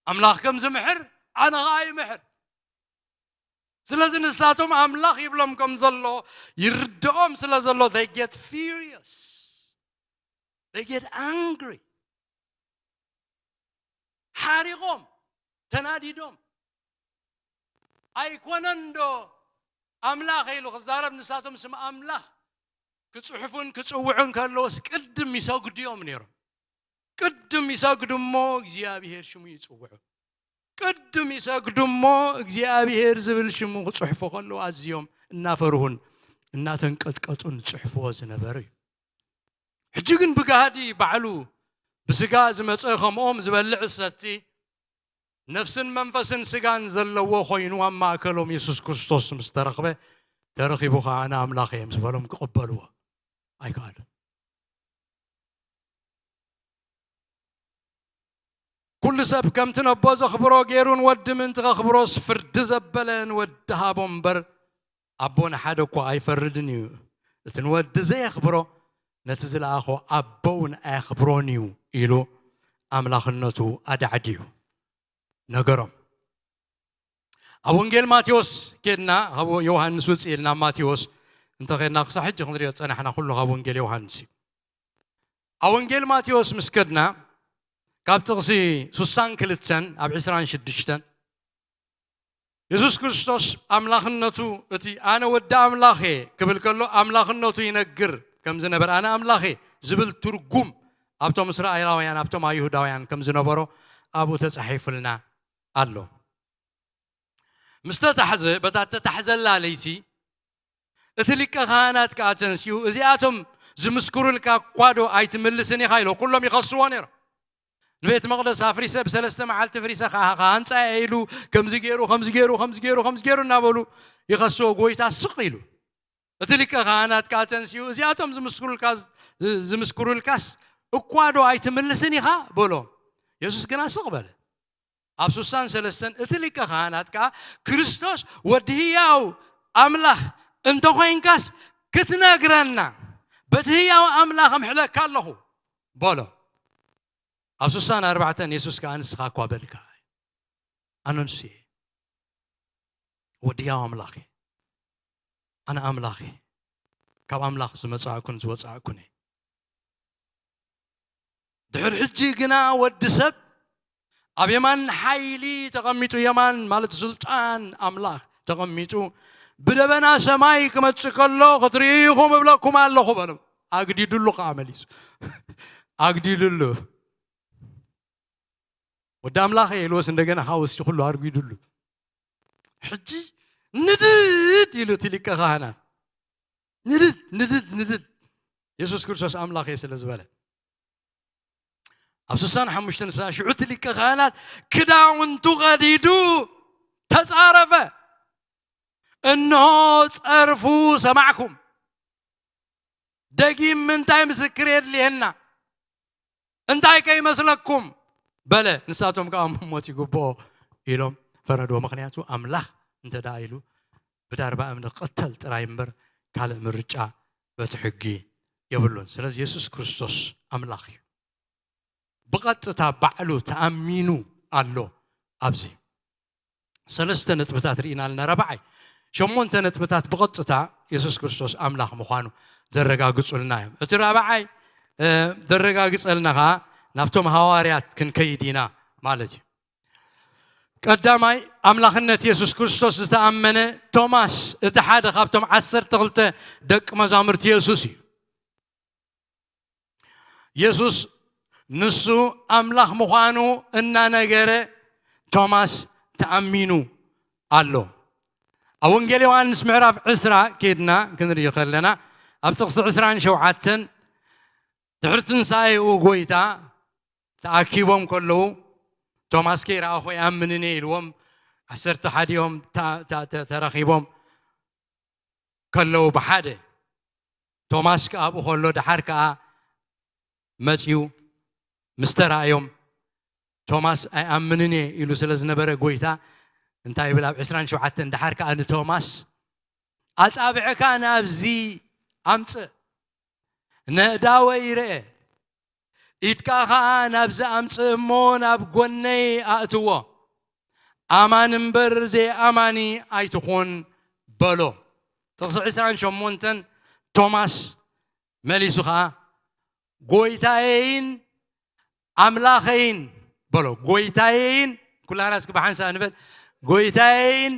ኣምላኽ ከም ዝምሕር ኣነ ኸዓ ይምሕር። ስለዚ ንሳቶም ኣምላኽ ይብሎም ከም ዘሎ ይርድኦም ስለ ዘሎ they get furious, they get angry. ሓሪቖም ተናዲዶም ኣይኮነን ዶ ኣምላኽ ኢሉ ክዛረብ? ንሳቶም ስም ኣምላኽ ክጽሕፉን ክጽውዑን ከለዎስ ቅድም ይሰግዱ እዮም ነይሮም። ቅድም ይሰግዱ እሞ እግዚኣብሔር ሽሙ ይጽውዑ። ቅድም ይሰግዱ እሞ እግዚኣብሔር ዝብል ሽሙ ክጽሕፉ ከለዉ ኣዝዮም እናፈርሁን እናተንቀጥቀጡን ዝጽሕፍዎ ዝነበሩ እዩ። ሕጂ ግን ብጋህዲ ባዕሉ ብስጋ ዝመጸ ከምኦም ዝበልዕ ዝሰቲ ነፍስን መንፈስን ስጋን ዘለዎ ኮይኑ ኣብ ማእከሎም የሱስ ክርስቶስ ምስ ተረኽበ ተረኺቡ ኸዓ ኣነ ኣምላኽ እየ ምስ በሎም ክቕበልዎ ኣይከኣሉን። ኩሉ ሰብ ከምቲ ነቦ ዘኽብሮ ገይሩ ንወዲ ምእንቲ ከኽብሮስ ፍርዲ ዘበለ ንወዲ ሃቦ እምበር ኣቦ ንሓደ እኳ ኣይፈርድን እዩ። እቲ ንወዲ ዘየኽብሮ ነቲ ዝለኣኾ ኣቦ እውን ኣየኽብሮን እዩ ኢሉ ኣምላኽነቱ ኣዳዕድዩ ነገሮም። ኣብ ወንጌል ማቴዎስ ኬድና ካብ ዮሃንስ ውፅእ ኢልና ማቴዎስ እንተኸድና ክሳብ ሕጂ ክንሪኦ ዝፀናሕና ኩሉ ካብ ወንጌል ዮሃንስ እዩ። ኣብ ወንጌል ማቴዎስ ምስ ከድና ካብ ጥቕሲ ሱሳን ክልተን ኣብ ዕስራን ሽዱሽተን የሱስ ክርስቶስ ኣምላኽነቱ እቲ ኣነ ወዲ ኣምላኽ እየ ክብል ከሎ ኣምላኽነቱ ይነግር ከም ዝነበር ኣነ ኣምላኽ እየ ዝብል ትርጉም ኣብቶም እስራኤላውያን ኣብቶም ኣይሁዳውያን ከም ዝነበሮ ኣብኡ ተጻሒፉልና ኣሎ። ምስ ተታሕዘ በታ ተታሕዘላ ለይቲ እቲ ሊቀ ካህናት ከኣ ተንሲኡ እዚኣቶም ዝምስክሩልካ እኳ ዶ ኣይትምልስን ኢኻ ኢሎ ኩሎም ይኸስዎ ነይሮም። ንቤት መቕደስ ኣፍሪሰ ብሰለስተ መዓልቲ ፍሪሰ ክሃንፃ እየ ኢሉ ከምዚ ገይሩ ከምዚ ገይሩ ከምዚ ገይሩ ከምዚ ገይሩ እናበሉ ይኸስዎ። ጎይታ ስቕ ኢሉ እቲ ሊቀ ካህናት ከዓ ተንሲኡ እዚኣቶም ዝምስክሩልካ ዝምስክሩልካስ እኳ ዶ ኣይትምልስን ኢኻ በሎ። የሱስ ግና ስቕ በለ። ኣብ ሱሳን ሰለስተን እቲ ሊቀ ካህናት ከዓ ክርስቶስ ወዲ ህያው ኣምላኽ እንተኾይንካስ ክትነግረና በቲ ህያው ኣምላኽ እምሕለካ ኣለኹ በሎ። ኣብ ሱሳን ኣርባዕተን የሱስ ከዓ ንስኻ እኳ በልካ ኣነ ንሱ እየ። ወዲ ህያው ኣምላኽ እየ። ኣነ ኣምላኽ እየ። ካብ ኣምላኽ ዝመጻእኩን ዝወጻእኩን እየ። ድሕሪ ሕጂ ግና ወዲ ሰብ ኣብ የማን ሓይሊ ተቐሚጡ የማን ማለት ስልጣን ኣምላኽ ተቐሚጡ ብደበና ሰማይ ክመጽእ ከሎ ክትርእዩ ኢኹም እብለኩም ኣለኹ በሎም። ኣግዲዱሉ ከዓ መሊሱ ኣግዲሉሉ። ወዲ ኣምላኽ እየ ኢልዎስ እንደገና ሓወስቲ ኩሉ ኣርጊዱሉ። ሕጂ ንድድ ኢሉ እቲ ሊቀ ካህናት ንድድ ንድድ ንድድ የሱስ ክርስቶስ ኣምላኽ እየ ስለ ዝበለ ኣብ ስሳን ሓሙሽተን ሽዑ እቲ ሊቀ ካህናት ክዳውንቱ ቀዲዱ ተጻረፈ። እንሆ ጸርፉ ሰማዕኩም። ደጊም ምንታይ ምስክር የድልየና? እንታይ ከይመስለኩም በለ። ንሳቶም ከዓ ምሞት ይግብኦ ኢሎም ፈረድዎ። ምክንያቱ ኣምላኽ እንተ ደኣ ኢሉ ብዳርባ እምኒ ክቕተል ጥራይ እምበር ካልእ ምርጫ በቲ ሕጊ የብሉን። ስለዚ የሱስ ክርስቶስ ኣምላኽ እዩ። ብቐጥታ ባዕሉ ተኣሚኑ ኣሎ። ኣብዚ ሰለስተ ነጥብታት ርኢና ኣለና። ረብዓይ ሸሞንተ ነጥብታት ብቐጥታ የሱስ ክርስቶስ ኣምላኽ ምዃኑ ዘረጋግጹልና እዮም። እቲ ራብዓይ ዘረጋግጸልና ኸዓ ናብቶም ሃዋርያት ክንከይድ ኢና ማለት እዩ። ቀዳማይ ኣምላኽነት የሱስ ክርስቶስ ዝተኣመነ ቶማስ እቲ ሓደ ካብቶም ዓሰርተ ክልተ ደቂ መዛሙርቲ የሱስ እዩ። የሱስ ንሱ ኣምላኽ ምዃኑ እናነገረ ቶማስ ተኣሚኑ ኣሎ። ኣብ ወንጌል ዮሃንስ ምዕራፍ ዕስራ ኬድና ክንርኢ ከለና ኣብ ጥቕሲ ዕስራን ሸውዓተን ድሕሪ ትንሳኤኡ ጎይታ ተኣኪቦም ከለዉ ቶማስ ከይረኣኹ ኣይኣምንን እየ ኢልዎም። ዓሰርተ ሓዲኦም ተረኺቦም ከለዉ ብሓደ ቶማስ ከኣ ኣብኡ ከሎ ደሓር ከኣ መጺኡ ምስ ተራእዮም ቶማስ ኣይኣምንን እየ ኢሉ ስለ ዝነበረ ጎይታ እንታይ ይብል ኣብ ዕስራን ሸውዓተን ደሓር ከኣ ንቶማስ ኣጻብዕካ ናብዚ ኣምጽእ ነእዳወይ ይርአ ኢድካ ኸዓ ናብዚ ኣምጽእ እሞ ናብ ጎነይ ኣእትዎ ኣማን እምበር ዘይኣማኒ ኣይትኹን በሎ። ጥቕሲ ዕስራን ሸሞንተን ቶማስ መሊሱ ኸዓ ጎይታየይን ኣምላኸይን በሎ። ጎይታየይን ኩላና እስኪ ብሓንሳእ ንበል። ጎይታየይን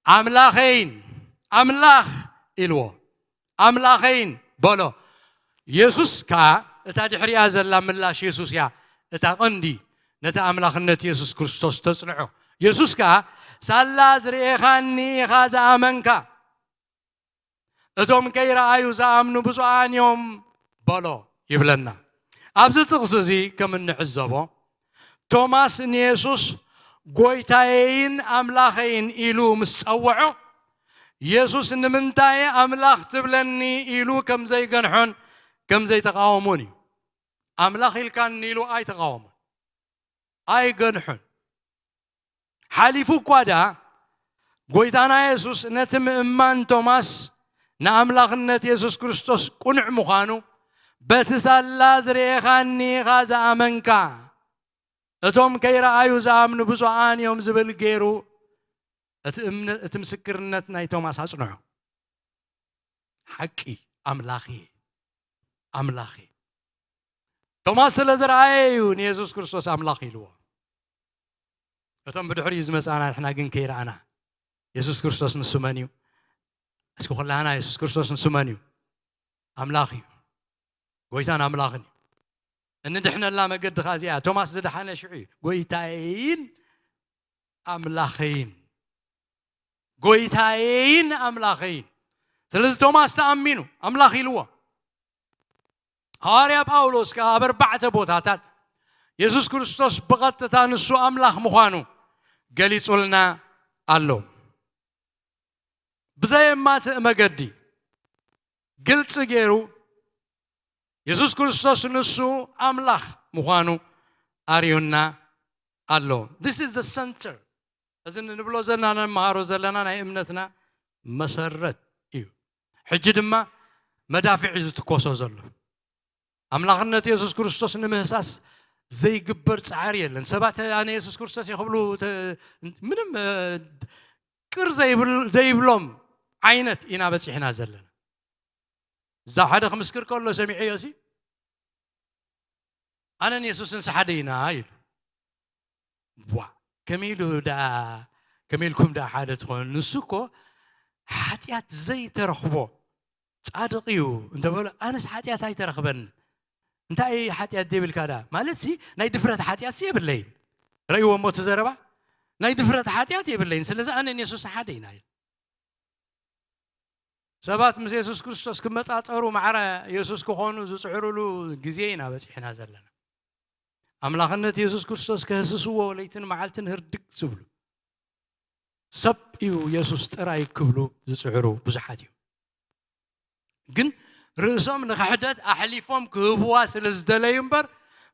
ኣምላኸይን ኣምላኽ ኢልዎ ኣምላኸይን በሎ። የሱስ ከኣ እታ ድሕሪኣ ዘላ ምላሽ የሱስ እያ እታ ቐንዲ ነቲ ኣምላኽነት የሱስ ክርስቶስ ተጽንዖ። የሱስ ከኣ ሳላ ዝርኤኻኒ ኢኻ ዝኣመንካ እቶም ከይረኣዩ ዝኣምኑ ብፁዓን እዮም በሎ ይብለና። ኣብዚ ጥቕሲ እዚ ከም እንዕዘቦ ቶማስ ንየሱስ ጎይታየይን ኣምላኸይን ኢሉ ምስ ጸውዖ የሱስ ንምንታይ ኣምላኽ ትብለኒ ኢሉ ከም ዘይገንሖን ከም ዘይተቃወሞን እዩ። ኣምላኽ ኢልካኒ ኢሉ ኣይተቃወሞን ኣይገንሖን። ሓሊፉ እኳ ደኣ ጎይታና የሱስ ነቲ ምእማን ቶማስ ንኣምላኽነት የሱስ ክርስቶስ ቅኑዕ ምዃኑ በቲ ሳላ ዝርኤኻኒ ኢኻ ዝኣመንካ እቶም ከይረኣዩ ዝኣምኑ ብፁዓን እዮም ዝብል ገይሩ እቲ እምነ- እቲ ምስክርነት ናይ ቶማስ ኣጽንዖ። ሓቂ ኣምላኽ እየ ኣምላኽ እየ። ቶማስ ስለ ዝረኣየ እዩ ንየሱስ ክርስቶስ ኣምላኽ ኢልዎ። እቶም ብድሕሪኡ ዝመጻና ንሕና ግን ከይረኣና የሱስ ክርስቶስ ንሱ መን እዩ? እስኪ ኩላህና የሱስ ክርስቶስ ንሱ መን እዩ? ኣምላኽ እዩ። ጎይታን ኣምላኽን እዩ። እንድሕነላ መገዲ ኸዓ እዚኣ ቶማስ ዝደሓነ ሽዑ እዩ። ጎይታየይን ኣምላኸይን ጎይታየይን ኣምላኸይን። ስለዚ ቶማስ ተኣሚኑ ኣምላኽ ኢልዎ። ሃዋርያ ጳውሎስ ከኣ ኣብ ኣርባዕተ ቦታታት የሱስ ክርስቶስ ብቐጥታ ንሱ ኣምላኽ ምዃኑ ገሊጹልና ኣሎ። ብዘየማትእ መገዲ ግልጺ ገይሩ የሱስ ክርስቶስ ንሱ ኣምላኽ ምዃኑ ኣርዩና ኣሎ። This is the center። እዚ ንብሎ ዘለና ነመሃሮ ዘለና ናይ እምነትና መሰረት እዩ። ሕጂ ድማ መዳፍዕ እዩ ዝትኮሶ ዘሎ። ኣምላኽነት የሱስ ክርስቶስ ንምህሳስ ዘይግበር ጻዕሪ የለን። ሰባት ኣነ የሱስ ክርስቶስ እየ ክብሉ ተ- ምንም እ፣ ቅር ዘይብል- ዘይብሎም ዓይነት ኢና በጺሕና ዘለና። እዛ ሓደ ክምስክር ከሎ ሰሚዐዮ ሲ ኣነን የሱስን ሓደ ኢና ኢሉ። ዋ ከመይ ኢሉ ደኣ ከመይ ኢልኩም ደኣ ሓደ ትኾኑ? ንሱ እኮ ሓጢኣት ዘይተረኽቦ ጻድቕ እዩ እንተበሎ ኣነስ ሓጢኣት ኣይተረኽበኒ። እንታይ ሓጢኣት ዘይብልካ ደኣ ማለት ሲ ናይ ድፍረት ሓጢኣት ሲ የብለይን። ረእይዎ እሞ እቲ ዘረባ ናይ ድፍረት ሓጢኣት የብለይን። ስለዚ ኣነን የሱስ ሓደ ኢና ኢሉ። ሰባት ምስ የሱስ ክርስቶስ ክመጣጠሩ ማዕረ የሱስ ክኾኑ ዝጽዕሩሉ ግዜ ኢና በጺሕና ዘለና። ኣምላኽነት የሱስ ክርስቶስ ከህስስዎ ለይትን መዓልትን ህርድግ ዝብሉ ሰብ እዩ የሱስ ጥራይ ክብሉ ዝጽዕሩ ብዙሓት እዩ። ግን ርእሶም ንክሕደት ኣሕሊፎም ክህብዋ ስለ ዝደለዩ እምበር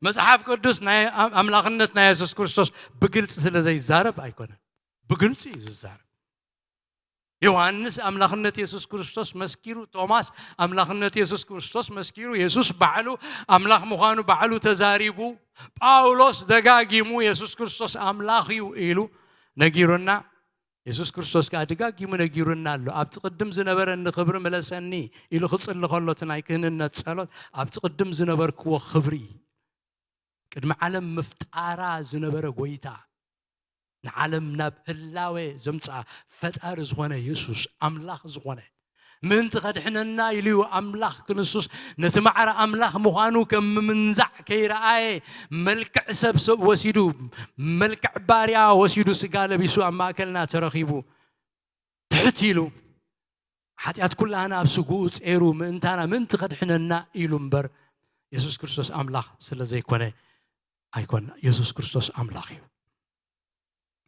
መጽሓፍ ቅዱስ ናይ ኣም- ኣምላኽነት ናይ የሱስ ክርስቶስ ብግልጺ ስለ ዘይዛረብ ኣይኮነን። ብግልጺ እዩ ዝዛረብ። ዮሃንስ ኣምላኽነት የሱስ ክርስቶስ መስኪሩ፣ ቶማስ ኣምላኽነት የሱስ ክርስቶስ መስኪሩ፣ የሱስ ባዕሉ ኣምላኽ ምዃኑ ባዕሉ ተዛሪቡ፣ ጳውሎስ ደጋጊሙ የሱስ ክርስቶስ ኣምላኽ እዩ ኢሉ ነጊሩና። የሱስ ክርስቶስ ከኣ ደጋጊሙ ነጊሩና ኣሎ። ኣብቲ ቅድም ዝነበረኒ ክብሪ ምለሰኒ ኢሉ ክጽሊ ከሎ፣ እቲ ናይ ክህንነት ጸሎት፣ ኣብቲ ቅድም ዝነበርክዎ ክብሪ፣ ቅድሚ ዓለም ምፍጣራ ዝነበረ ጐይታ፣ ንዓለም ናብ ህላዌ ዘምጽኣ ፈጣሪ ዝኾነ የሱስ፣ ኣምላኽ ዝኾነ፣ ምእንቲ ከድሕነና ኢሉ እዩ ኣምላኽ ክንሱስ፣ ነቲ ማዕረ ኣምላኽ ምዃኑ ከም ምምንዛዕ ከይረኣየ፣ መልክዕ ሰብ፣ ሰብ ወሲዱ፣ መልክዕ ባርያ ወሲዱ፣ ስጋ ለቢሱ ኣብ ማእከልና ተረኺቡ፣ ትሕት ኢሉ፣ ሓጢኣት ኩላህና ኣብ ስግኡ ጼሩ፣ ምእንታና፣ ምእንቲ ከድሕነና ኢሉ እምበር፣ የሱስ ክርስቶስ ኣምላኽ ስለ ዘይኮነ ኣይኮን። የሱስ ክርስቶስ ኣምላኽ እዩ።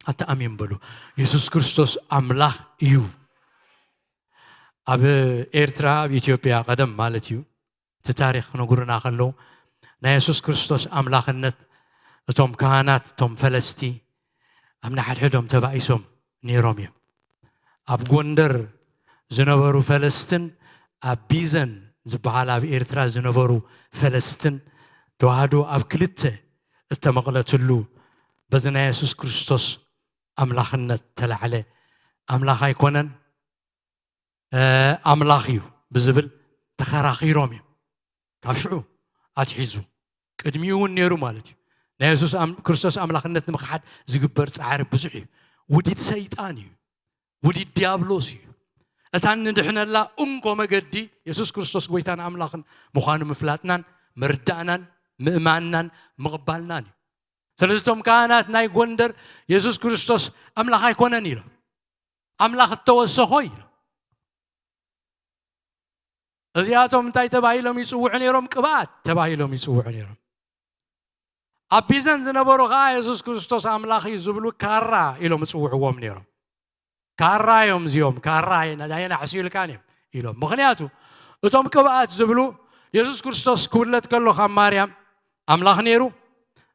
ኣታ ኣሜን በሉ። የሱስ ክርስቶስ ኣምላኽ እዩ። ኣብ ኤርትራ፣ ኣብ ኢትዮጵያ ቀደም ማለት እዩ፣ እቲ ታሪኽ ክነግሩና ከለዉ፣ ናይ የሱስ ክርስቶስ ኣምላኽነት እቶም ካህናት፣ እቶም ፈለስቲ ኣብ ንሓድሕዶም ተባኢሶም ነይሮም እዮም። ኣብ ጎንደር ዝነበሩ ፈለስትን ኣብ ቢዘን ዝበሃል ኣብ ኤርትራ ዝነበሩ ፈለስትን፣ ተዋህዶ ኣብ ክልተ እተመቕለትሉ፣ በዚ ናይ የሱስ ክርስቶስ ኣምላኽነት ተላዕለ። ኣምላኽ ኣይኮነን፣ እ፣ ኣምላኽ እዩ ብዝብል ተኸራኺሮም እዮም። ካብ ሽዑ ኣትሒዙ፣ ቅድሚኡ እውን ነይሩ ማለት እዩ። ናይ የሱስ ኣም-፣ ክርስቶስ ኣምላኽነት ንምኽሓድ ዝግበር ጻዕሪ ብዙሕ እዩ። ውዲት ሰይጣን እዩ። ውዲት ዲያብሎስ እዩ። እታ እንድሕነላ እንኮ መገዲ የሱስ ክርስቶስ ጐይታን ኣምላኽን ምዃኑ ምፍላጥናን ምርዳእናን ምእማንናን ምቕባልናን እዩ። ስለዚ እቶም ካህናት ናይ ጎንደር የሱስ ክርስቶስ ኣምላኽ ኣይኮነን ኢሎም። ኣምላኽ እተወሰኾ ኢሎም። እዚኣቶም እንታይ ተባሂሎም ይጽውዑ ነይሮም? ቅብኣት ተባሂሎም ይጽውዑ ነይሮም። ኣብ ቢዘን ዝነበሩ ኸኣ የሱስ ክርስቶስ ኣምላኽ እዩ ዝብሉ ካራ ኢሎም ይጽውዕዎም ነይሮም። ካራ እዮም እዚኦም፣ ካራ ኣየና-፣ ኣየናሕስዩልካን እዮም ኢሎም። ምኽንያቱ እቶም ቅብኣት ዝብሉ የሱስ ክርስቶስ ክውለድ ከሎ ካብ ማርያም ኣምላኽ ነይሩ፣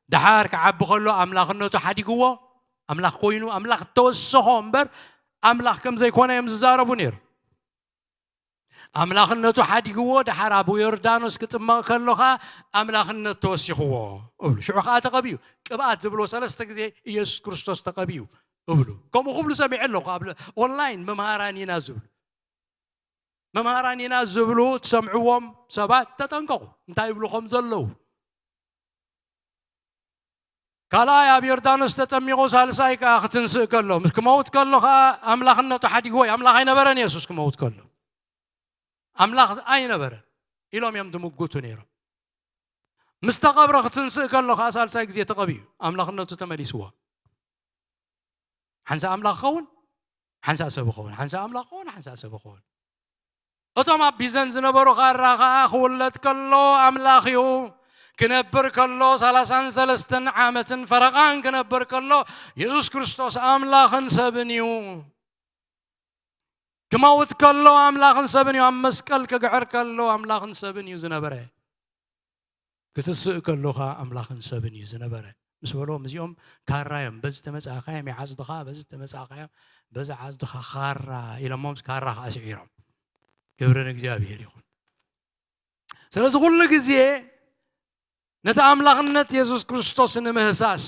ደሓር ክዓቢ ከሎ ኣምላኽነቱ ሓዲግዎ፣ ኣምላኽ ኮይኑ፣ ኣምላኽ ተወሰኾ እምበር ኣምላኽ ከም ዘይኮነ እዮም ዝዛረቡ ነይሩ። ኣምላኽነቱ ሓዲግዎ፣ ደሓር ኣብ ዮርዳኖስ ክጥመቕ ከሎ ኸኣ ኣምላኽነት ተወሲኽዎ እብሉ። ሽዑ ኸኣ ተቐቢኡ። ቅብኣት ዝብሎ ሰለስተ ግዜ ኢየሱስ ክርስቶስ ተቐቢኡ እብሉ። ከምኡ ክብሉ ሰሚዐ ኣለኹ። ኣብ ለ-፣ ኦንላይን መምሃራን ኢና ዝብሉ። መምሃራን ኢና ዝብሉ ትሰምዕዎም ሰባት ተጠንቀቑ። እንታይ ይብሉ ከም ዘለዉ። ካልኣይ ኣብ ዮርዳኖስ ተጠሚቑ፣ ሳልሳይ ከኣ ክትንስእ ከሎ፣ ምስ ክመውት ከሎ ከኣ ኣምላኽነቱ ሓዲግዎ እዩ። ኣምላኽ ኣይነበረን የሱስ ክመውት ከሎ። ኣምላኽ ኣይነበረን ኢሎም እዮም ዝምጉቱ ነይሮም። ምስ ተቐብረ ክትንስእ ከሎ ከኣ ሳልሳይ ግዜ ተቐቢኡ፣ ኣምላኽነቱ ተመሊስዎ። ሓንሳእ ኣምላኽ ክኸውን፣ ሓንሳእ ሰብ ክኸውን፣ ሓንሳእ ኣምላኽ ክኸውን፣ ሓንሳእ ሰብ ክኸውን። እቶም ኣብ ቢዘን ዝነበሩ ካራ ኸኣ ክውለድ ከሎ ኣምላኽ እዩ፣ ክነብር ከሎ ሰላሳን ሰለስተን ዓመትን ፈረቓን ክነብር ከሎ የሱስ ክርስቶስ ኣምላኽን ሰብን እዩ። ክመውት ከሎ ኣምላኽን ሰብን እዩ። ኣብ መስቀል ክግዕር ከሎ ኣምላኽን ሰብን እዩ ዝነበረ። ክትስእ ከሎ ኸኣ ኣምላኽን ሰብን እዩ ዝነበረ። ምስ በሎም፣ እዚኦም ካራ እዮም፣ በዚ ተመጻእካዮም ይዓጽዱኻ፣ በዚ ተመጻእካዮም፣ በዚ ዓጽዱኻ ካራ ኢሎሞም፣ ካራ ኸኣ ስዒሮም። ክብሪ ንእግዚኣብሔር ይኹን። ስለዚ ኩሉ ግዜ ነቲ ኣምላኽነት የሱስ ክርስቶስ ንምህሳስ፣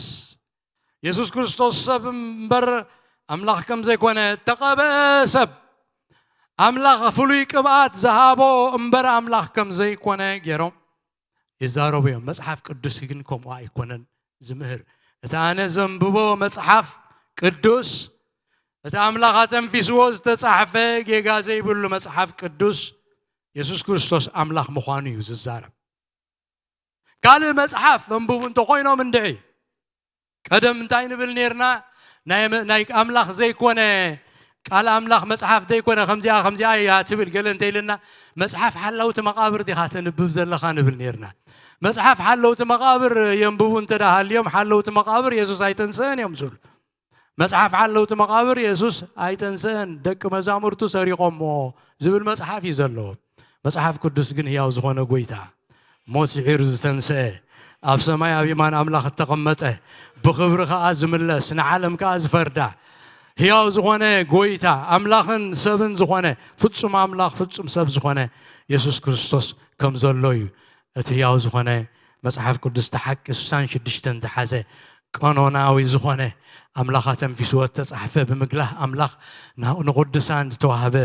የሱስ ክርስቶስ ሰብ እምበር ኣምላኽ ከም ዘይኮነ፣ እተቐብአ ሰብ፣ ኣምላኽ ፍሉይ ቅብኣት ዝሃቦ እምበር ኣምላኽ ከም ዘይኮነ ገይሮም ይዛረቡ እዮም። መጽሓፍ ቅዱስ ግን ከምኡ ኣይኮነን ዝምህር። እቲ ኣነ ዘንብቦ መጽሓፍ ቅዱስ፣ እቲ ኣምላኽ ኣተንፊስዎ ዝተጻሕፈ ጌጋ ዘይብሉ መጽሓፍ ቅዱስ፣ የሱስ ክርስቶስ ኣምላኽ ምዃኑ እዩ ዝዛረብ። ካልእ መጽሓፍ ኣንብቡ እንተኾይኖም እንድዒ፣ ቀደም እንታይ ንብል ኔርና? ናይ መ-፣ ናይ ኣምላኽ ዘይኮነ፣ ቃል ኣምላኽ መጽሓፍ ዘይኮነ፣ ከምዚኣ፣ ከምዚኣ እያ ትብል ገለ እንተ ኢልና፣ መጽሓፍ ሓለውቲ መቓብር ዲኻ ተንብብ ዘለኻ ንብል ኔርና። መጽሓፍ ሓለውቲ መቓብር የንብቡ እንተ ደኣ ሃልዮም፣ ሓለውቲ መቓብር የሱስ ኣይተንስአን እዮም ዝብሉ። መጽሓፍ ሓለውቲ መቓብር የሱስ ኣይተንስአን፣ ደቂ መዛሙርቱ ሰሪቖሞ ዝብል መጽሓፍ እዩ ዘለዎ። መጽሓፍ ቅዱስ ግን ህያው ዝኾነ ጐይታ፣ ሞት ስዒሩ ዝተንስአ፣ ኣብ ሰማይ ኣብ የማን ኣምላኽ እተቐመጠ፣ ብኽብሪ ከኣ ዝምለስ፣ ንዓለም ከኣ ዝፈርዳ፣ ህያው ዝኾነ ጎይታ፣ ኣምላኽን ሰብን ዝኾነ፣ ፍጹም ኣምላኽ ፍጹም ሰብ ዝኾነ የሱስ ክርስቶስ ከም ዘሎ እዩ። እቲ ህያው ዝኾነ መጽሓፍ ቅዱስ፣ እቲ ሓቂ ስሳን ሽዱሽተን ዝሓዘ፣ ቀኖናዊ ዝኾነ፣ ኣምላኽ ኣተንፊስዎ እተጻሕፈ፣ ብምግላህ ኣምላኽ ና-፣ ንቕዱሳን ዝተዋህበ፣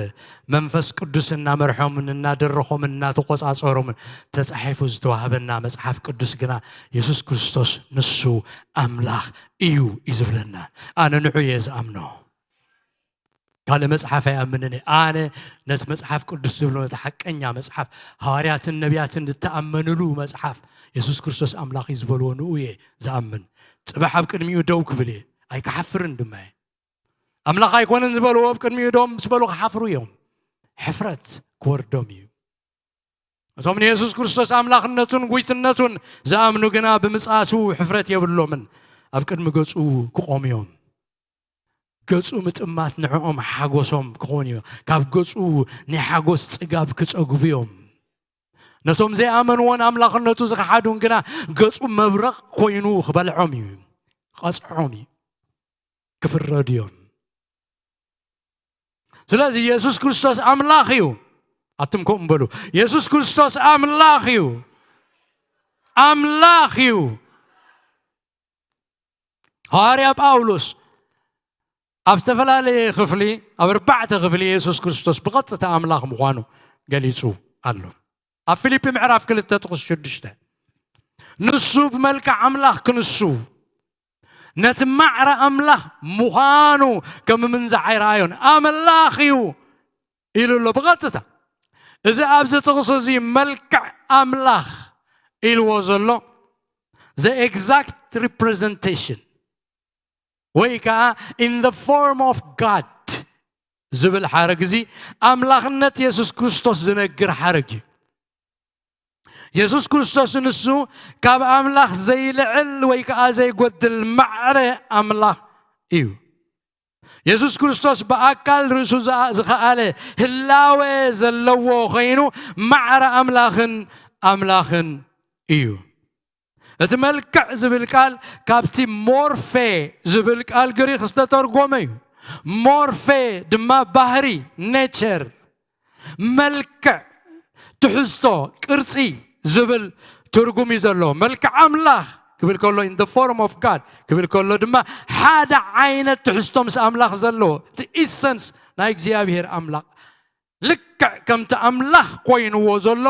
መንፈስ ቅዱስ እናመርሖምን እናደረኾምን እናተቖጻጸሮምን ተጻሒፉ ዝተዋህበና መጽሓፍ ቅዱስ ግና፣ የሱስ ክርስቶስ ንሱ ኣምላኽ እዩ እዩ ዝብለና። ኣነ ንዑ እየ ዝኣምኖ። ካልእ መጽሓፍ ኣይኣምንን እየ። ኣነ ነቲ መጽሓፍ ቅዱስ ዝብሎ፣ ነቲ ሓቀኛ መጽሓፍ፣ ሃዋርያትን ነቢያትን ዝተኣመንሉ መጽሓፍ፣ የሱስ ክርስቶስ ኣምላኽ እዩ ዝበልዎ፣ ንኡ እየ ዝኣምን። ጽባሕ ኣብ ቅድሚኡ ደው ክብል እየ፣ ኣይክሓፍርን ድማ እየ። ኣምላኽ ኣይኮነን ዝበልዎ ኣብ ቅድሚኡ ደው ምስ በሉ ክሓፍሩ እዮም። ሕፍረት ክወርዶም እዩ። እቶም ንየሱስ ክርስቶስ ኣምላኽነቱን ጉይትነቱን ዝኣምኑ ግና ብምጽኣቱ ሕፍረት የብሎምን። ኣብ ቅድሚ ገጹ ክቖሙ እዮም። ገጹ ምጥማት ንዕኦም ሓጎሶም ክኾን እዩ። ካብ ገጹ ናይ ሓጎስ ጽጋብ ክጸግቡ እዮም። ነቶም ዘይኣመንዎን ኣምላኽነቱ ዝኸሓዱን ግና ገጹ መብረቕ ኮይኑ ክበልዖም እዩ። ክቐጽዖም እዩ። ክፍረዱ እዮም። ስለዚ የሱስ ክርስቶስ ኣምላኽ እዩ። ኣቱም ከምኡ በሉ። የሱስ ክርስቶስ ኣምላኽ እዩ። ኣምላኽ እዩ። ሃዋርያ ጳውሎስ ኣብ ዝተፈላለየ ክፍሊ፣ ኣብ ኣርባዕተ ክፍሊ የሱስ ክርስቶስ ብቐጥታ ኣምላኽ ምዃኑ ገሊጹ ኣሎ። ኣብ ፊልፒ ምዕራፍ ክልተ ጥቕሲ ሽዱሽተ፣ ንሱ ብመልክዕ ኣምላኽ ክንሱ፣ ነቲ ማዕረ ኣምላኽ ምዃኑ ከም ምንዛዕ ኣይረኣዮን። ኣምላኽ እዩ ኢሉ ኣሎ ብቐጥታ። እዚ ኣብዚ ጥቕሲ እዚ መልክዕ ኣምላኽ ኢልዎ ዘሎ፣ the exact representation ወይ ከዓ in the form of God ዝብል ሓረግ እዚ ኣምላኽነት የሱስ ክርስቶስ ዝነግር ሓረግ እዩ። የሱስ ክርስቶስ ንሱ ካብ ኣምላኽ ዘይልዕል ወይ ከዓ ዘይጎድል ማዕረ ኣምላኽ እዩ። የሱስ ክርስቶስ ብኣካል ርእሱ ዝኣ-፣ ዝኸኣለ ህላወ ዘለዎ ኾይኑ፣ ማዕረ ኣምላኽን ኣምላኽን እዩ። እቲ መልክዕ ዝብል ቃል ካብቲ ሞርፌ ዝብል ቃል ግሪኽ ዝተተርጎመ እዩ። ሞርፌ ድማ ባህሪ፣ ኔቸር፣ መልክዕ፣ ትሕዝቶ፣ ቅርጺ ዝብል ትርጉም እዩ ዘለዎ። መልክዕ ኣምላኽ ክብል ከሎ፣ in the form of God ክብል ከሎ ድማ ሓደ ዓይነት ትሕዝቶ ምስ ኣምላኽ ዘለዎ፣ እቲ ኢሰንስ ናይ እግዚኣብሔር ኣምላኽ። ልክዕ ከምቲ ኣምላኽ ኮይንዎ ዘሎ፣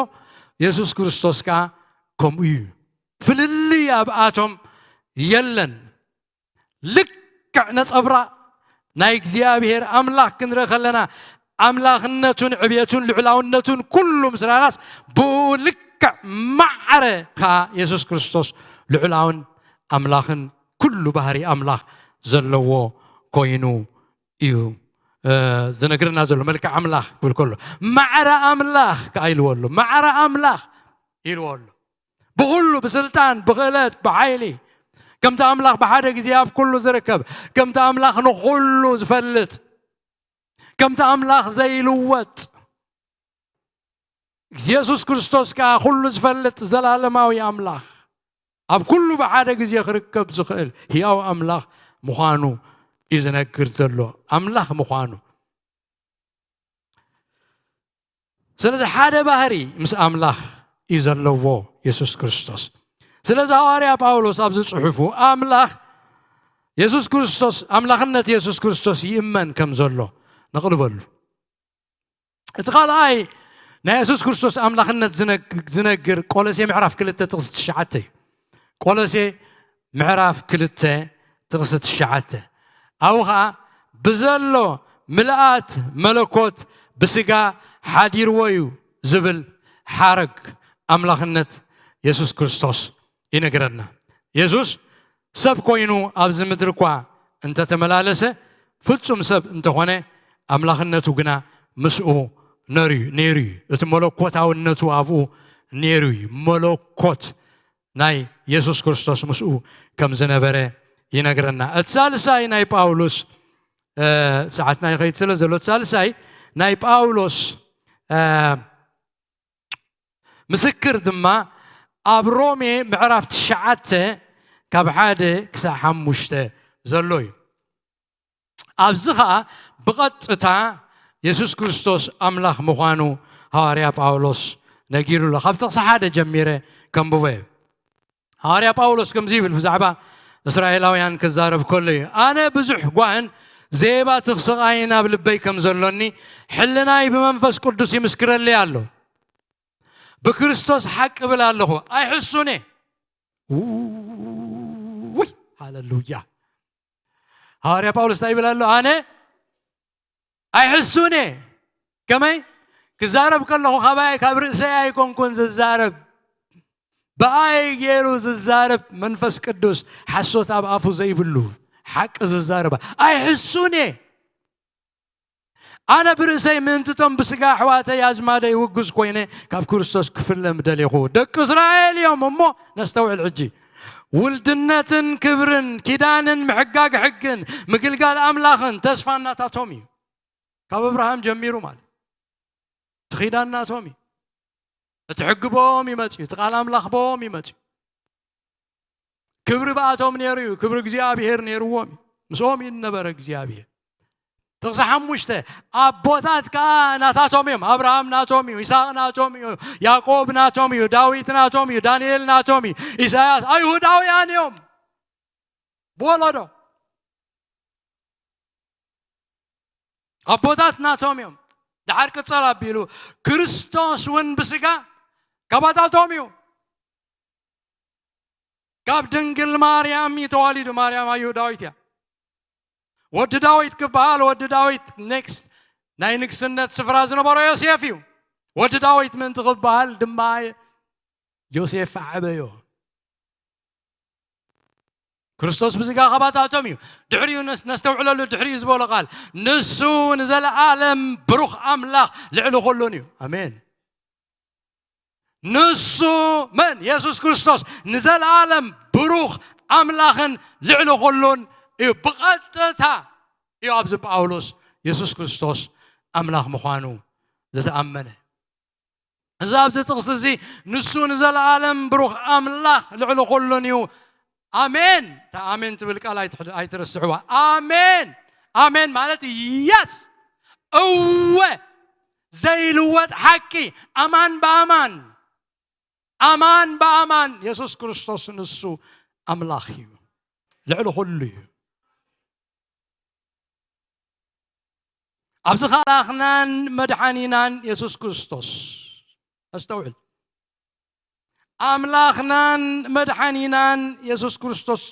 የሱስ ክርስቶስ ከኣ ከምኡ እዩ። ፍልልይ ኣብኣቶም የለን። ልክዕ ነጸብራቕ ናይ እግዚኣብሔር ኣምላኽ ክንርኢ ከለና፣ ኣምላኽነቱን ዕብየቱን ልዑላውነቱን ኩሉ ምስራናስ፣ ብኡ ልክዕ ማዕረ ከኣ የሱስ ክርስቶስ ልዑላውን ኣምላኽን ኩሉ ባህሪ ኣምላኽ ዘለዎ ኮይኑ እዩ፣ እ፣ ዝነግረና ዘሎ። መልክዕ ኣምላኽ ክብል ከሎ፣ ማዕረ ኣምላኽ ከኣ ኢልዎ ኣሎ። ማዕረ ኣምላኽ ኢልዎ ኣሎ። ብኹሉ፣ ብስልጣን፣ ብኽእለት፣ ብሓይሊ፣ ከምቲ ኣምላኽ ብሓደ ግዜ ኣብ ኩሉ ዝርከብ፣ ከምቲ ኣምላኽ ንኹሉ ዝፈልጥ፣ ከምቲ ኣምላኽ ዘይልወጥ፣ የሱስ ክርስቶስ ከኣ ኩሉ ዝፈልጥ ዘላለማዊ ኣምላኽ፣ ኣብ ኩሉ ብሓደ ግዜ ክርከብ ዝኽእል ህያው ኣምላኽ ምዃኑ እዩ ዝነግር ዘሎ። ኣምላኽ ምዃኑ። ስለዚ ሓደ ባህሪ ምስ ኣምላኽ እዩ ዘለዎ የሱስ ክርስቶስ። ስለዚ ሃዋርያ ጳውሎስ ኣብዚ ጽሑፉ ኣምላኽ የሱስ ክርስቶስ፣ ኣምላኽነት የሱስ ክርስቶስ ይእመን ከም ዘሎ ነቕልበሉ። እቲ ካልኣይ ናይ የሱስ ክርስቶስ ኣምላኽነት ዝነግ-፣ ዝነግር ቆሎሴ ምዕራፍ ክልተ ጥቕሲ ትሽዓተ እዩ። ቆሎሴ ምዕራፍ ክልተ ጥቕሲ ትሽዓተ። ኣብኡ ኸኣ ብዘሎ ምልኣት መለኮት ብስጋ ሓዲርዎ እዩ ዝብል ሓረግ ኣምላኽነት የሱስ ክርስቶስ ይነግረና። የሱስ ሰብ ኮይኑ ኣብዚ ምድሪ እኳ እንተተመላለሰ፣ ፍጹም ሰብ እንተኾነ፣ ኣምላኽነቱ ግና ምስኡ ነሩ-፣ ነይሩ እዩ። እቲ መለኮታውነቱ ኣብኡ ነይሩ እዩ። መለኮት ናይ የሱስ ክርስቶስ ምስኡ ከም ዝነበረ ይነግረና። እቲ ሳልሳይ ናይ ጳውሎስ፣ እ፣ ሰዓትና ይኸይድ ስለ ዘሎ፣ እቲ ሳልሳይ ናይ ጳውሎስ፣ እ፣ ምስክር ድማ ኣብ ሮሜ ምዕራፍ ትሽዓተ ካብ ሓደ ክሳብ ሓሙሽተ ዘሎ እዩ። ኣብዚ ኸዓ ብቐጥታ የሱስ ክርስቶስ ኣምላኽ ምዃኑ ሃዋርያ ጳውሎስ ነጊሩ ኣሎ። ካብ ጥቕሲ ሓደ ጀሚረ ከንብቦ እየ። ሃዋርያ ጳውሎስ ከምዚ ይብል ብዛዕባ እስራኤላውያን ክዛረብ ከሎ እዩ፣ ኣነ ብዙሕ ጓህን ዘየባትኽ ስቓይን ኣብ ልበይ ከም ዘሎኒ፣ ሕልናይ ብመንፈስ ቅዱስ ይምስክረለይ ኣሎ። ብክርስቶስ ሓቂ እብል ኣለኹ፣ ኣይሕሱን እየ። ውይ፣ ሃለሉያ። ሃዋርያ ጳውሎስ እንታይ ይብል ኣሎ? ኣነ ኣይሕሱን እየ። ከመይ? ክዛረብ ከለኹ ካባይ፣ ካብ ርእሰይ ኣይኮንኩን ዝዛረብ፣ ብኣይ ገይሩ ዝዛረብ መንፈስ ቅዱስ፣ ሓሶት ኣብ ኣፉ ዘይብሉ፣ ሓቂ ዝዛረባ። ኣይሕሱን እየ። ኣነ ብርእሰይ ምእንትቶም ብስጋ ኣሕዋተይ ኣዝማደይ ውጉዝ ኮይነ፣ ካብ ክርስቶስ ክፍለ ምደሌኹ። ደቂ እስራኤል እዮም እሞ፣ ነስተውዕል ሕጂ። ውልድነትን ክብርን ኪዳንን ምሕጋግ ሕግን ምግልጋል ኣምላኽን ተስፋ እናታቶም እዩ። ካብ እብርሃም ጀሚሩ ማለት እቲ ኪዳን ናቶም እዩ። እቲ ሕጊ ብኦም ይመጽእ እዩ። እቲ ቃል ኣምላኽ ብኦም ይመጽእ እዩ። ክብሪ ብኣቶም ነይሩ እዩ። ክብሪ እግዚኣብሔር ነይርዎም እዩ። ምስኦም እዩ ነበረ እግዚኣብሔር። ጥቕሲ ሓሙሽተ፣ ኣቦታት ከኣ ናታቶም እዮም። ኣብርሃም ናቶም እዩ። ይስሐቅ ናቶም እዩ። ያዕቆብ ናቶም እዩ። ዳዊት ናቶም እዩ። ዳንኤል ናቶም እዩ። ኢሳያስ፣ ኣይሁዳውያን እዮም። ብወለዶ ኣቦታት ናቶም እዮም። ድሓር ቅጸል ኣቢሉ ክርስቶስ እውን ብስጋ ካባታቶም እዩ። ካብ ድንግል ማርያም እዩ ተዋሊዱ። ማርያም ኣይሁዳዊት እያ። ወዲ ዳዊት ክበሃል፣ ወዲ ዳዊት ኔክስት ናይ ንግስነት ስፍራ ዝነበሮ ዮሴፍ እዩ። ወዲ ዳዊት ምእንቲ ክበሃል ድማ ዮሴፍ ዓበዮ። ክርስቶስ ብስጋ ካባታቶም እዩ። ድሕሪኡ ነስ-፣ ነስተውዕለሉ፣ ድሕሪኡ ዝበሎ ቃል፣ ንሱ ንዘለኣለም ብሩኽ ኣምላኽ ልዕሊ ኩሉን እዩ። ኣሜን። ንሱ መን? የሱስ ክርስቶስ ንዘለኣለም ብሩኽ ኣምላኽን ልዕሊ ኩሉን እዩ። ብቐጥታ እዩ ኣብዚ ጳውሎስ የሱስ ክርስቶስ ኣምላኽ ምዃኑ ዝተኣመነ። እዚ ኣብዚ ጥቕሲ እዚ፣ ንሱ ንዘለኣለም ብሩኽ ኣምላኽ ልዕሊ ኩሉን እዩ። ኣሜን። እታ ኣሜን ትብል ቃል ኣይትሕ-፣ ኣይትረስዕዋ። ኣሜን። ኣሜን ማለት የስ፣ እወ፣ ዘይልወጥ ሓቂ፣ ኣማን ብኣማን፣ ኣማን ብኣማን የሱስ ክርስቶስ ንሱ ኣምላኽ እዩ፣ ልዕሊ ኩሉ እዩ። ኣብዚ ኸኣ ኣምላኽናን መድሓኒናን የሱስ ክርስቶስ፣ ኣስተውዕል፣ ኣምላኽናን መድሓኒናን የሱስ ክርስቶስ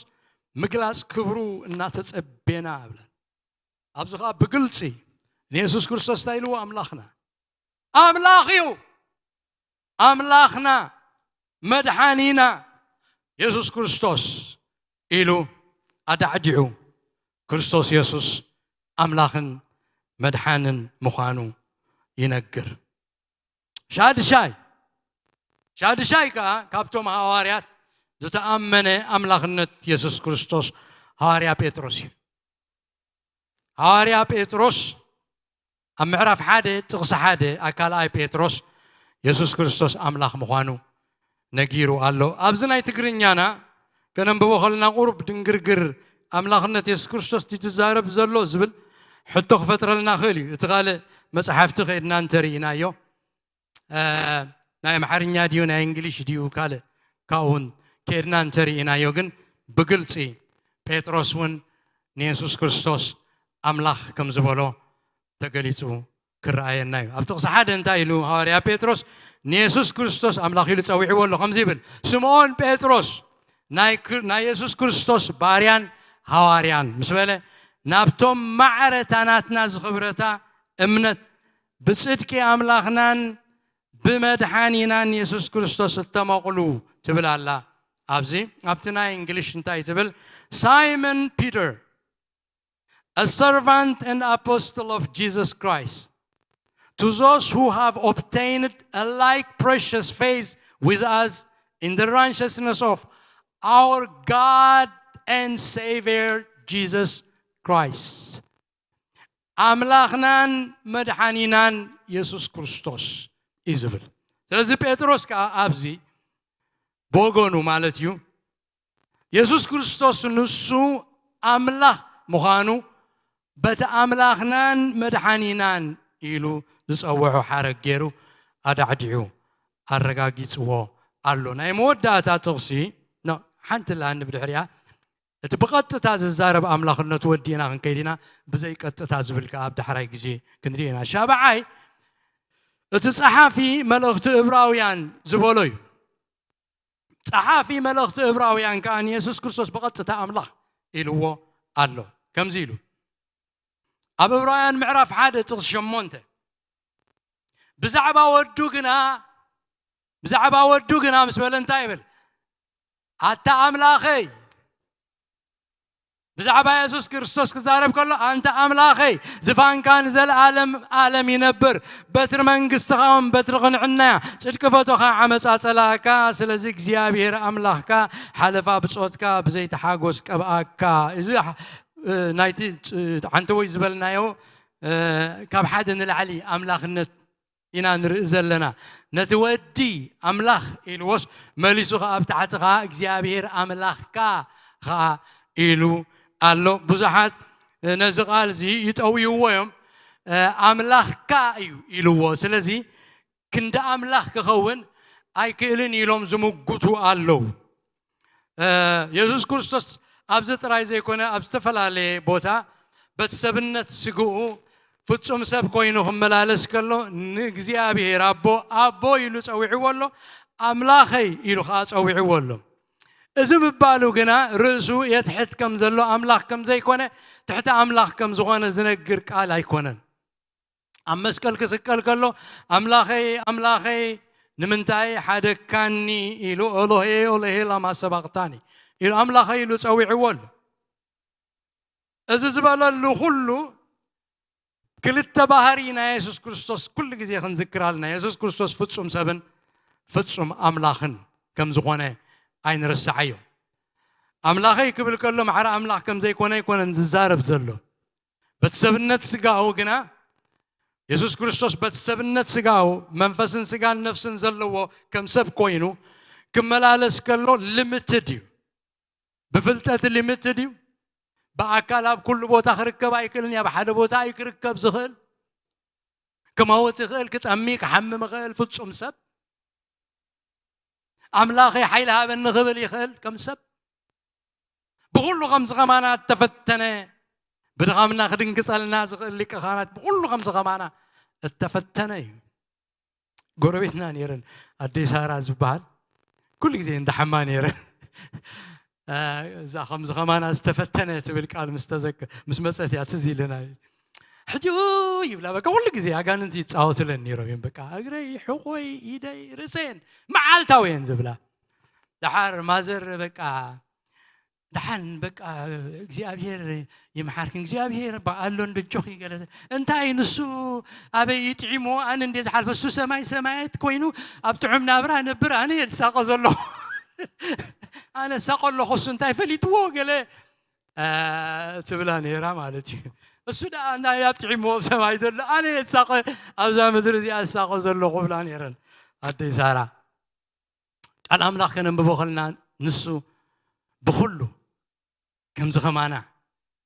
ምግላጽ ክብሩ እናተጸቤና እብለን። ኣብዚ ኸኣ ብግልጺ ንየሱስ ክርስቶስ እንታይ ኢልዎ? ኣምላኽና። ኣምላኽ እዩ። ኣምላኽና፣ መድሓኒና የሱስ ክርስቶስ ኢሉ ኣዳዕዲዑ፣ ክርስቶስ የሱስ ኣምላኽን መድሓንን ምዃኑ ይነግር። ሻድሻይ፣ ሻድሻይ ከኣ ካብቶም ሃዋርያት ዝተኣመነ ኣምላኽነት የሱስ ክርስቶስ ሃዋርያ ጴጥሮስ እዩ። ሃዋርያ ጴጥሮስ ኣብ ምዕራፍ ሓደ ጥቕሲ ሓደ ኣብ ካልኣይ ጴጥሮስ የሱስ ክርስቶስ ኣምላኽ ምዃኑ ነጊሩ ኣሎ። ኣብዚ ናይ ትግርኛና ከነንብቦ ከለና ቁሩብ ድንግርግር፣ ኣምላኽነት የሱስ ክርስቶስ ድዩ ዝዛረብ ዘሎ ዝብል ሕቶ ክፈጥረልና ክእል እዩ። እቲ ካልእ መጽሓፍቲ ከይድና እንተርኢናዮ፣ እ፣ ናይ ኣምሓርኛ ድዩ ናይ እንግሊሽ ድዩ ካልእ ካብኡን ከይድና እንተርኢናዮ፣ ግን ብግልጺ ጴጥሮስ እውን ንየሱስ ክርስቶስ ኣምላኽ ከም ዝበሎ ተገሊጹ ክረኣየና እዩ። ኣብ ጥቕሲ ሓደ እንታይ ኢሉ ሃዋርያ ጴጥሮስ ንየሱስ ክርስቶስ ኣምላኽ ኢሉ ጸዊዕዎ ኣሎ? ከምዚ ይብል፣ ስምዖን ጴጥሮስ ናይ ክር-፣ ናይ የሱስ ክርስቶስ ባርያን ሃዋርያን ምስ በለ፣ ናብቶም ማዕረታ ናትና ዝኽብረታ እምነት ብጽድቂ ኣምላኽናን ብመድሓኒናን የሱስ ክርስቶስ እተመቕሉ ትብል ኣላ። ኣብዚ ኣብቲ ናይ እንግሊሽ እንታይ ትብል? Simon Peter, a servant and apostle of Jesus Christ, to those who have obtained a like precious faith with us in the righteousness of our God and Savior Jesus Christ. ኣምላኽናን መድሓኒናን የሱስ ክርስቶስ እዩ ዝብል። ስለዚ ጴጥሮስ ከኣ ኣብዚ ብወገኑ ማለት እዩ፣ የሱስ ክርስቶስ ንሱ ኣምላኽ ምዃኑ በቲ ኣምላኽናን መድሓኒናን ኢሉ ዝጸውዖ ሓረግ ገይሩ ኣዳዕዲዑ ኣረጋጊጽዎ ኣሎ። ናይ መወዳእታ ጥቕሲ ኖ፣ ሓንቲ ላኒ ብድሕሪያ እቲ ብቐጥታ ዝዛረብ ኣምላኽነቱ ወዲእና ክንከይድ ኢና። ብዘይ ቀጥታ ዝብል ከኣ ኣብ ዳሕራይ ግዜ ክንርኢ ኢና። ሻብዓይ፣ እቲ ጸሓፊ መልእኽቲ እብራውያን ዝበሎ እዩ። ጸሓፊ መልእኽቲ እብራውያን ከኣ ንየሱስ ክርስቶስ ብቐጥታ ኣምላኽ ኢልዎ ኣሎ። ከምዚ ኢሉ ኣብ እብራውያን ምዕራፍ ሓደ ጥቕሲ ሸሞንተ፣ ብዛዕባ ወዱ ግና፣ ብዛዕባ ወዱ ግና ምስ በለ እንታይ ይብል? ኣታ ኣምላኸይ፣ ብዛዕባ የሱስ ክርስቶስ ክዛረብ ከሎ፣ ኣንታ ኣምላኸይ፣ ዝፋንካ ንዘለኣለም ኣለም ይነብር፣ በትሪ መንግስትኻ እውን በትሪ ቅንዕናያ፣ ጽድቂ ፈቶኻ ዓመጻ ጸላእካ፣ ስለዚ እግዚኣብሔር ኣምላኽካ ሓለፋ ብጾትካ ብዘይተሓጎስ ቀብኣካ። እዚ እ፣ ናይቲ ጭ-፣ ዓንተወይ ዝበልናዮ፣ እ፣ ካብ ሓደ ንላዕሊ ኣምላኽነት ኢና ንርኢ ዘለና። ነቲ ወዲ ኣምላኽ ኢልዎስ፣ መሊሱ ኸዓ ኣብ ታሕቲ ኸዓ እግዚኣብሔር ኣምላኽካ ኸዓ ኢሉ ኣሎ። ብዙሓት፣ እ፣ ነዚ ቃል እዚ ይጠውይዎ እዮም። እ፣ ኣምላኽካ እዩ ኢልዎ። ስለዚ ክንዲ ኣምላኽ ክኸውን ኣይክእልን ኢሎም ዝምጉቱ ኣለዉ። እ፣ የሱስ ክርስቶስ ኣብዚ ጥራይ ዘይኮነ፣ ኣብ ዝተፈላለየ ቦታ በቲ ሰብነት ስግኡ ፍጹም ሰብ ኮይኑ ክመላለስ ከሎ፣ ንእግዚኣብሔር ኣቦ፣ ኣቦ ኢሉ ጸዊዕዎ ኣሎ፣ ኣምላኸይ ኢሉ ኸዓ ጸዊዕዎ ኣሎ። እዚ ምባሉ ግና ርእሱ የትሕት ከም ዘሎ፣ ኣምላኽ ከም ዘይኮነ፣ ትሕቲ ኣምላኽ ከም ዝኾነ ዝነግር ቃል ኣይኮነን። ኣብ መስቀል ክስቀል ከሎ፣ ኣምላኸይ፣ ኣምላኸይ፣ ንምንታይ ሓደግካኒ? ኢሉ፣ ኤሎሄ፣ ኤሎሄ፣ ላማ ሰባቕታኒ? ኢሉ፣ ኣምላኸይ ኢሉ ጸዊዕዎ ኣሎ። እዚ ዝበለሉ ኩሉ ክልተ ባህሪ ናይ የሱስ ክርስቶስ ኩሉ ግዜ ክንዝክር ኣለና። የሱስ ክርስቶስ ፍጹም ሰብን ፍጹም ኣምላኽን ከም ዝኾነ ኣይንረስዓዮ። ኣምላኸይ ክብል ከሎ ማዕረ ኣምላኽ ከም ዘይኮነ ኣይኮነን ዝዛረብ ዘሎ። በቲ ሰብነት ስጋኡ ግና የሱስ ክርስቶስ በቲ ሰብነት ስጋኡ መንፈስን ስጋን ነፍስን ዘለዎ ከም ሰብ ኮይኑ ክመላለስ ከሎ ሊሚትድ እዩ። ብፍልጠት ሊሚትድ እዩ። ብኣካል ኣብ ኩሉ ቦታ ክርከብ ኣይክእልን እዩ። ኣብ ሓደ ቦታ እዩ ክርከብ ዝኽእል። ክመውት ይኽእል፣ ክጠሚ፣ ክሓምም ይኽእል ፍጹም ሰብ። ኣምላኸይ ሓይሊ ሃበኒ ክብል ይኽእል ከም ሰብ። ብኹሉ ከምዚ ከማና እተፈተነ፣ ብድኻምና ክድንግጸልና ዝኽእል ሊቀ ካህናት ብኹሉ ከምዚ ከማና እተፈተነ እዩ። ጎረቤትና ነይረን፣ ኣደይ ሳራ ዝበሃል፣ ኩሉ ግዜ እንዳሓማ ነይረን። እ፣ እዛ ከምዚ ከማና ዝተፈተነ ትብል ቃል ምስ ተዘክ-፣ ምስ መጸት እያ ትዝ ኢልና። ሕጂ ኡይ ይብላ፣ በቃ ኩሉ ግዜ ኣጋንንቲ ይጻወቱለን ነይሮም እዮም። በቃ እግረይ፣ ሕቖይ፣ ኢደይ፣ ርእሰየን መዓልታዊ እየን ዝብላ። ደሓር ማዘር በቃ ደሓን በቃ እግዚኣብሔር ይምሓርክን፣ እግዚኣብሔር በ-፣ ኣሎ እንዶ፣ ኣጆኺ ገለ። እንታይ ንሱ ኣበይ ይጥዒሞ፣ ኣነ እንደ ዝሓልፈ፣ እሱ ሰማይ ሰማያት ኮይኑ ኣብ ጥዑም ናብራ ነብር፣ ኣነ እየ ዝሳቐ ዘለኹ። ኣነ እሳቐ ኣለኹ፣ እሱ እንታይ ፈሊጥዎ ገለ፣ እ፣ ትብላ ነይራ ማለት እዩ። እሱ ደኣ እንታይ ኣብ ጥዒሞ ኣብ ሰማይ ዘሎ፣ ኣነ እየ ዝሳቐ፣ ኣብዛ ምድሪ እዚኣ ዝሳቐ ዘለኹ ብላ ነይረን ኣደይ ሳራ። ቃል ኣምላኽ ከነንብቦ ከለና ንሱ ብኹሉ ከምዚ ከማና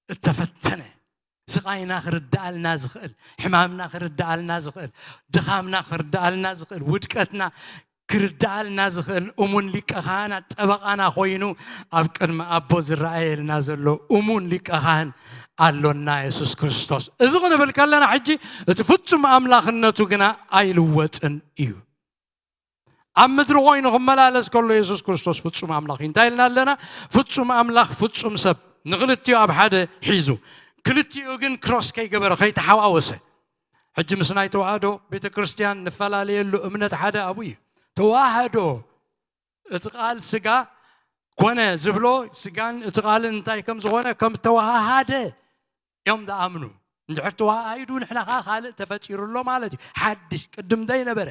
እተፈተነ፣ ስቓይና ክርድኣልና ዝኽእል፣ ሕማምና ክርድኣልና ዝኽእል፣ ድኻምና ክርድኣልና ዝኽእል፣ ውድቀትና ክርድኣልና ዝኽእል እሙን ሊቀ ካህናት ጠበቓና ኮይኑ ኣብ ቅድሚ ኣቦ ዝረኣየልና ዘሎ እሙን ሊቀ ካህን ኣሎና፣ የሱስ ክርስቶስ። እዚ ክንብል ከለና ሕጂ እቲ ፍጹም ኣምላኽነቱ ግና ኣይልወጥን እዩ። ኣብ ምድሪ ኮይኑ ክመላለስ ከሎ የሱስ ክርስቶስ ፍጹም ኣምላኽ እዩ። እንታይ ኢልና ኣለና? ፍጹም ኣምላኽ፣ ፍጹም ሰብ፣ ንክልቲኡ ኣብ ሓደ ሒዙ፣ ክልቲኡ ግን ክሮስ ከይገበረ፣ ከይተሓዋወሰ። ሕጂ ምስ ናይ ተዋህዶ ቤተ ክርስቲያን ንፈላለየሉ እምነት ሓደ ኣብኡ እዩ። ተዋህዶ፣ እቲ ቃል ስጋ ኮነ ዝብሎ፣ ስጋን እቲ ቃልን እንታይ ከም ዝኾነ፣ ከም ተዋሃሃደ እዮም ዝኣምኑ። እንድሕር ተዋሃሂዱ፣ ንሕና ኸዓ ካልእ ተፈጢሩ ኣሎ ማለት እዩ። ሓድሽ፣ ቅድም ዘይነበረ፣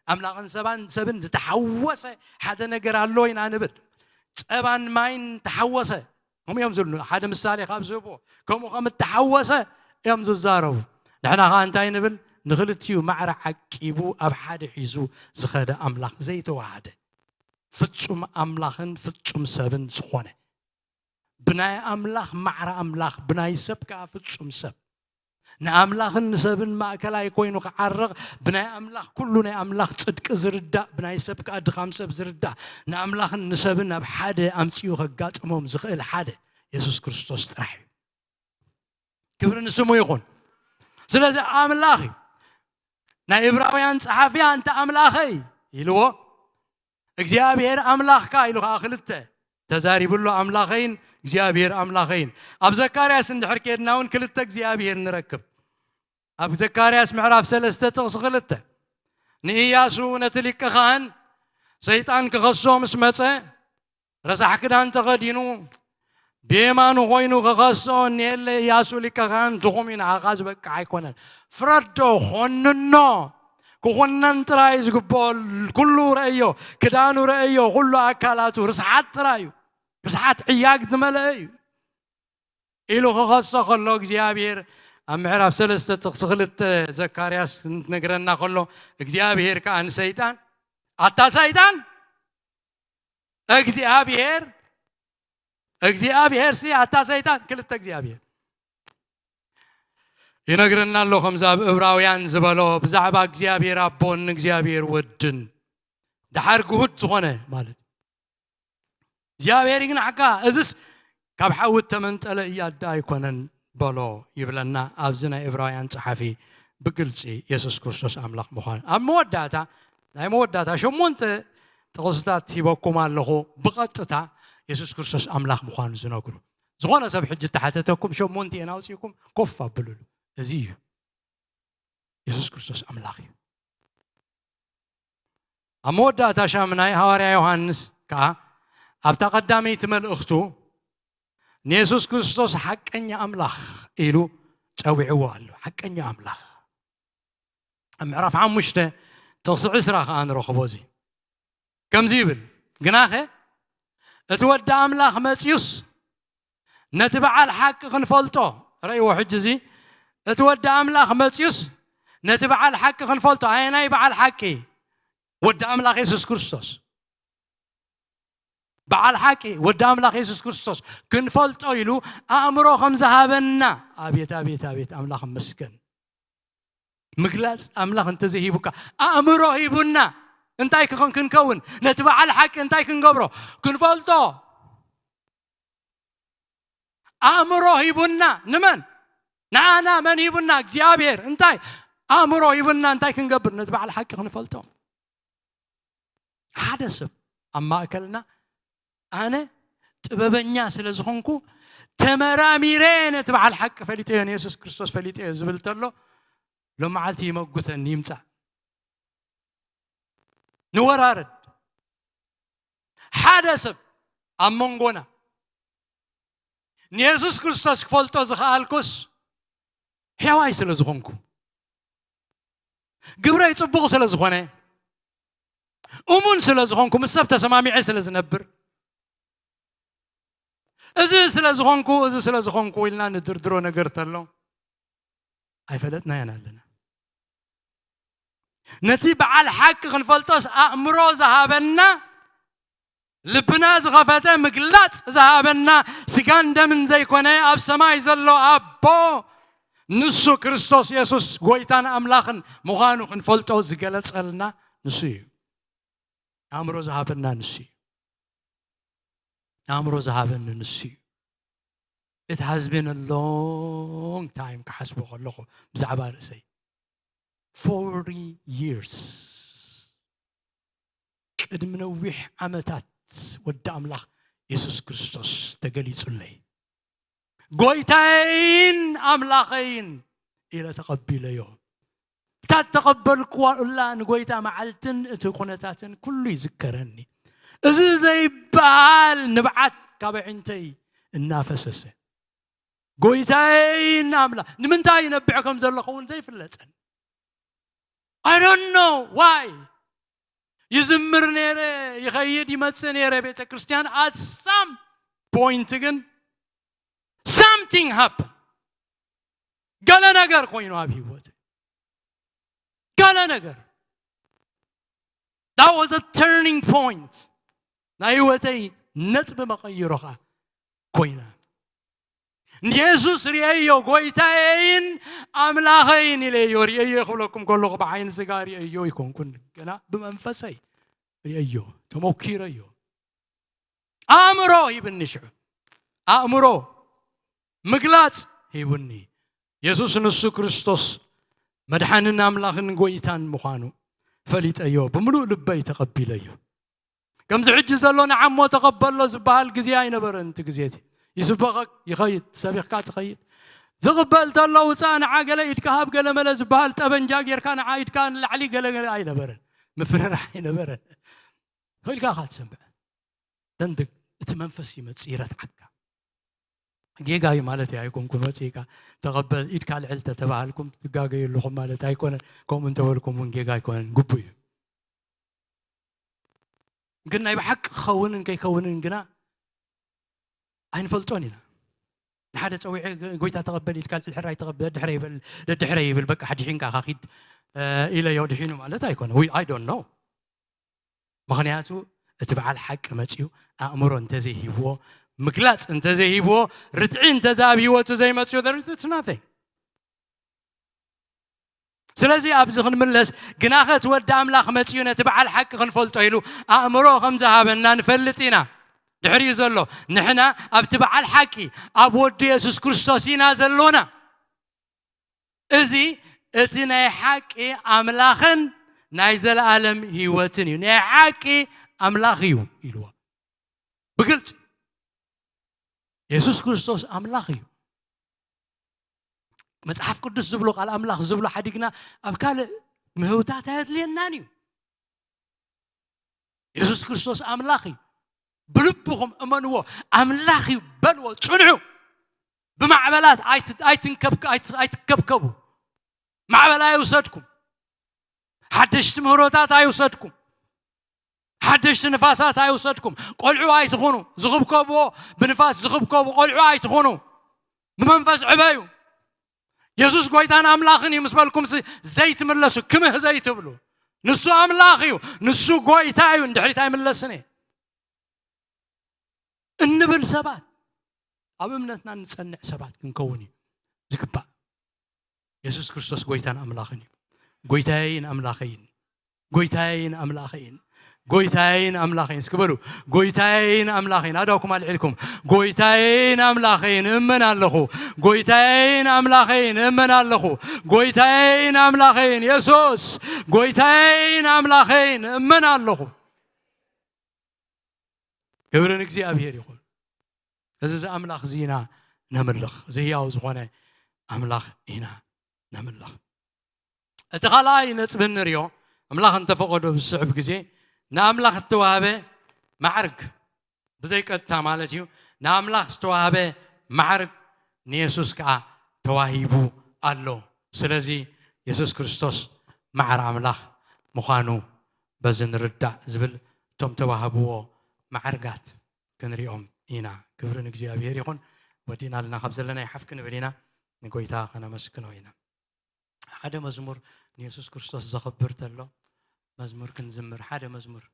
ኣምላኽን ሰባን፣ ሰብን ዝተሓወሰ ሓደ ነገር ኣሎ ኢና ንብል። ጸባን ማይን ተሓወሰ፣ ከምኡ እዮም ዝብሉ። ሓደ ምሳሌ ካብ ዝህብዎ፣ ከምኡ ከም እተሓወሰ እዮም ዝዛረቡ። ንሕና ኸዓ እንታይ ንብል? ንኽልቲኡ ማዕረ ዓቂቡ ኣብ ሓደ ሒዙ ዝኸደ ኣምላኽ ዘይተዋሃደ፣ ፍጹም ኣምላኽን ፍጹም ሰብን ዝኾነ፣ ብናይ ኣምላኽ ማዕረ ኣምላኽ፣ ብናይ ሰብ ከኣ ፍጹም ሰብ። ንኣምላኽን ንሰብን ማእከላይ ኮይኑ ክዓርቕ፣ ብናይ ኣምላኽ ኩሉ ናይ ኣምላኽ ጽድቂ ዝርዳእ፣ ብናይ ሰብ ከኣ ድኻም ሰብ ዝርዳእ፣ ንኣምላኽን ንሰብን ኣብ ሓደ ኣምጺኡ ከጋጥሞም ዝኽእል ሓደ የሱስ ክርስቶስ ጥራሕ እዩ። ክብሪ ንስሙ ይኹን። ስለዚ ኣምላኽ እዩ። ናይ ዕብራውያን ጸሓፊ ኣንታ ኣምላኸይ ኢልዎ፣ እግዚኣብሔር ኣምላኽካ ኢሉ ኸዓ ክልተ ተዛሪብሎ፣ ኣምላኸይን እግዚኣብሔር ኣምላኸይን። ኣብ ዘካርያስ እንድሕር ኬድና እውን ክልተ እግዚኣብሔር ንረክብ። ኣብ ዘካርያስ ምዕራፍ ሰለስተ ጥቕሲ ክልተ ንኢያሱ ነቲ ሊቀ ካህን ሰይጣን ክኸሶ ምስ መጸ፣ ረሳሕ ክዳን ተኸዲኑ ብየማኑ ኮይኑ ክኸሶ እኒሄለ። ኢያሱ ሊቀ ካህን ድኹም እዩ፣ ንዓኻ ዝበቅሕ ኣይኮነን። ፍረዶ፣ ኾንኖ። ክኹነን ጥራይ ዝግብኦ ኩሉ ረእዮ፣ ክዳኑ ረእዮ፣ ኩሉ ኣካላቱ ርስሓት ጥራይ እዩ። ርስሓት ዕያግ ዝመልአ እዩ ኢሉ ክኸሶ ከሎ እግዚኣብሔር ኣብ ምዕራፍ ሰለስተ ጥቕሲ ክልተ ዘካርያስ እንትነግረና ከሎ እግዚኣብሔር ከኣ ንሰይጣን ኣታ ሰይጣን እግዚኣብሔር እግዚኣብሔር ሲ ኣታ ሰይጣን ክልተ እግዚኣብሔር ይነግረና ኣሎ። ከምዚ ኣብ ዕብራውያን ዝበሎ ብዛዕባ እግዚኣብሔር ኣቦን እግዚኣብሔር ወድን ደሓር ግሁድ ዝኾነ ማለት እግዚኣብሔር ይግናሕካ፣ እዝስ ካብ ሓዊ እተመንጠለ እያዳ ኣይኮነን በሎ ይብለና ኣብዚ ናይ ዕብራውያን ጸሓፊ ብግልጺ የሱስ ክርስቶስ ኣምላኽ ምዃኑ። ኣብ መወዳእታ ናይ መወዳእታ ሸሞንተ ጥቕስታት ሂበኩም ኣለኹ። ብቐጥታ የሱስ ክርስቶስ ኣምላኽ ምዃኑ ዝነግሩ። ዝኾነ ሰብ ሕጂ ተሓተተኩም ሸሞንተ እየን ኣውጺእኩም ኮፍ ኣብሉሉ። እዚ እዩ የሱስ ክርስቶስ ኣምላኽ እዩ። ኣብ መወዳእታ ሻምናይ ሃዋርያ ዮሃንስ ከኣ ኣብታ ቀዳመይቲ መልእኽቱ ንየሱስ ክርስቶስ ሓቀኛ ኣምላኽ ኢሉ ጸዊዕዎ ኣሎ። ሓቀኛ ኣምላኽ ኣብ ምዕራፍ ሓሙሽተ ጥቕሲ ዕስራ ከኣ ንረኽቦ። እዚ ከምዚ ይብል፣ ግናኸ እቲ ወዲ ኣምላኽ መጽዩስ ነቲ በዓል ሓቂ ክንፈልጦ፣ ረእይዎ ሕጂ እዚ፣ እቲ ወዲ ኣምላኽ መጽዩስ ነቲ በዓል ሓቂ ክንፈልጦ። ኣየናይ በዓል ሓቂ? ወዲ ኣምላኽ የሱስ ክርስቶስ። በዓል ሓቂ ወዲ ኣምላኽ የሱስ ክርስቶስ ክንፈልጦ ኢሉ ኣእምሮ ከም ዝሃበና። ኣቤት፣ ኣቤት፣ ኣቤት፣ ኣምላኽ መስገን። ምግላጽ ኣምላኽ እንተዘይሂቡካ፣ ኣእምሮ ሂቡና። እንታይ ክኾን ክንከውን? ነቲ በዓል ሓቂ እንታይ ክንገብሮ? ክንፈልጦ። ኣእምሮ ሂቡና። ንመን? ንኣና። መን ሂቡና? እግዚኣብሔር። እንታይ? ኣእምሮ ሂቡና። እንታይ ክንገብር? ነቲ በዓል ሓቂ ክንፈልጦ። ሓደ ሰብ ኣብ ማእከልና ኣነ ጥበበኛ ስለ ዝኾንኩ ተመራሚረ ነቲ በዓል ሓቂ ፈሊጠዮ፣ ንየሱስ ክርስቶስ ፈሊጠዮ ዝብል ተሎ፣ ሎመዓልቲ ይመጉተኒ ይምጻእ። ንወራረድ። ሓደ ሰብ ኣብ መንጎና ንየሱስ ክርስቶስ ክፈልጦ ዝኸኣልኩስ ሕያዋይ ስለ ዝኾንኩ፣ ግብረይ ጽቡቕ ስለ ዝኾነ፣ እሙን ስለ ዝኾንኩ፣ ምስ ሰብ ተሰማሚዐ ስለ ዝነብር፣ እዚ ስለ ዝኾንኩ፣ እዚ ስለ ዝኾንኩ ኢልና ንድርድሮ ነገር ተሎ ኣይፈለጥናዮን ኣለና። ነቲ በዓል ሓቂ ክንፈልጦስ ኣእምሮ ዝሃበና፣ ልብና ዝኸፈተ፣ ምግላጽ ዝሃበና፣ ስጋን ደምን ዘይኮነ ኣብ ሰማይ ዘሎ ኣቦ፣ ንሱ ክርስቶስ የሱስ ጎይታን ኣምላኽን ምዃኑ ክንፈልጦ ዝገለጸልና ንሱ እዩ። ኣእምሮ ዝሃበና ንሱ እዩ። ኣእምሮ ዝሃበኒ ንሱ እዩ። It has been a long time ክሓስቦ ከለኹ ብዛዕባ ርእሰይ። Forty years፣ ቅድሚ ነዊሕ ዓመታት ወዲ ኣምላኽ የሱስ ክርስቶስ ተገሊጹለይ። ጎይታይን ኣምላኸይን ኢለ ተቐቢለዮ። እታ እተቐበልክዋ እላ ንጎይታ መዓልትን እቲ ኩነታትን ኩሉ ይዝከረኒ። እዚ ዘይበሃል ንብዓት ካብ ኣዒንተይ እናፈሰሰ፣ ጎይታይን ኣምላኽ፣ ንምንታይ ይነብዕ ከም ዘለኹ እውን ዘይፍለጠን። I don't know why። ይዝምር ነይረ፣ ይኸይድ ይመጽእ ነይረ ቤተ ክርስቲያን። At some point ግን something happened። ገለ ነገር ኮይኑ ኣብ ህይወት፣ ገለ ነገር። That was a turning point። ናይ ህይወተይ ነጥቢ መቐይሮ ኸኣ ኮይና። ንየሱስ ርእየዮ፣ ጎይታየይን ኣምላኸይን ኢለዮ። ርእየዮ ክብለኩም ከለኹ ብዓይኒ ስጋ ርእየዮ ኣይኮንኩን፣ ግና ብመንፈሰይ ርእየዮ፣ ተመኪረዮ። ኣእምሮ ሂብኒ፣ ሽዑ ኣእምሮ ምግላጽ ሂቡኒ። የሱስ ንሱ ክርስቶስ መድሓንን ኣምላኽን ጎይታን ምዃኑ ፈሊጠዮ፣ ብምሉእ ልበይ ተቐቢለዮ። ከምዚ ሕጂ ዘሎ ንዓሞ ተቐበሎ ዝበሃል ግዜ ኣይነበረን። እቲ ግዜ እቲ ይስበኸክ ይኸይድ፣ ሰቢኽካ ትኸይድ። ዝቕበል ተሎ ውፃእ፣ ንዓ ገለ ኢድካ ሃብ፣ ገለ መለ ዝበሃል፣ ጠበንጃ ጌርካ ንዓ ኢድካ ንላዕሊ ገለ ገለ ኣይነበረን። ምፍርራሕ ኣይነበረን። ሆልካ ኢኻ ትሰምዕ። ደንድግ፣ እቲ መንፈስ ይመጽእ፣ ይረትዓካ። ጌጋ እዩ ማለት እዩ ኣይኮንኩን። ወጺእካ ተቐበል፣ ኢድካ ልዕል ተተባሃልኩም ትጋገዩ ኣለኹም ማለት ኣይኮነን። ከምኡ እንተበልኩም እውን ጌጋ ኣይኮነን፣ ግቡእ እዩ። ግን ናይ ብሓቂ ክኸውንን ከይከውንን ግና ኣይንፈልጦን ኢና። ንሓደ ጸዊዐ፣ ጎይታ ተቐበል ኢልካ፣ ልዕል ሕራይ ተቐበል፣ ደድሕረ ይበል፣ ደድሕረ ይብል፣ በቃ ሓዲሒንካ ካኺድ ኢለዮ ድሒኑ ማለት ኣይኮነ። I don't know። ምኽንያቱ እቲ በዓል ሓቂ መጺኡ ኣእምሮ እንተዘይሂብዎ፣ ምግላጽ እንተዘይሂብዎ፣ ርትዒ እንተዘኣብ ህይወቱ ዘይመጽኡ፣ there is nothing። ስለዚ ኣብዚ ክንምለስ፣ ግናኸ እቲ ወዲ ኣምላኽ መጺኡ ነቲ በዓል ሓቂ ክንፈልጦ ኢሉ ኣእምሮ ከም ዝሃበና ንፈልጥ ኢና። ድሕሪኡ ዘሎ፣ ንሕና ኣብቲ በዓል ሓቂ፣ ኣብ ወዱ የሱስ ክርስቶስ ኢና ዘሎና። እዚ እቲ ናይ ሓቂ ኣምላኽን ናይ ዘለኣለም ህይወትን እዩ። ናይ ሓቂ ኣምላኽ እዩ ኢልዎ ብግልጺ። የሱስ ክርስቶስ ኣምላኽ እዩ። መጽሓፍ ቅዱስ ዝብሎ፣ ቃል ኣምላኽ ዝብሎ ሓዲግና ኣብ ካልእ ምህውታት ኣየድልየናን እዩ። የሱስ ክርስቶስ ኣምላኽ እዩ። ብልብኹም እመንዎ። ኣምላኽ እዩ በልዎ፣ ጽንዑ። ብማዕበላት ኣይት-፣ ኣይትንከብከ-፣ ኣይት-፣ ኣይትከብከቡ። ማዕበል ኣይውሰድኩም። ሓደሽቲ ምህሮታት ኣይውሰድኩም። ሓደሽቲ ንፋሳት ኣይውሰድኩም። ቆልዑ ኣይትኹኑ። ዝኽብከብዎ፣ ብንፋስ ዝኽብከቡ ቆልዑ ኣይትኹኑ። ብመንፈስ ዕበዩ። የሱስ ጎይታን ኣምላኽን እዩ ምስ በልኩምሲ ዘይትምለሱ፣ ክምህ ዘይትብሉ። ንሱ ኣምላኽ እዩ፣ ንሱ ጎይታ እዩ፣ ንድሕሪት ኣይምለስን እየ እንብል ሰባት፣ ኣብ እምነትና እንጸንዕ ሰባት ክንከውን እዩ ዝግባእ። የሱስ ክርስቶስ ጎይታን ኣምላኽን እዩ። ጎይታየይን ኣምላኸይን፣ ጎይታየይን ኣምላኸይን፣ ጎይታየይን ኣምላኸይን። እስኪ በሉ፣ ጎይታየይን ኣምላኸይን። ኣእዳውኩም ኣልዒልኩም፣ ጎይታየይን ኣምላኸይን እመን ኣለኹ። ጎይታየይን ኣምላኸይን እመን ኣለኹ። ጎይታየይን ኣምላኸይን የሱስ፣ ጎይታየይን ኣምላኸይን እመን ኣለኹ። ክብሪ ንእግዚኣብሔር ይኹን። እዚ፣ እዚ ኣምላኽ እዚ ኢና ነምልኽ። እዚ ህያው ዝኾነ ኣምላኽ ኢና ነምልኽ። እቲ ካልኣይ ነጥቢ እንሪኦ፣ ኣምላኽ እንተፈቐዶ ብዝስዕብ ግዜ ንኣምላኽ እተዋህበ ማዕርግ፣ ብዘይ ቀጥታ ማለት እዩ፣ ንኣምላኽ ዝተዋህበ ማዕርግ ንየሱስ ከኣ ተዋሂቡ ኣሎ። ስለዚ የሱስ ክርስቶስ ማዕር ኣምላኽ ምዃኑ በዚ ንርዳእ ዝብል እቶም ተዋህብዎ ማዕርጋት ክንሪኦም ኢና። ክብሪ ንእግዚኣብሔር ይኹን። ወዲእና ኣለና፣ ካብ ዘለና ይሓፍ ክንብል ኢና፣ ንጎይታ ከነመስግኖ ኢና። ሓደ መዝሙር ንየሱስ ክርስቶስ ዘኽብር ተሎ መዝሙር ክንዝምር፣ ሓደ መዝሙር።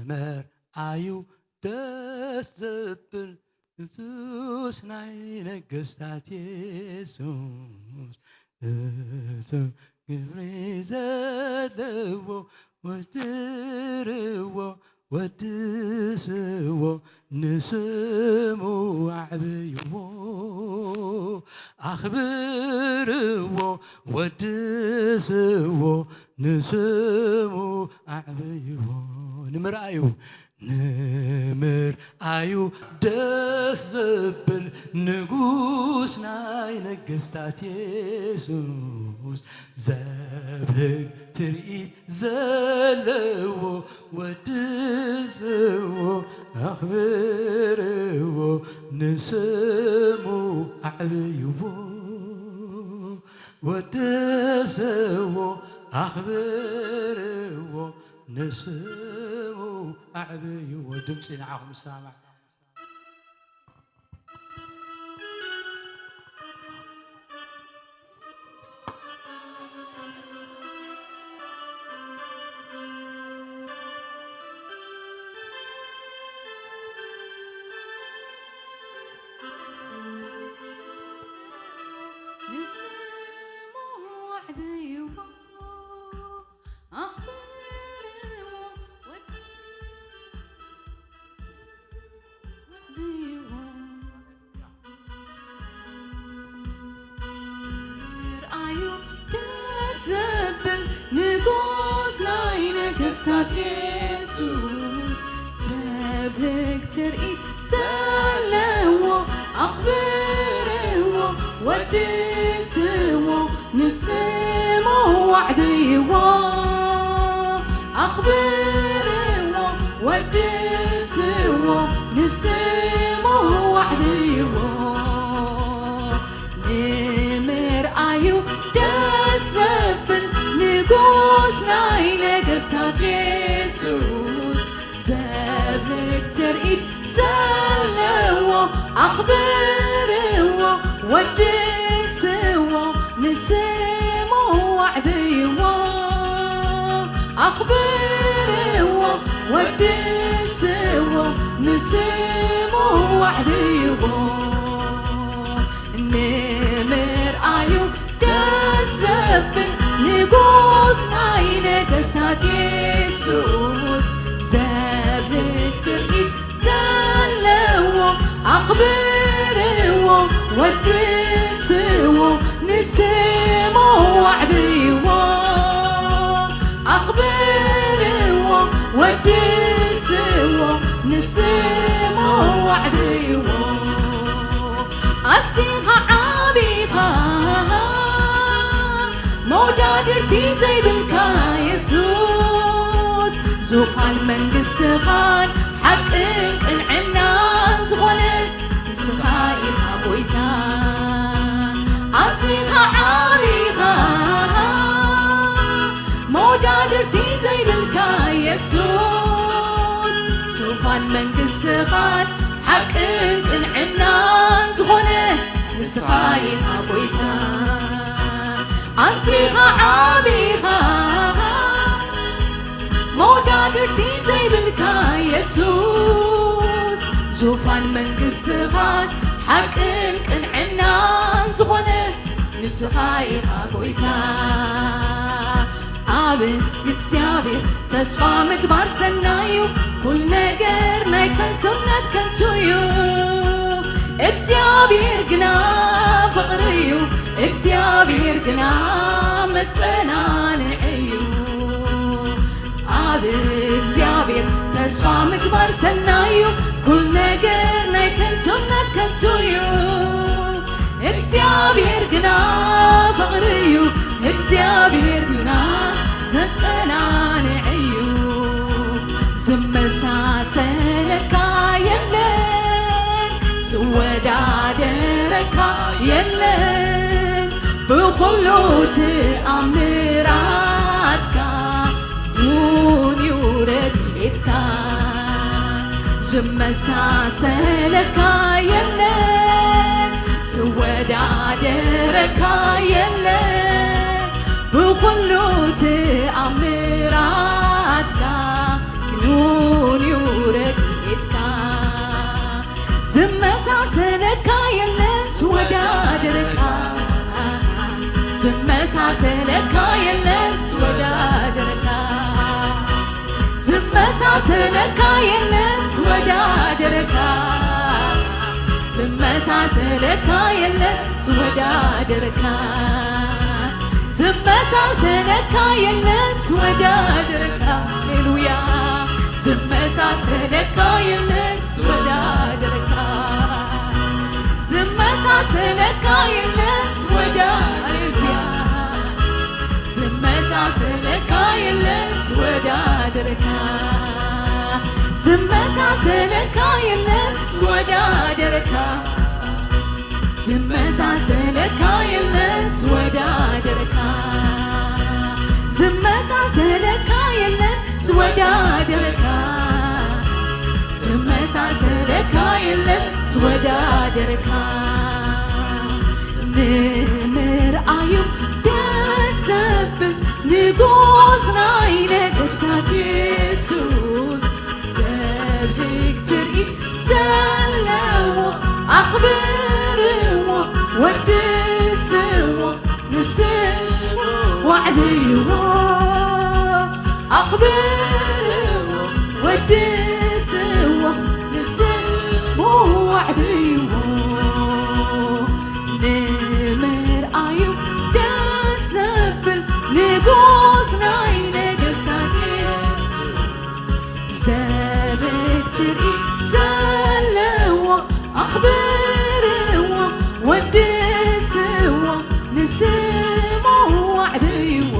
መርኣዩ ደስ ዘብል ንጉስ ናይ ነገስታት የሱስ፣ እቱ ግብሪ ዘለዎ ወድርዎ ወድስዎ ንስሙ ኣዕብይዎ፣ ኣኽብርዎ ወድስዎ ንስሙ ኣዕብይዎ። ንምርኣዩ፣ ንምርኣዩ ደስ ዘብል ንጉስ ናይ ነገስታት የሱስ፣ ዘብህግ ትርኢት ዘለዎ ወድስዎ ኣኽብርዎ ንስሙ ኣዕብይዎ። ወድስዎ ኣኽብርዎ ንስሙ ኣዕብይዎ። ድምፂ ንዓኹም ይሰማዕ። ኣኽብርዎ፣ ወድስዎ፣ ንስሙ ዋዕብይዎ። ንምርኣዩ ደስ ዘብል ንጉስ ናይ ነገስታት የሱስ፣ ዘብህግ ትርኢት ዘለዎ። ኣኽብርዎ፣ ወድስዎ፣ ንስሙ ዋዕብይዎ። ኣኽብርዎ፣ ወድስዎ፣ ንስሙ ዋዕብይዎ። ንምርኣዩ ደስ ዘብል ንጉስ ናይ ነገስታት የሱስ፣ ዘብህግ ትርኢት ዘለዎ። ኣኽብርዎ፣ ወድስዎ፣ ንስሙ ዋዕብይዎ። ኣኽብርዎ፣ ወድስዎ፣ ንስሙ ዋዕብይዎ። ኣዚኻ ዓቢኻ መውዳድርቲ ዘይብልካ የሱስ፣ ዙፋን መንግስትኻን ሓቅን ቅንዕናን ዝኾነ ንስኻ ኢኻ ጎይታ። ኣዚኻ ዓቢኻ መውዳድርቲ ዘይብልካ የሱስ፣ ዙፋን መንግስትኻን ሓቅን ቅንዕናን ዝኾነ ንስኻ ኢኻ ጎይታ። ኣዚኻ ዓቢኻ መውዳድርቲ ዘይብልካ የሱስ፣ ዙፋን መንግስትኻን ሓቅን ቅንዕናን ዝኾነ ንስኻ ኢኻ ጎይታ። ኣብ እግዚኣብሔር ተስፋ ምግባር ሰናይ እዩ፣ ኩል ነገር ናይ ከንቱ እምነት ከንቱ እዩ። እግዚኣብሔር ግና ፍቕሪ እዩ፣ እግዚኣብሔር ግና መጸናንዒ እዩ። ኣብ እግዚኣብሔር ተስፋ ምግባር ሰናይ እዩ፣ ኩል ነገር ናይ ከንቱ እምነት ከንቱ እዩ። እግዚኣብሔር ግና ፍቕሪ እዩ፣ እግዚኣብሔር ግና ዘጸናንዕ እዩ። ዝመሳሰለካ የለን፣ ዝወዳደረካ የለን፣ ብኹሉ ተኣምራትካ ውን እዩ ረድኤትካ። ዝመሳሰለካ የለን፣ ዝወዳደረካ የለን፣ ብኹሉ ተኣምራትካ ክንውን እዩ ረድኤትካ። ዝመሳሰለካ የለን ዝወዳደረካ፣ ዝመሳሰለካ የለን ዝወዳደረካ፣ ዝመሳሰለካ የለን ዝወዳደረካ፣ ዝመሳሰለካ የለን ዝወዳደረካ፣ ዝመሳሰለካ የለን ዝወዳደረካ። ሃሌሉያ። ዝመሳሰለካ የለን ዝወዳደረካ፣ ዝመሳሰለካ የለን ዝወዳ-፣ ሃሌሉያ። ዝመሳሰለካ የለን ዝወዳደረካ፣ ዝመሳሰለካ የለን ዝወዳደረካ፣ ዝመሳሰለካ የለን ዝወዳደረካ፣ ዝመሳሰለካ የለን ዝወዳደረካ፣ ዝመሳሰለካ የለን ዝወዳደረካ። ንምርኣዩ ደስ ዘብል ንጉስ ናይ ነገስታት የሱስ፣ ዘብህግ ትርኢት ዘለዎ። ኣኽብርዎ፣ ወድስዎ፣ ንስሙ ዋዕብይዎ። ኣኽብርዎ፣ ወድስዎ፣ ንስሙ ዋዕብይዎ። ንምርኣዩ ደስ ዘብል ንጉስ ናይ ነገስታት የሱስ፣ ዘርግ ትርኢት ዘለዎ። ኣኽብርዎ፣ ወድስዎ፣ ንስሙ ዋዕብይዎ።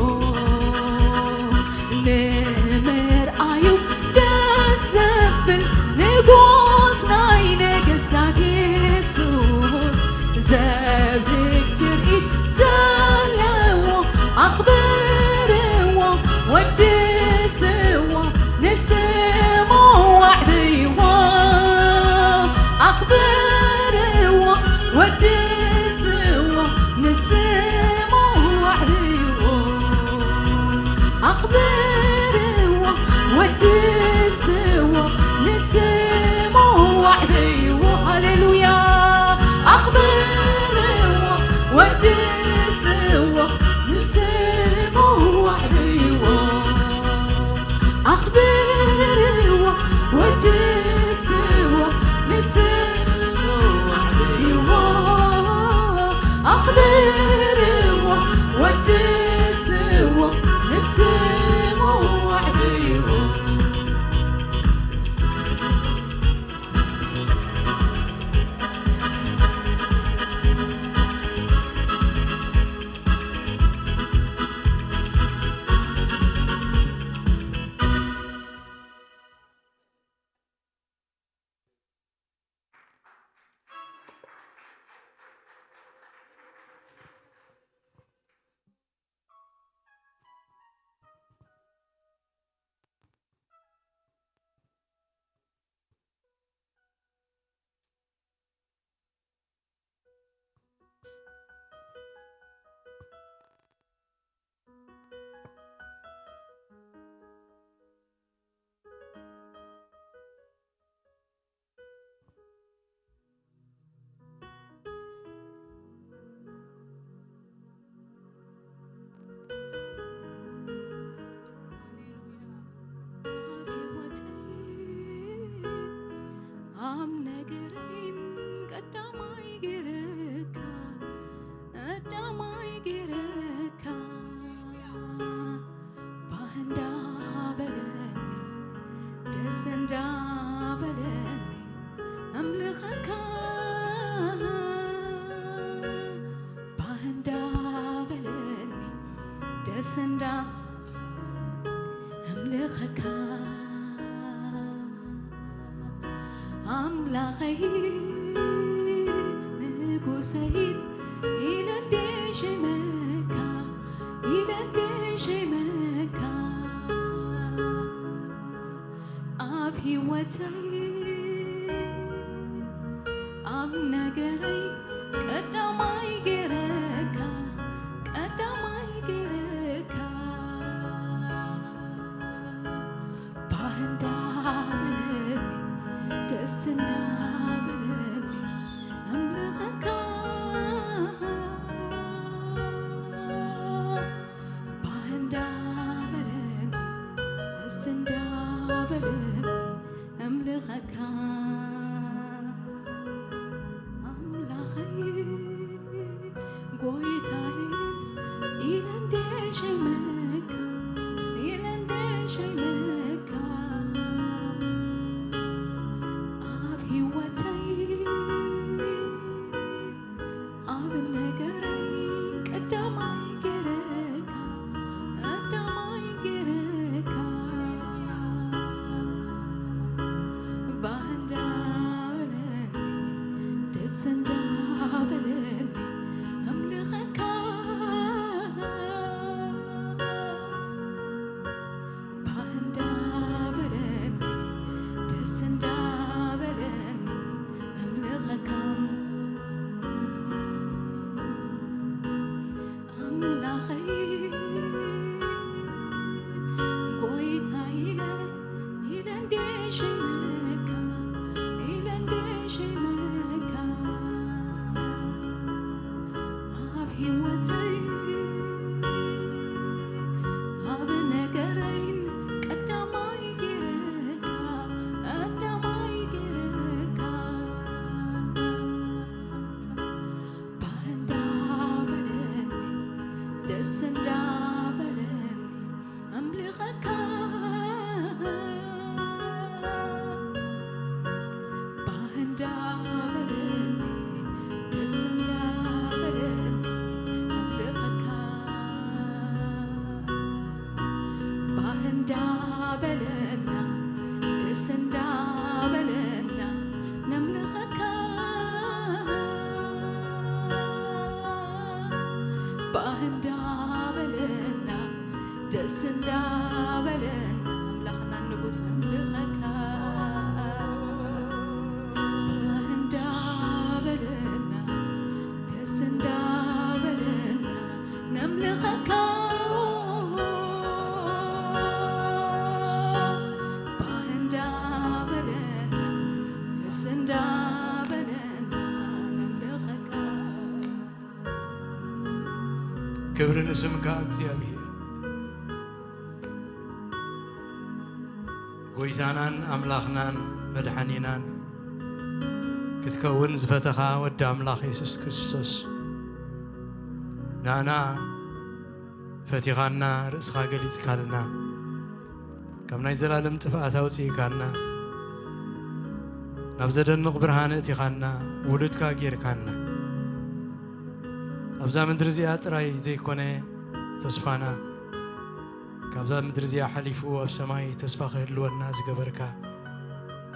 ኣኽብርዎ፣ ወድስዎ፣ ንስሙ ዋዕብይዎ። ሃሌሉያ። ኣኽብርዎ፣ ወድስዎ፣ ንስሙ ዋዕብይዎ። ኣኽብርዎ፣ ወድስዎ፣ ንስሙ ዋዕብይዎ። ኣኽብርዎ፣ ወድስዎ፣ ንስሙ ዋዕብይዎ። ኣብ ህይወተይን ኣብ ነገረይን ቀዳማይ ገይረካ፣ ቀዳማይ ገይረካ፣ ባህ እንዳበለኒ፣ ደስ እንዳበለኒ፣ ኣምልኸካ፣ ባህ እንዳበለኒ፣ ደስ እንዳ ኣምልኸካ፣ ኣምላኸይ ንጉሰይ ኢለ እንደ ሸመካ፣ ኢለ እንደ ሸመካ፣ ኣብ ህይወተይ ኣብ ነገረይ ቀዳማይ ገይረካ፣ ቀዳማይ ገይረካ፣ ባህ እንዳበለኒ፣ ደስ እንዳበለኒ፣ ኣምልኸካ፣ ባህ እንዳበለኒ፣ ደስ እንዳበለኒ፣ ኣምልኸካ፣ ኣምላኸይ፣ ጎይታዬ፣ ኢለ እንደ ሸመካ፣ ኢለ እንደ ሸመካ፣ ኣብ ህይወተይ ኣብ ነገረይ ቀዳማይ ገይረካ፣ ቀዳማይ ገይረካ፣ ባህ እንዳበለኒ፣ ደስ እንዳበለኒ፣ ኣምልኸካ፣ ባህ እንዳበለኒ፣ ደስ እንዳበለኒ፣ ኣምልኸካ፣ ኣምላኸይ፣ ጎይታ ኢለ፣ ኢለ እንደ ሸመካ፣ ኢለ እንደ ሸመካ፣ ኣብ ህይወተይ ኣብ ነገረይን ቀዳማይ ገይረካ፣ ቀዳማይ ገይረካ፣ ባህ እንዳበለኒ፣ ደስ እንዳበለኒ፣ ኣምልኸካ፣ ባህ እንዳበለኒ፣ ደስ እንዳበለኒ፣ ኣምልኸካ፣ ባህ እንዳበለና፣ ደስ እንዳበለና፣ ነምልኸካ፣ ባህ እንዳበለና፣ ደስ እንዳበለና፣ ኣምላኽና ንጉስ ነምልኸካ፣ ባህ እንዳበለና፣ ደስ እንዳበለና፣ ነምልኸካ፣ ክብሪ ንስምካ እግዚኣብሔር። ጎይታናን ኣምላኽናን መድሓኒናን ክትከውን ዝፈተኻ ወዲ ኣምላኽ የሱስ ክርስቶስ፣ ንኣና ፈቲኻና፣ ርእስኻ ገሊጽካልና፣ ካብ ናይ ዘላለም ጥፍኣት ኣውጽእካና፣ ናብ ዘደንቕ ብርሃን እቲኻና፣ ውሉድካ ጌርካና። ኣብዛ ምድሪ እዚኣ ጥራይ ዘይኮነ ተስፋና፣ ካብዛ ምድሪ እዚኣ ሓሊፉ ኣብ ሰማይ ተስፋ ክህልወና ዝገበርካ፣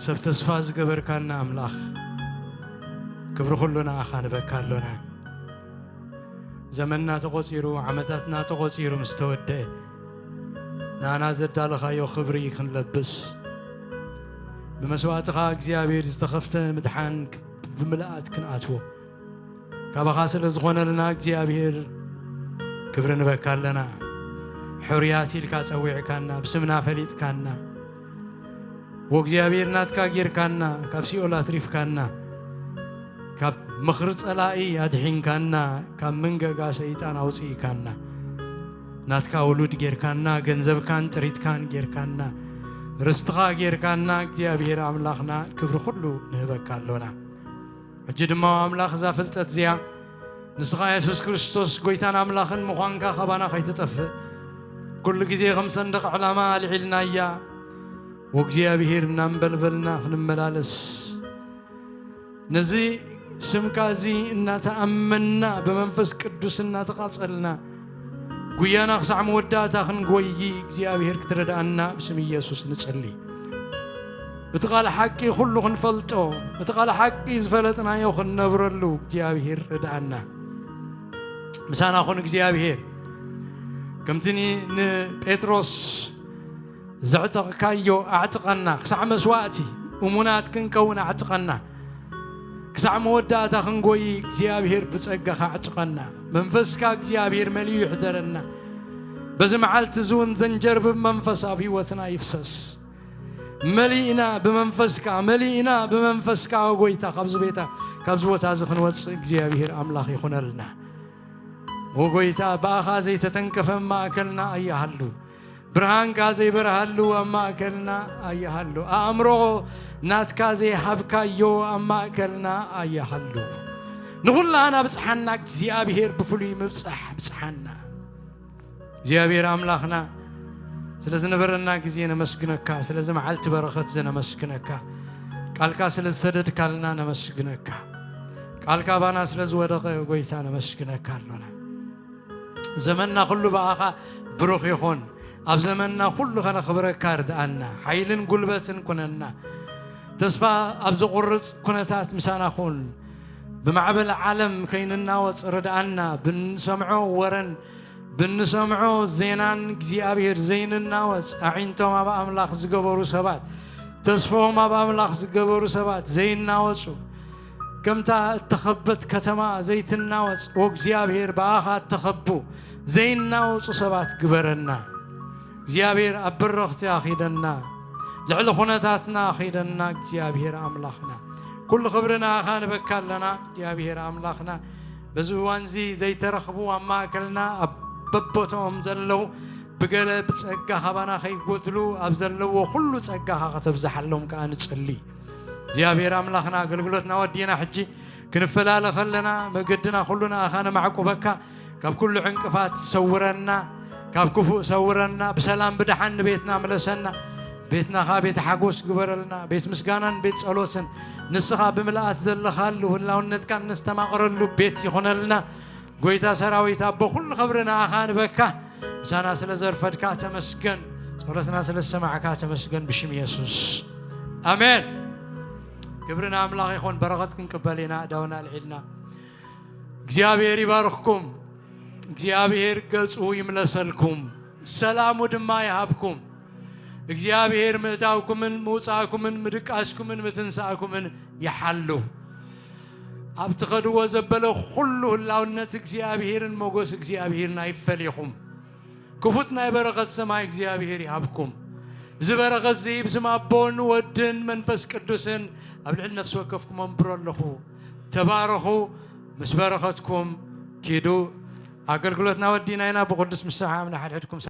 ሰብ ተስፋ ዝገበርካና ኣምላኽ፣ ክብሪ ኩሉ ንኣኻ ንበካ ኣሎና። ዘመንና ተቖጺሩ፣ ዓመታትና ተቖጺሩ ምስ ተወደአ፣ ንኣና ዘዳለኻዮ ክብሪ ክንለብስ፣ ብመስዋእትኻ እግዚኣብሔር ዝተኸፍተ ምድሓን ብምልኣት ክንኣትዎ፣ ካባኻ ስለ ዝኾነልና እግዚኣብሔር ክብሪ ንበካ ኣለና። ሕሩያት ኢልካ ጸዊዕካና፣ ብስምና ፈሊጥካና፣ ወእግዚኣብሔር ናትካ ጌርካና፣ ካብ ሲኦል ኣትሪፍካና፣ ካብ ምኽሪ ጸላኢ ኣድሒንካና፣ ካብ መንገጋ ሰይጣን ኣውጽኢካና፣ ናትካ ውሉድ ጌርካና፣ ገንዘብካን ጥሪትካን ጌርካና፣ ርስትኻ ጌርካና፣ እግዚኣብሔር ኣምላኽና ክብሪ ኩሉ ንህበካ ኣሎና። ሕጂ ድማ ኣምላኽ እዛ ፍልጠት እዚኣ ንስኻ የሱስ ክርስቶስ ጎይታን ኣምላኽን ምዃንካ ካባና ከይትጠፍእ፣ ኩሉ ግዜ ከም ሰንደቕ ዕላማ ኣልዒልናያ፣ ወእግዚኣብሔር እናንበልበልና ክንመላለስ፣ ነዚ ስምካ እዚ እናተኣመንና፣ ብመንፈስ ቅዱስ እናተቓጸልና፣ ጉያና ክሳዕ መወዳእታ ክንጎዪ እግዚኣብሔር ክትረድኣና ብስም ኢየሱስ ንጽሊ። እቲ ቃል ሓቂ ኩሉ ክንፈልጦ፣ እቲ ቃል ሓቂ ዝፈለጥናዮ ክንነብረሉ እግዚኣብሔር ርድኣና። ምሳና ኩን እግዚኣብሔር። ከምቲ ኒ-፣ ንጴጥሮስ ዘዕጠቕካዮ ኣዕጥቀና፣ ክሳዕ መስዋእቲ እሙናት ክንከውን ኣዕጥቀና። ክሳዕ መወዳእታ ክንጎይ እግዚኣብሔር ብጸጋኻ ኣዕጥቀና። መንፈስካ እግዚኣብሔር መሊኡ ይሕደረና። በዚ መዓልቲ እዚ እውን ዘንጀርብብ መንፈስ ኣብ ህይወትና ይፍሰስ። መሊእና ብመንፈስካ፣ መሊእና ብመንፈስካ፣ ኦ ጎይታ፣ ካብዚ ቤታ፣ ካብዚ ቦታ እዚ ክንወጽእ እግዚኣብሔር ኣምላኽ ይኹነልና። ኦ ጎይታ፣ ብኣኻ ዘይተተንከፈ ኣብ ማእከልና ኣይሃሉ። ብርሃንካ ዘይበርሃሉ ኣብ ማእከልና ኣይሃሉ። ኣእምሮ ናትካ ዘይሃብካዮ ኣብ ማእከልና ኣይሃሉ። ንኹላህና ብጽሓና እግዚኣብሔር ብፍሉይ ምብጻሕ ብጽሓና። እግዚኣብሔር ኣምላኽና፣ ስለ ዝነበረና ግዜ ነመስግነካ፣ ስለዚ መዓልቲ በረኸት ዘነመስግነካ፣ ቃልካ ስለ ዝሰደድካልና ነመስግነካ፣ ቃልካ ባና ስለ ዝወደቐ ጎይታ ነመስግነካ ኣሎና። ዘመንና ኩሉ ብኣኻ ብሩኽ ይኹን። ኣብ ዘመንና ኩሉ ከነኽብረካ ርድኣና፣ ሓይልን ጉልበትን ኩነና። ተስፋ ኣብ ዘቑርጽ ኩነታት ምሳና ኩን። ብማዕበል ዓለም ከይንናወጽ ርድኣና፣ ብንሰምዖ ወረን ብንሰምዖ ዜናን እግዚኣብሔር ዘይንናወጽ፣ ኣዒንቶም ኣብ ኣምላኽ ዝገበሩ ሰባት፣ ተስፎም ኣብ ኣምላኽ ዝገበሩ ሰባት ዘይናወጹ፣ ከምታ እተኸበት ከተማ ዘይትናወጽ፣ ወእግዚኣብሔር ብኣኻ እተኸቡ ዘይናወጹ ሰባት ግበረና። እግዚኣብሔር ኣብ በረኽቲ ኣኺደና፣ ልዕሊ ኩነታትና ኣኺደና፣ እግዚኣብሔር ኣምላኽና። ኩሉ ክብሪ ንኣኻ ንበካ ኣለና፣ እግዚኣብሔር ኣምላኽና። በዚ እዋን እዚ ዘይተረኽቡ ኣብ ማእከልና ኣብ በቦታኦም ዘለዉ ብገለ ብጸጋ ካባና ከይጎድሉ ኣብ ዘለዎ ኩሉ ጸጋኻ ከተብዝሓሎም ከኣ ንጽሊ። እግዚኣብሔር ኣምላኽና ኣገልግሎትና ወዲና ሕጂ ክንፈላለ ከለና መገድና ኩሉ ንኣኻ ነማዕቁበካ። ካብ ኩሉ ዕንቅፋት ሰውረና፣ ካብ ክፉእ ሰውረና፣ ብሰላም ብደሓን ንቤትና ምለሰና። ቤትና ኸኣ ቤት ሓጎስ ግበረልና፣ ቤት ምስጋናን ቤት ጸሎትን ንስኻ ብምልኣት ዘለኻሉ ህላውነትካን ነስተማቕረሉ ቤት ይኹነልና። ጎይታ ሰራዊት ኣቦ፣ ኩሉ ክብሪ ንኣኻ ንበካ። ምሳና ስለ ዘርፈድካ ተመስገን፣ ጸሎትና ስለ ዝሰማዕካ ተመስገን፣ ብሽም የሱስ ኣሜን። ክብሪ ንኣምላኽ ይኹን። በረኸት ክንቅበል ኢና፣ ኣእዳውና ኣልዒልና። እግዚኣብሔር ይባርኽኩም፣ እግዚኣብሔር ገጹ ይምለሰልኩም፣ ሰላሙ ድማ ይሃብኩም። እግዚኣብሔር ምእታውኩምን ምውጻእኩምን ምድቃስኩምን ምትንሳእኩምን ይሓሉ። ኣብ ትኸድዎ ዘበለ ኩሉ ህላውነት እግዚኣብሔርን ሞገስ እግዚኣብሔርን ኣይፈሊኹም። ክፉት ናይ በረኸት ሰማይ እግዚኣብሔር ይሃብኩም። እዚ በረኸት እዚ ብስም ኣቦን ወድን መንፈስ ቅዱስን ኣብ ልዕሊ ነፍሲ ወከፍኩም ኣንብሮ ኣለኹ። ተባረኹ። ምስ በረኸትኩም ኪዱ። ኣገልግሎትና ወዲና ኢና። ብቕዱስ ምሰሓም ንሓድሕድኩም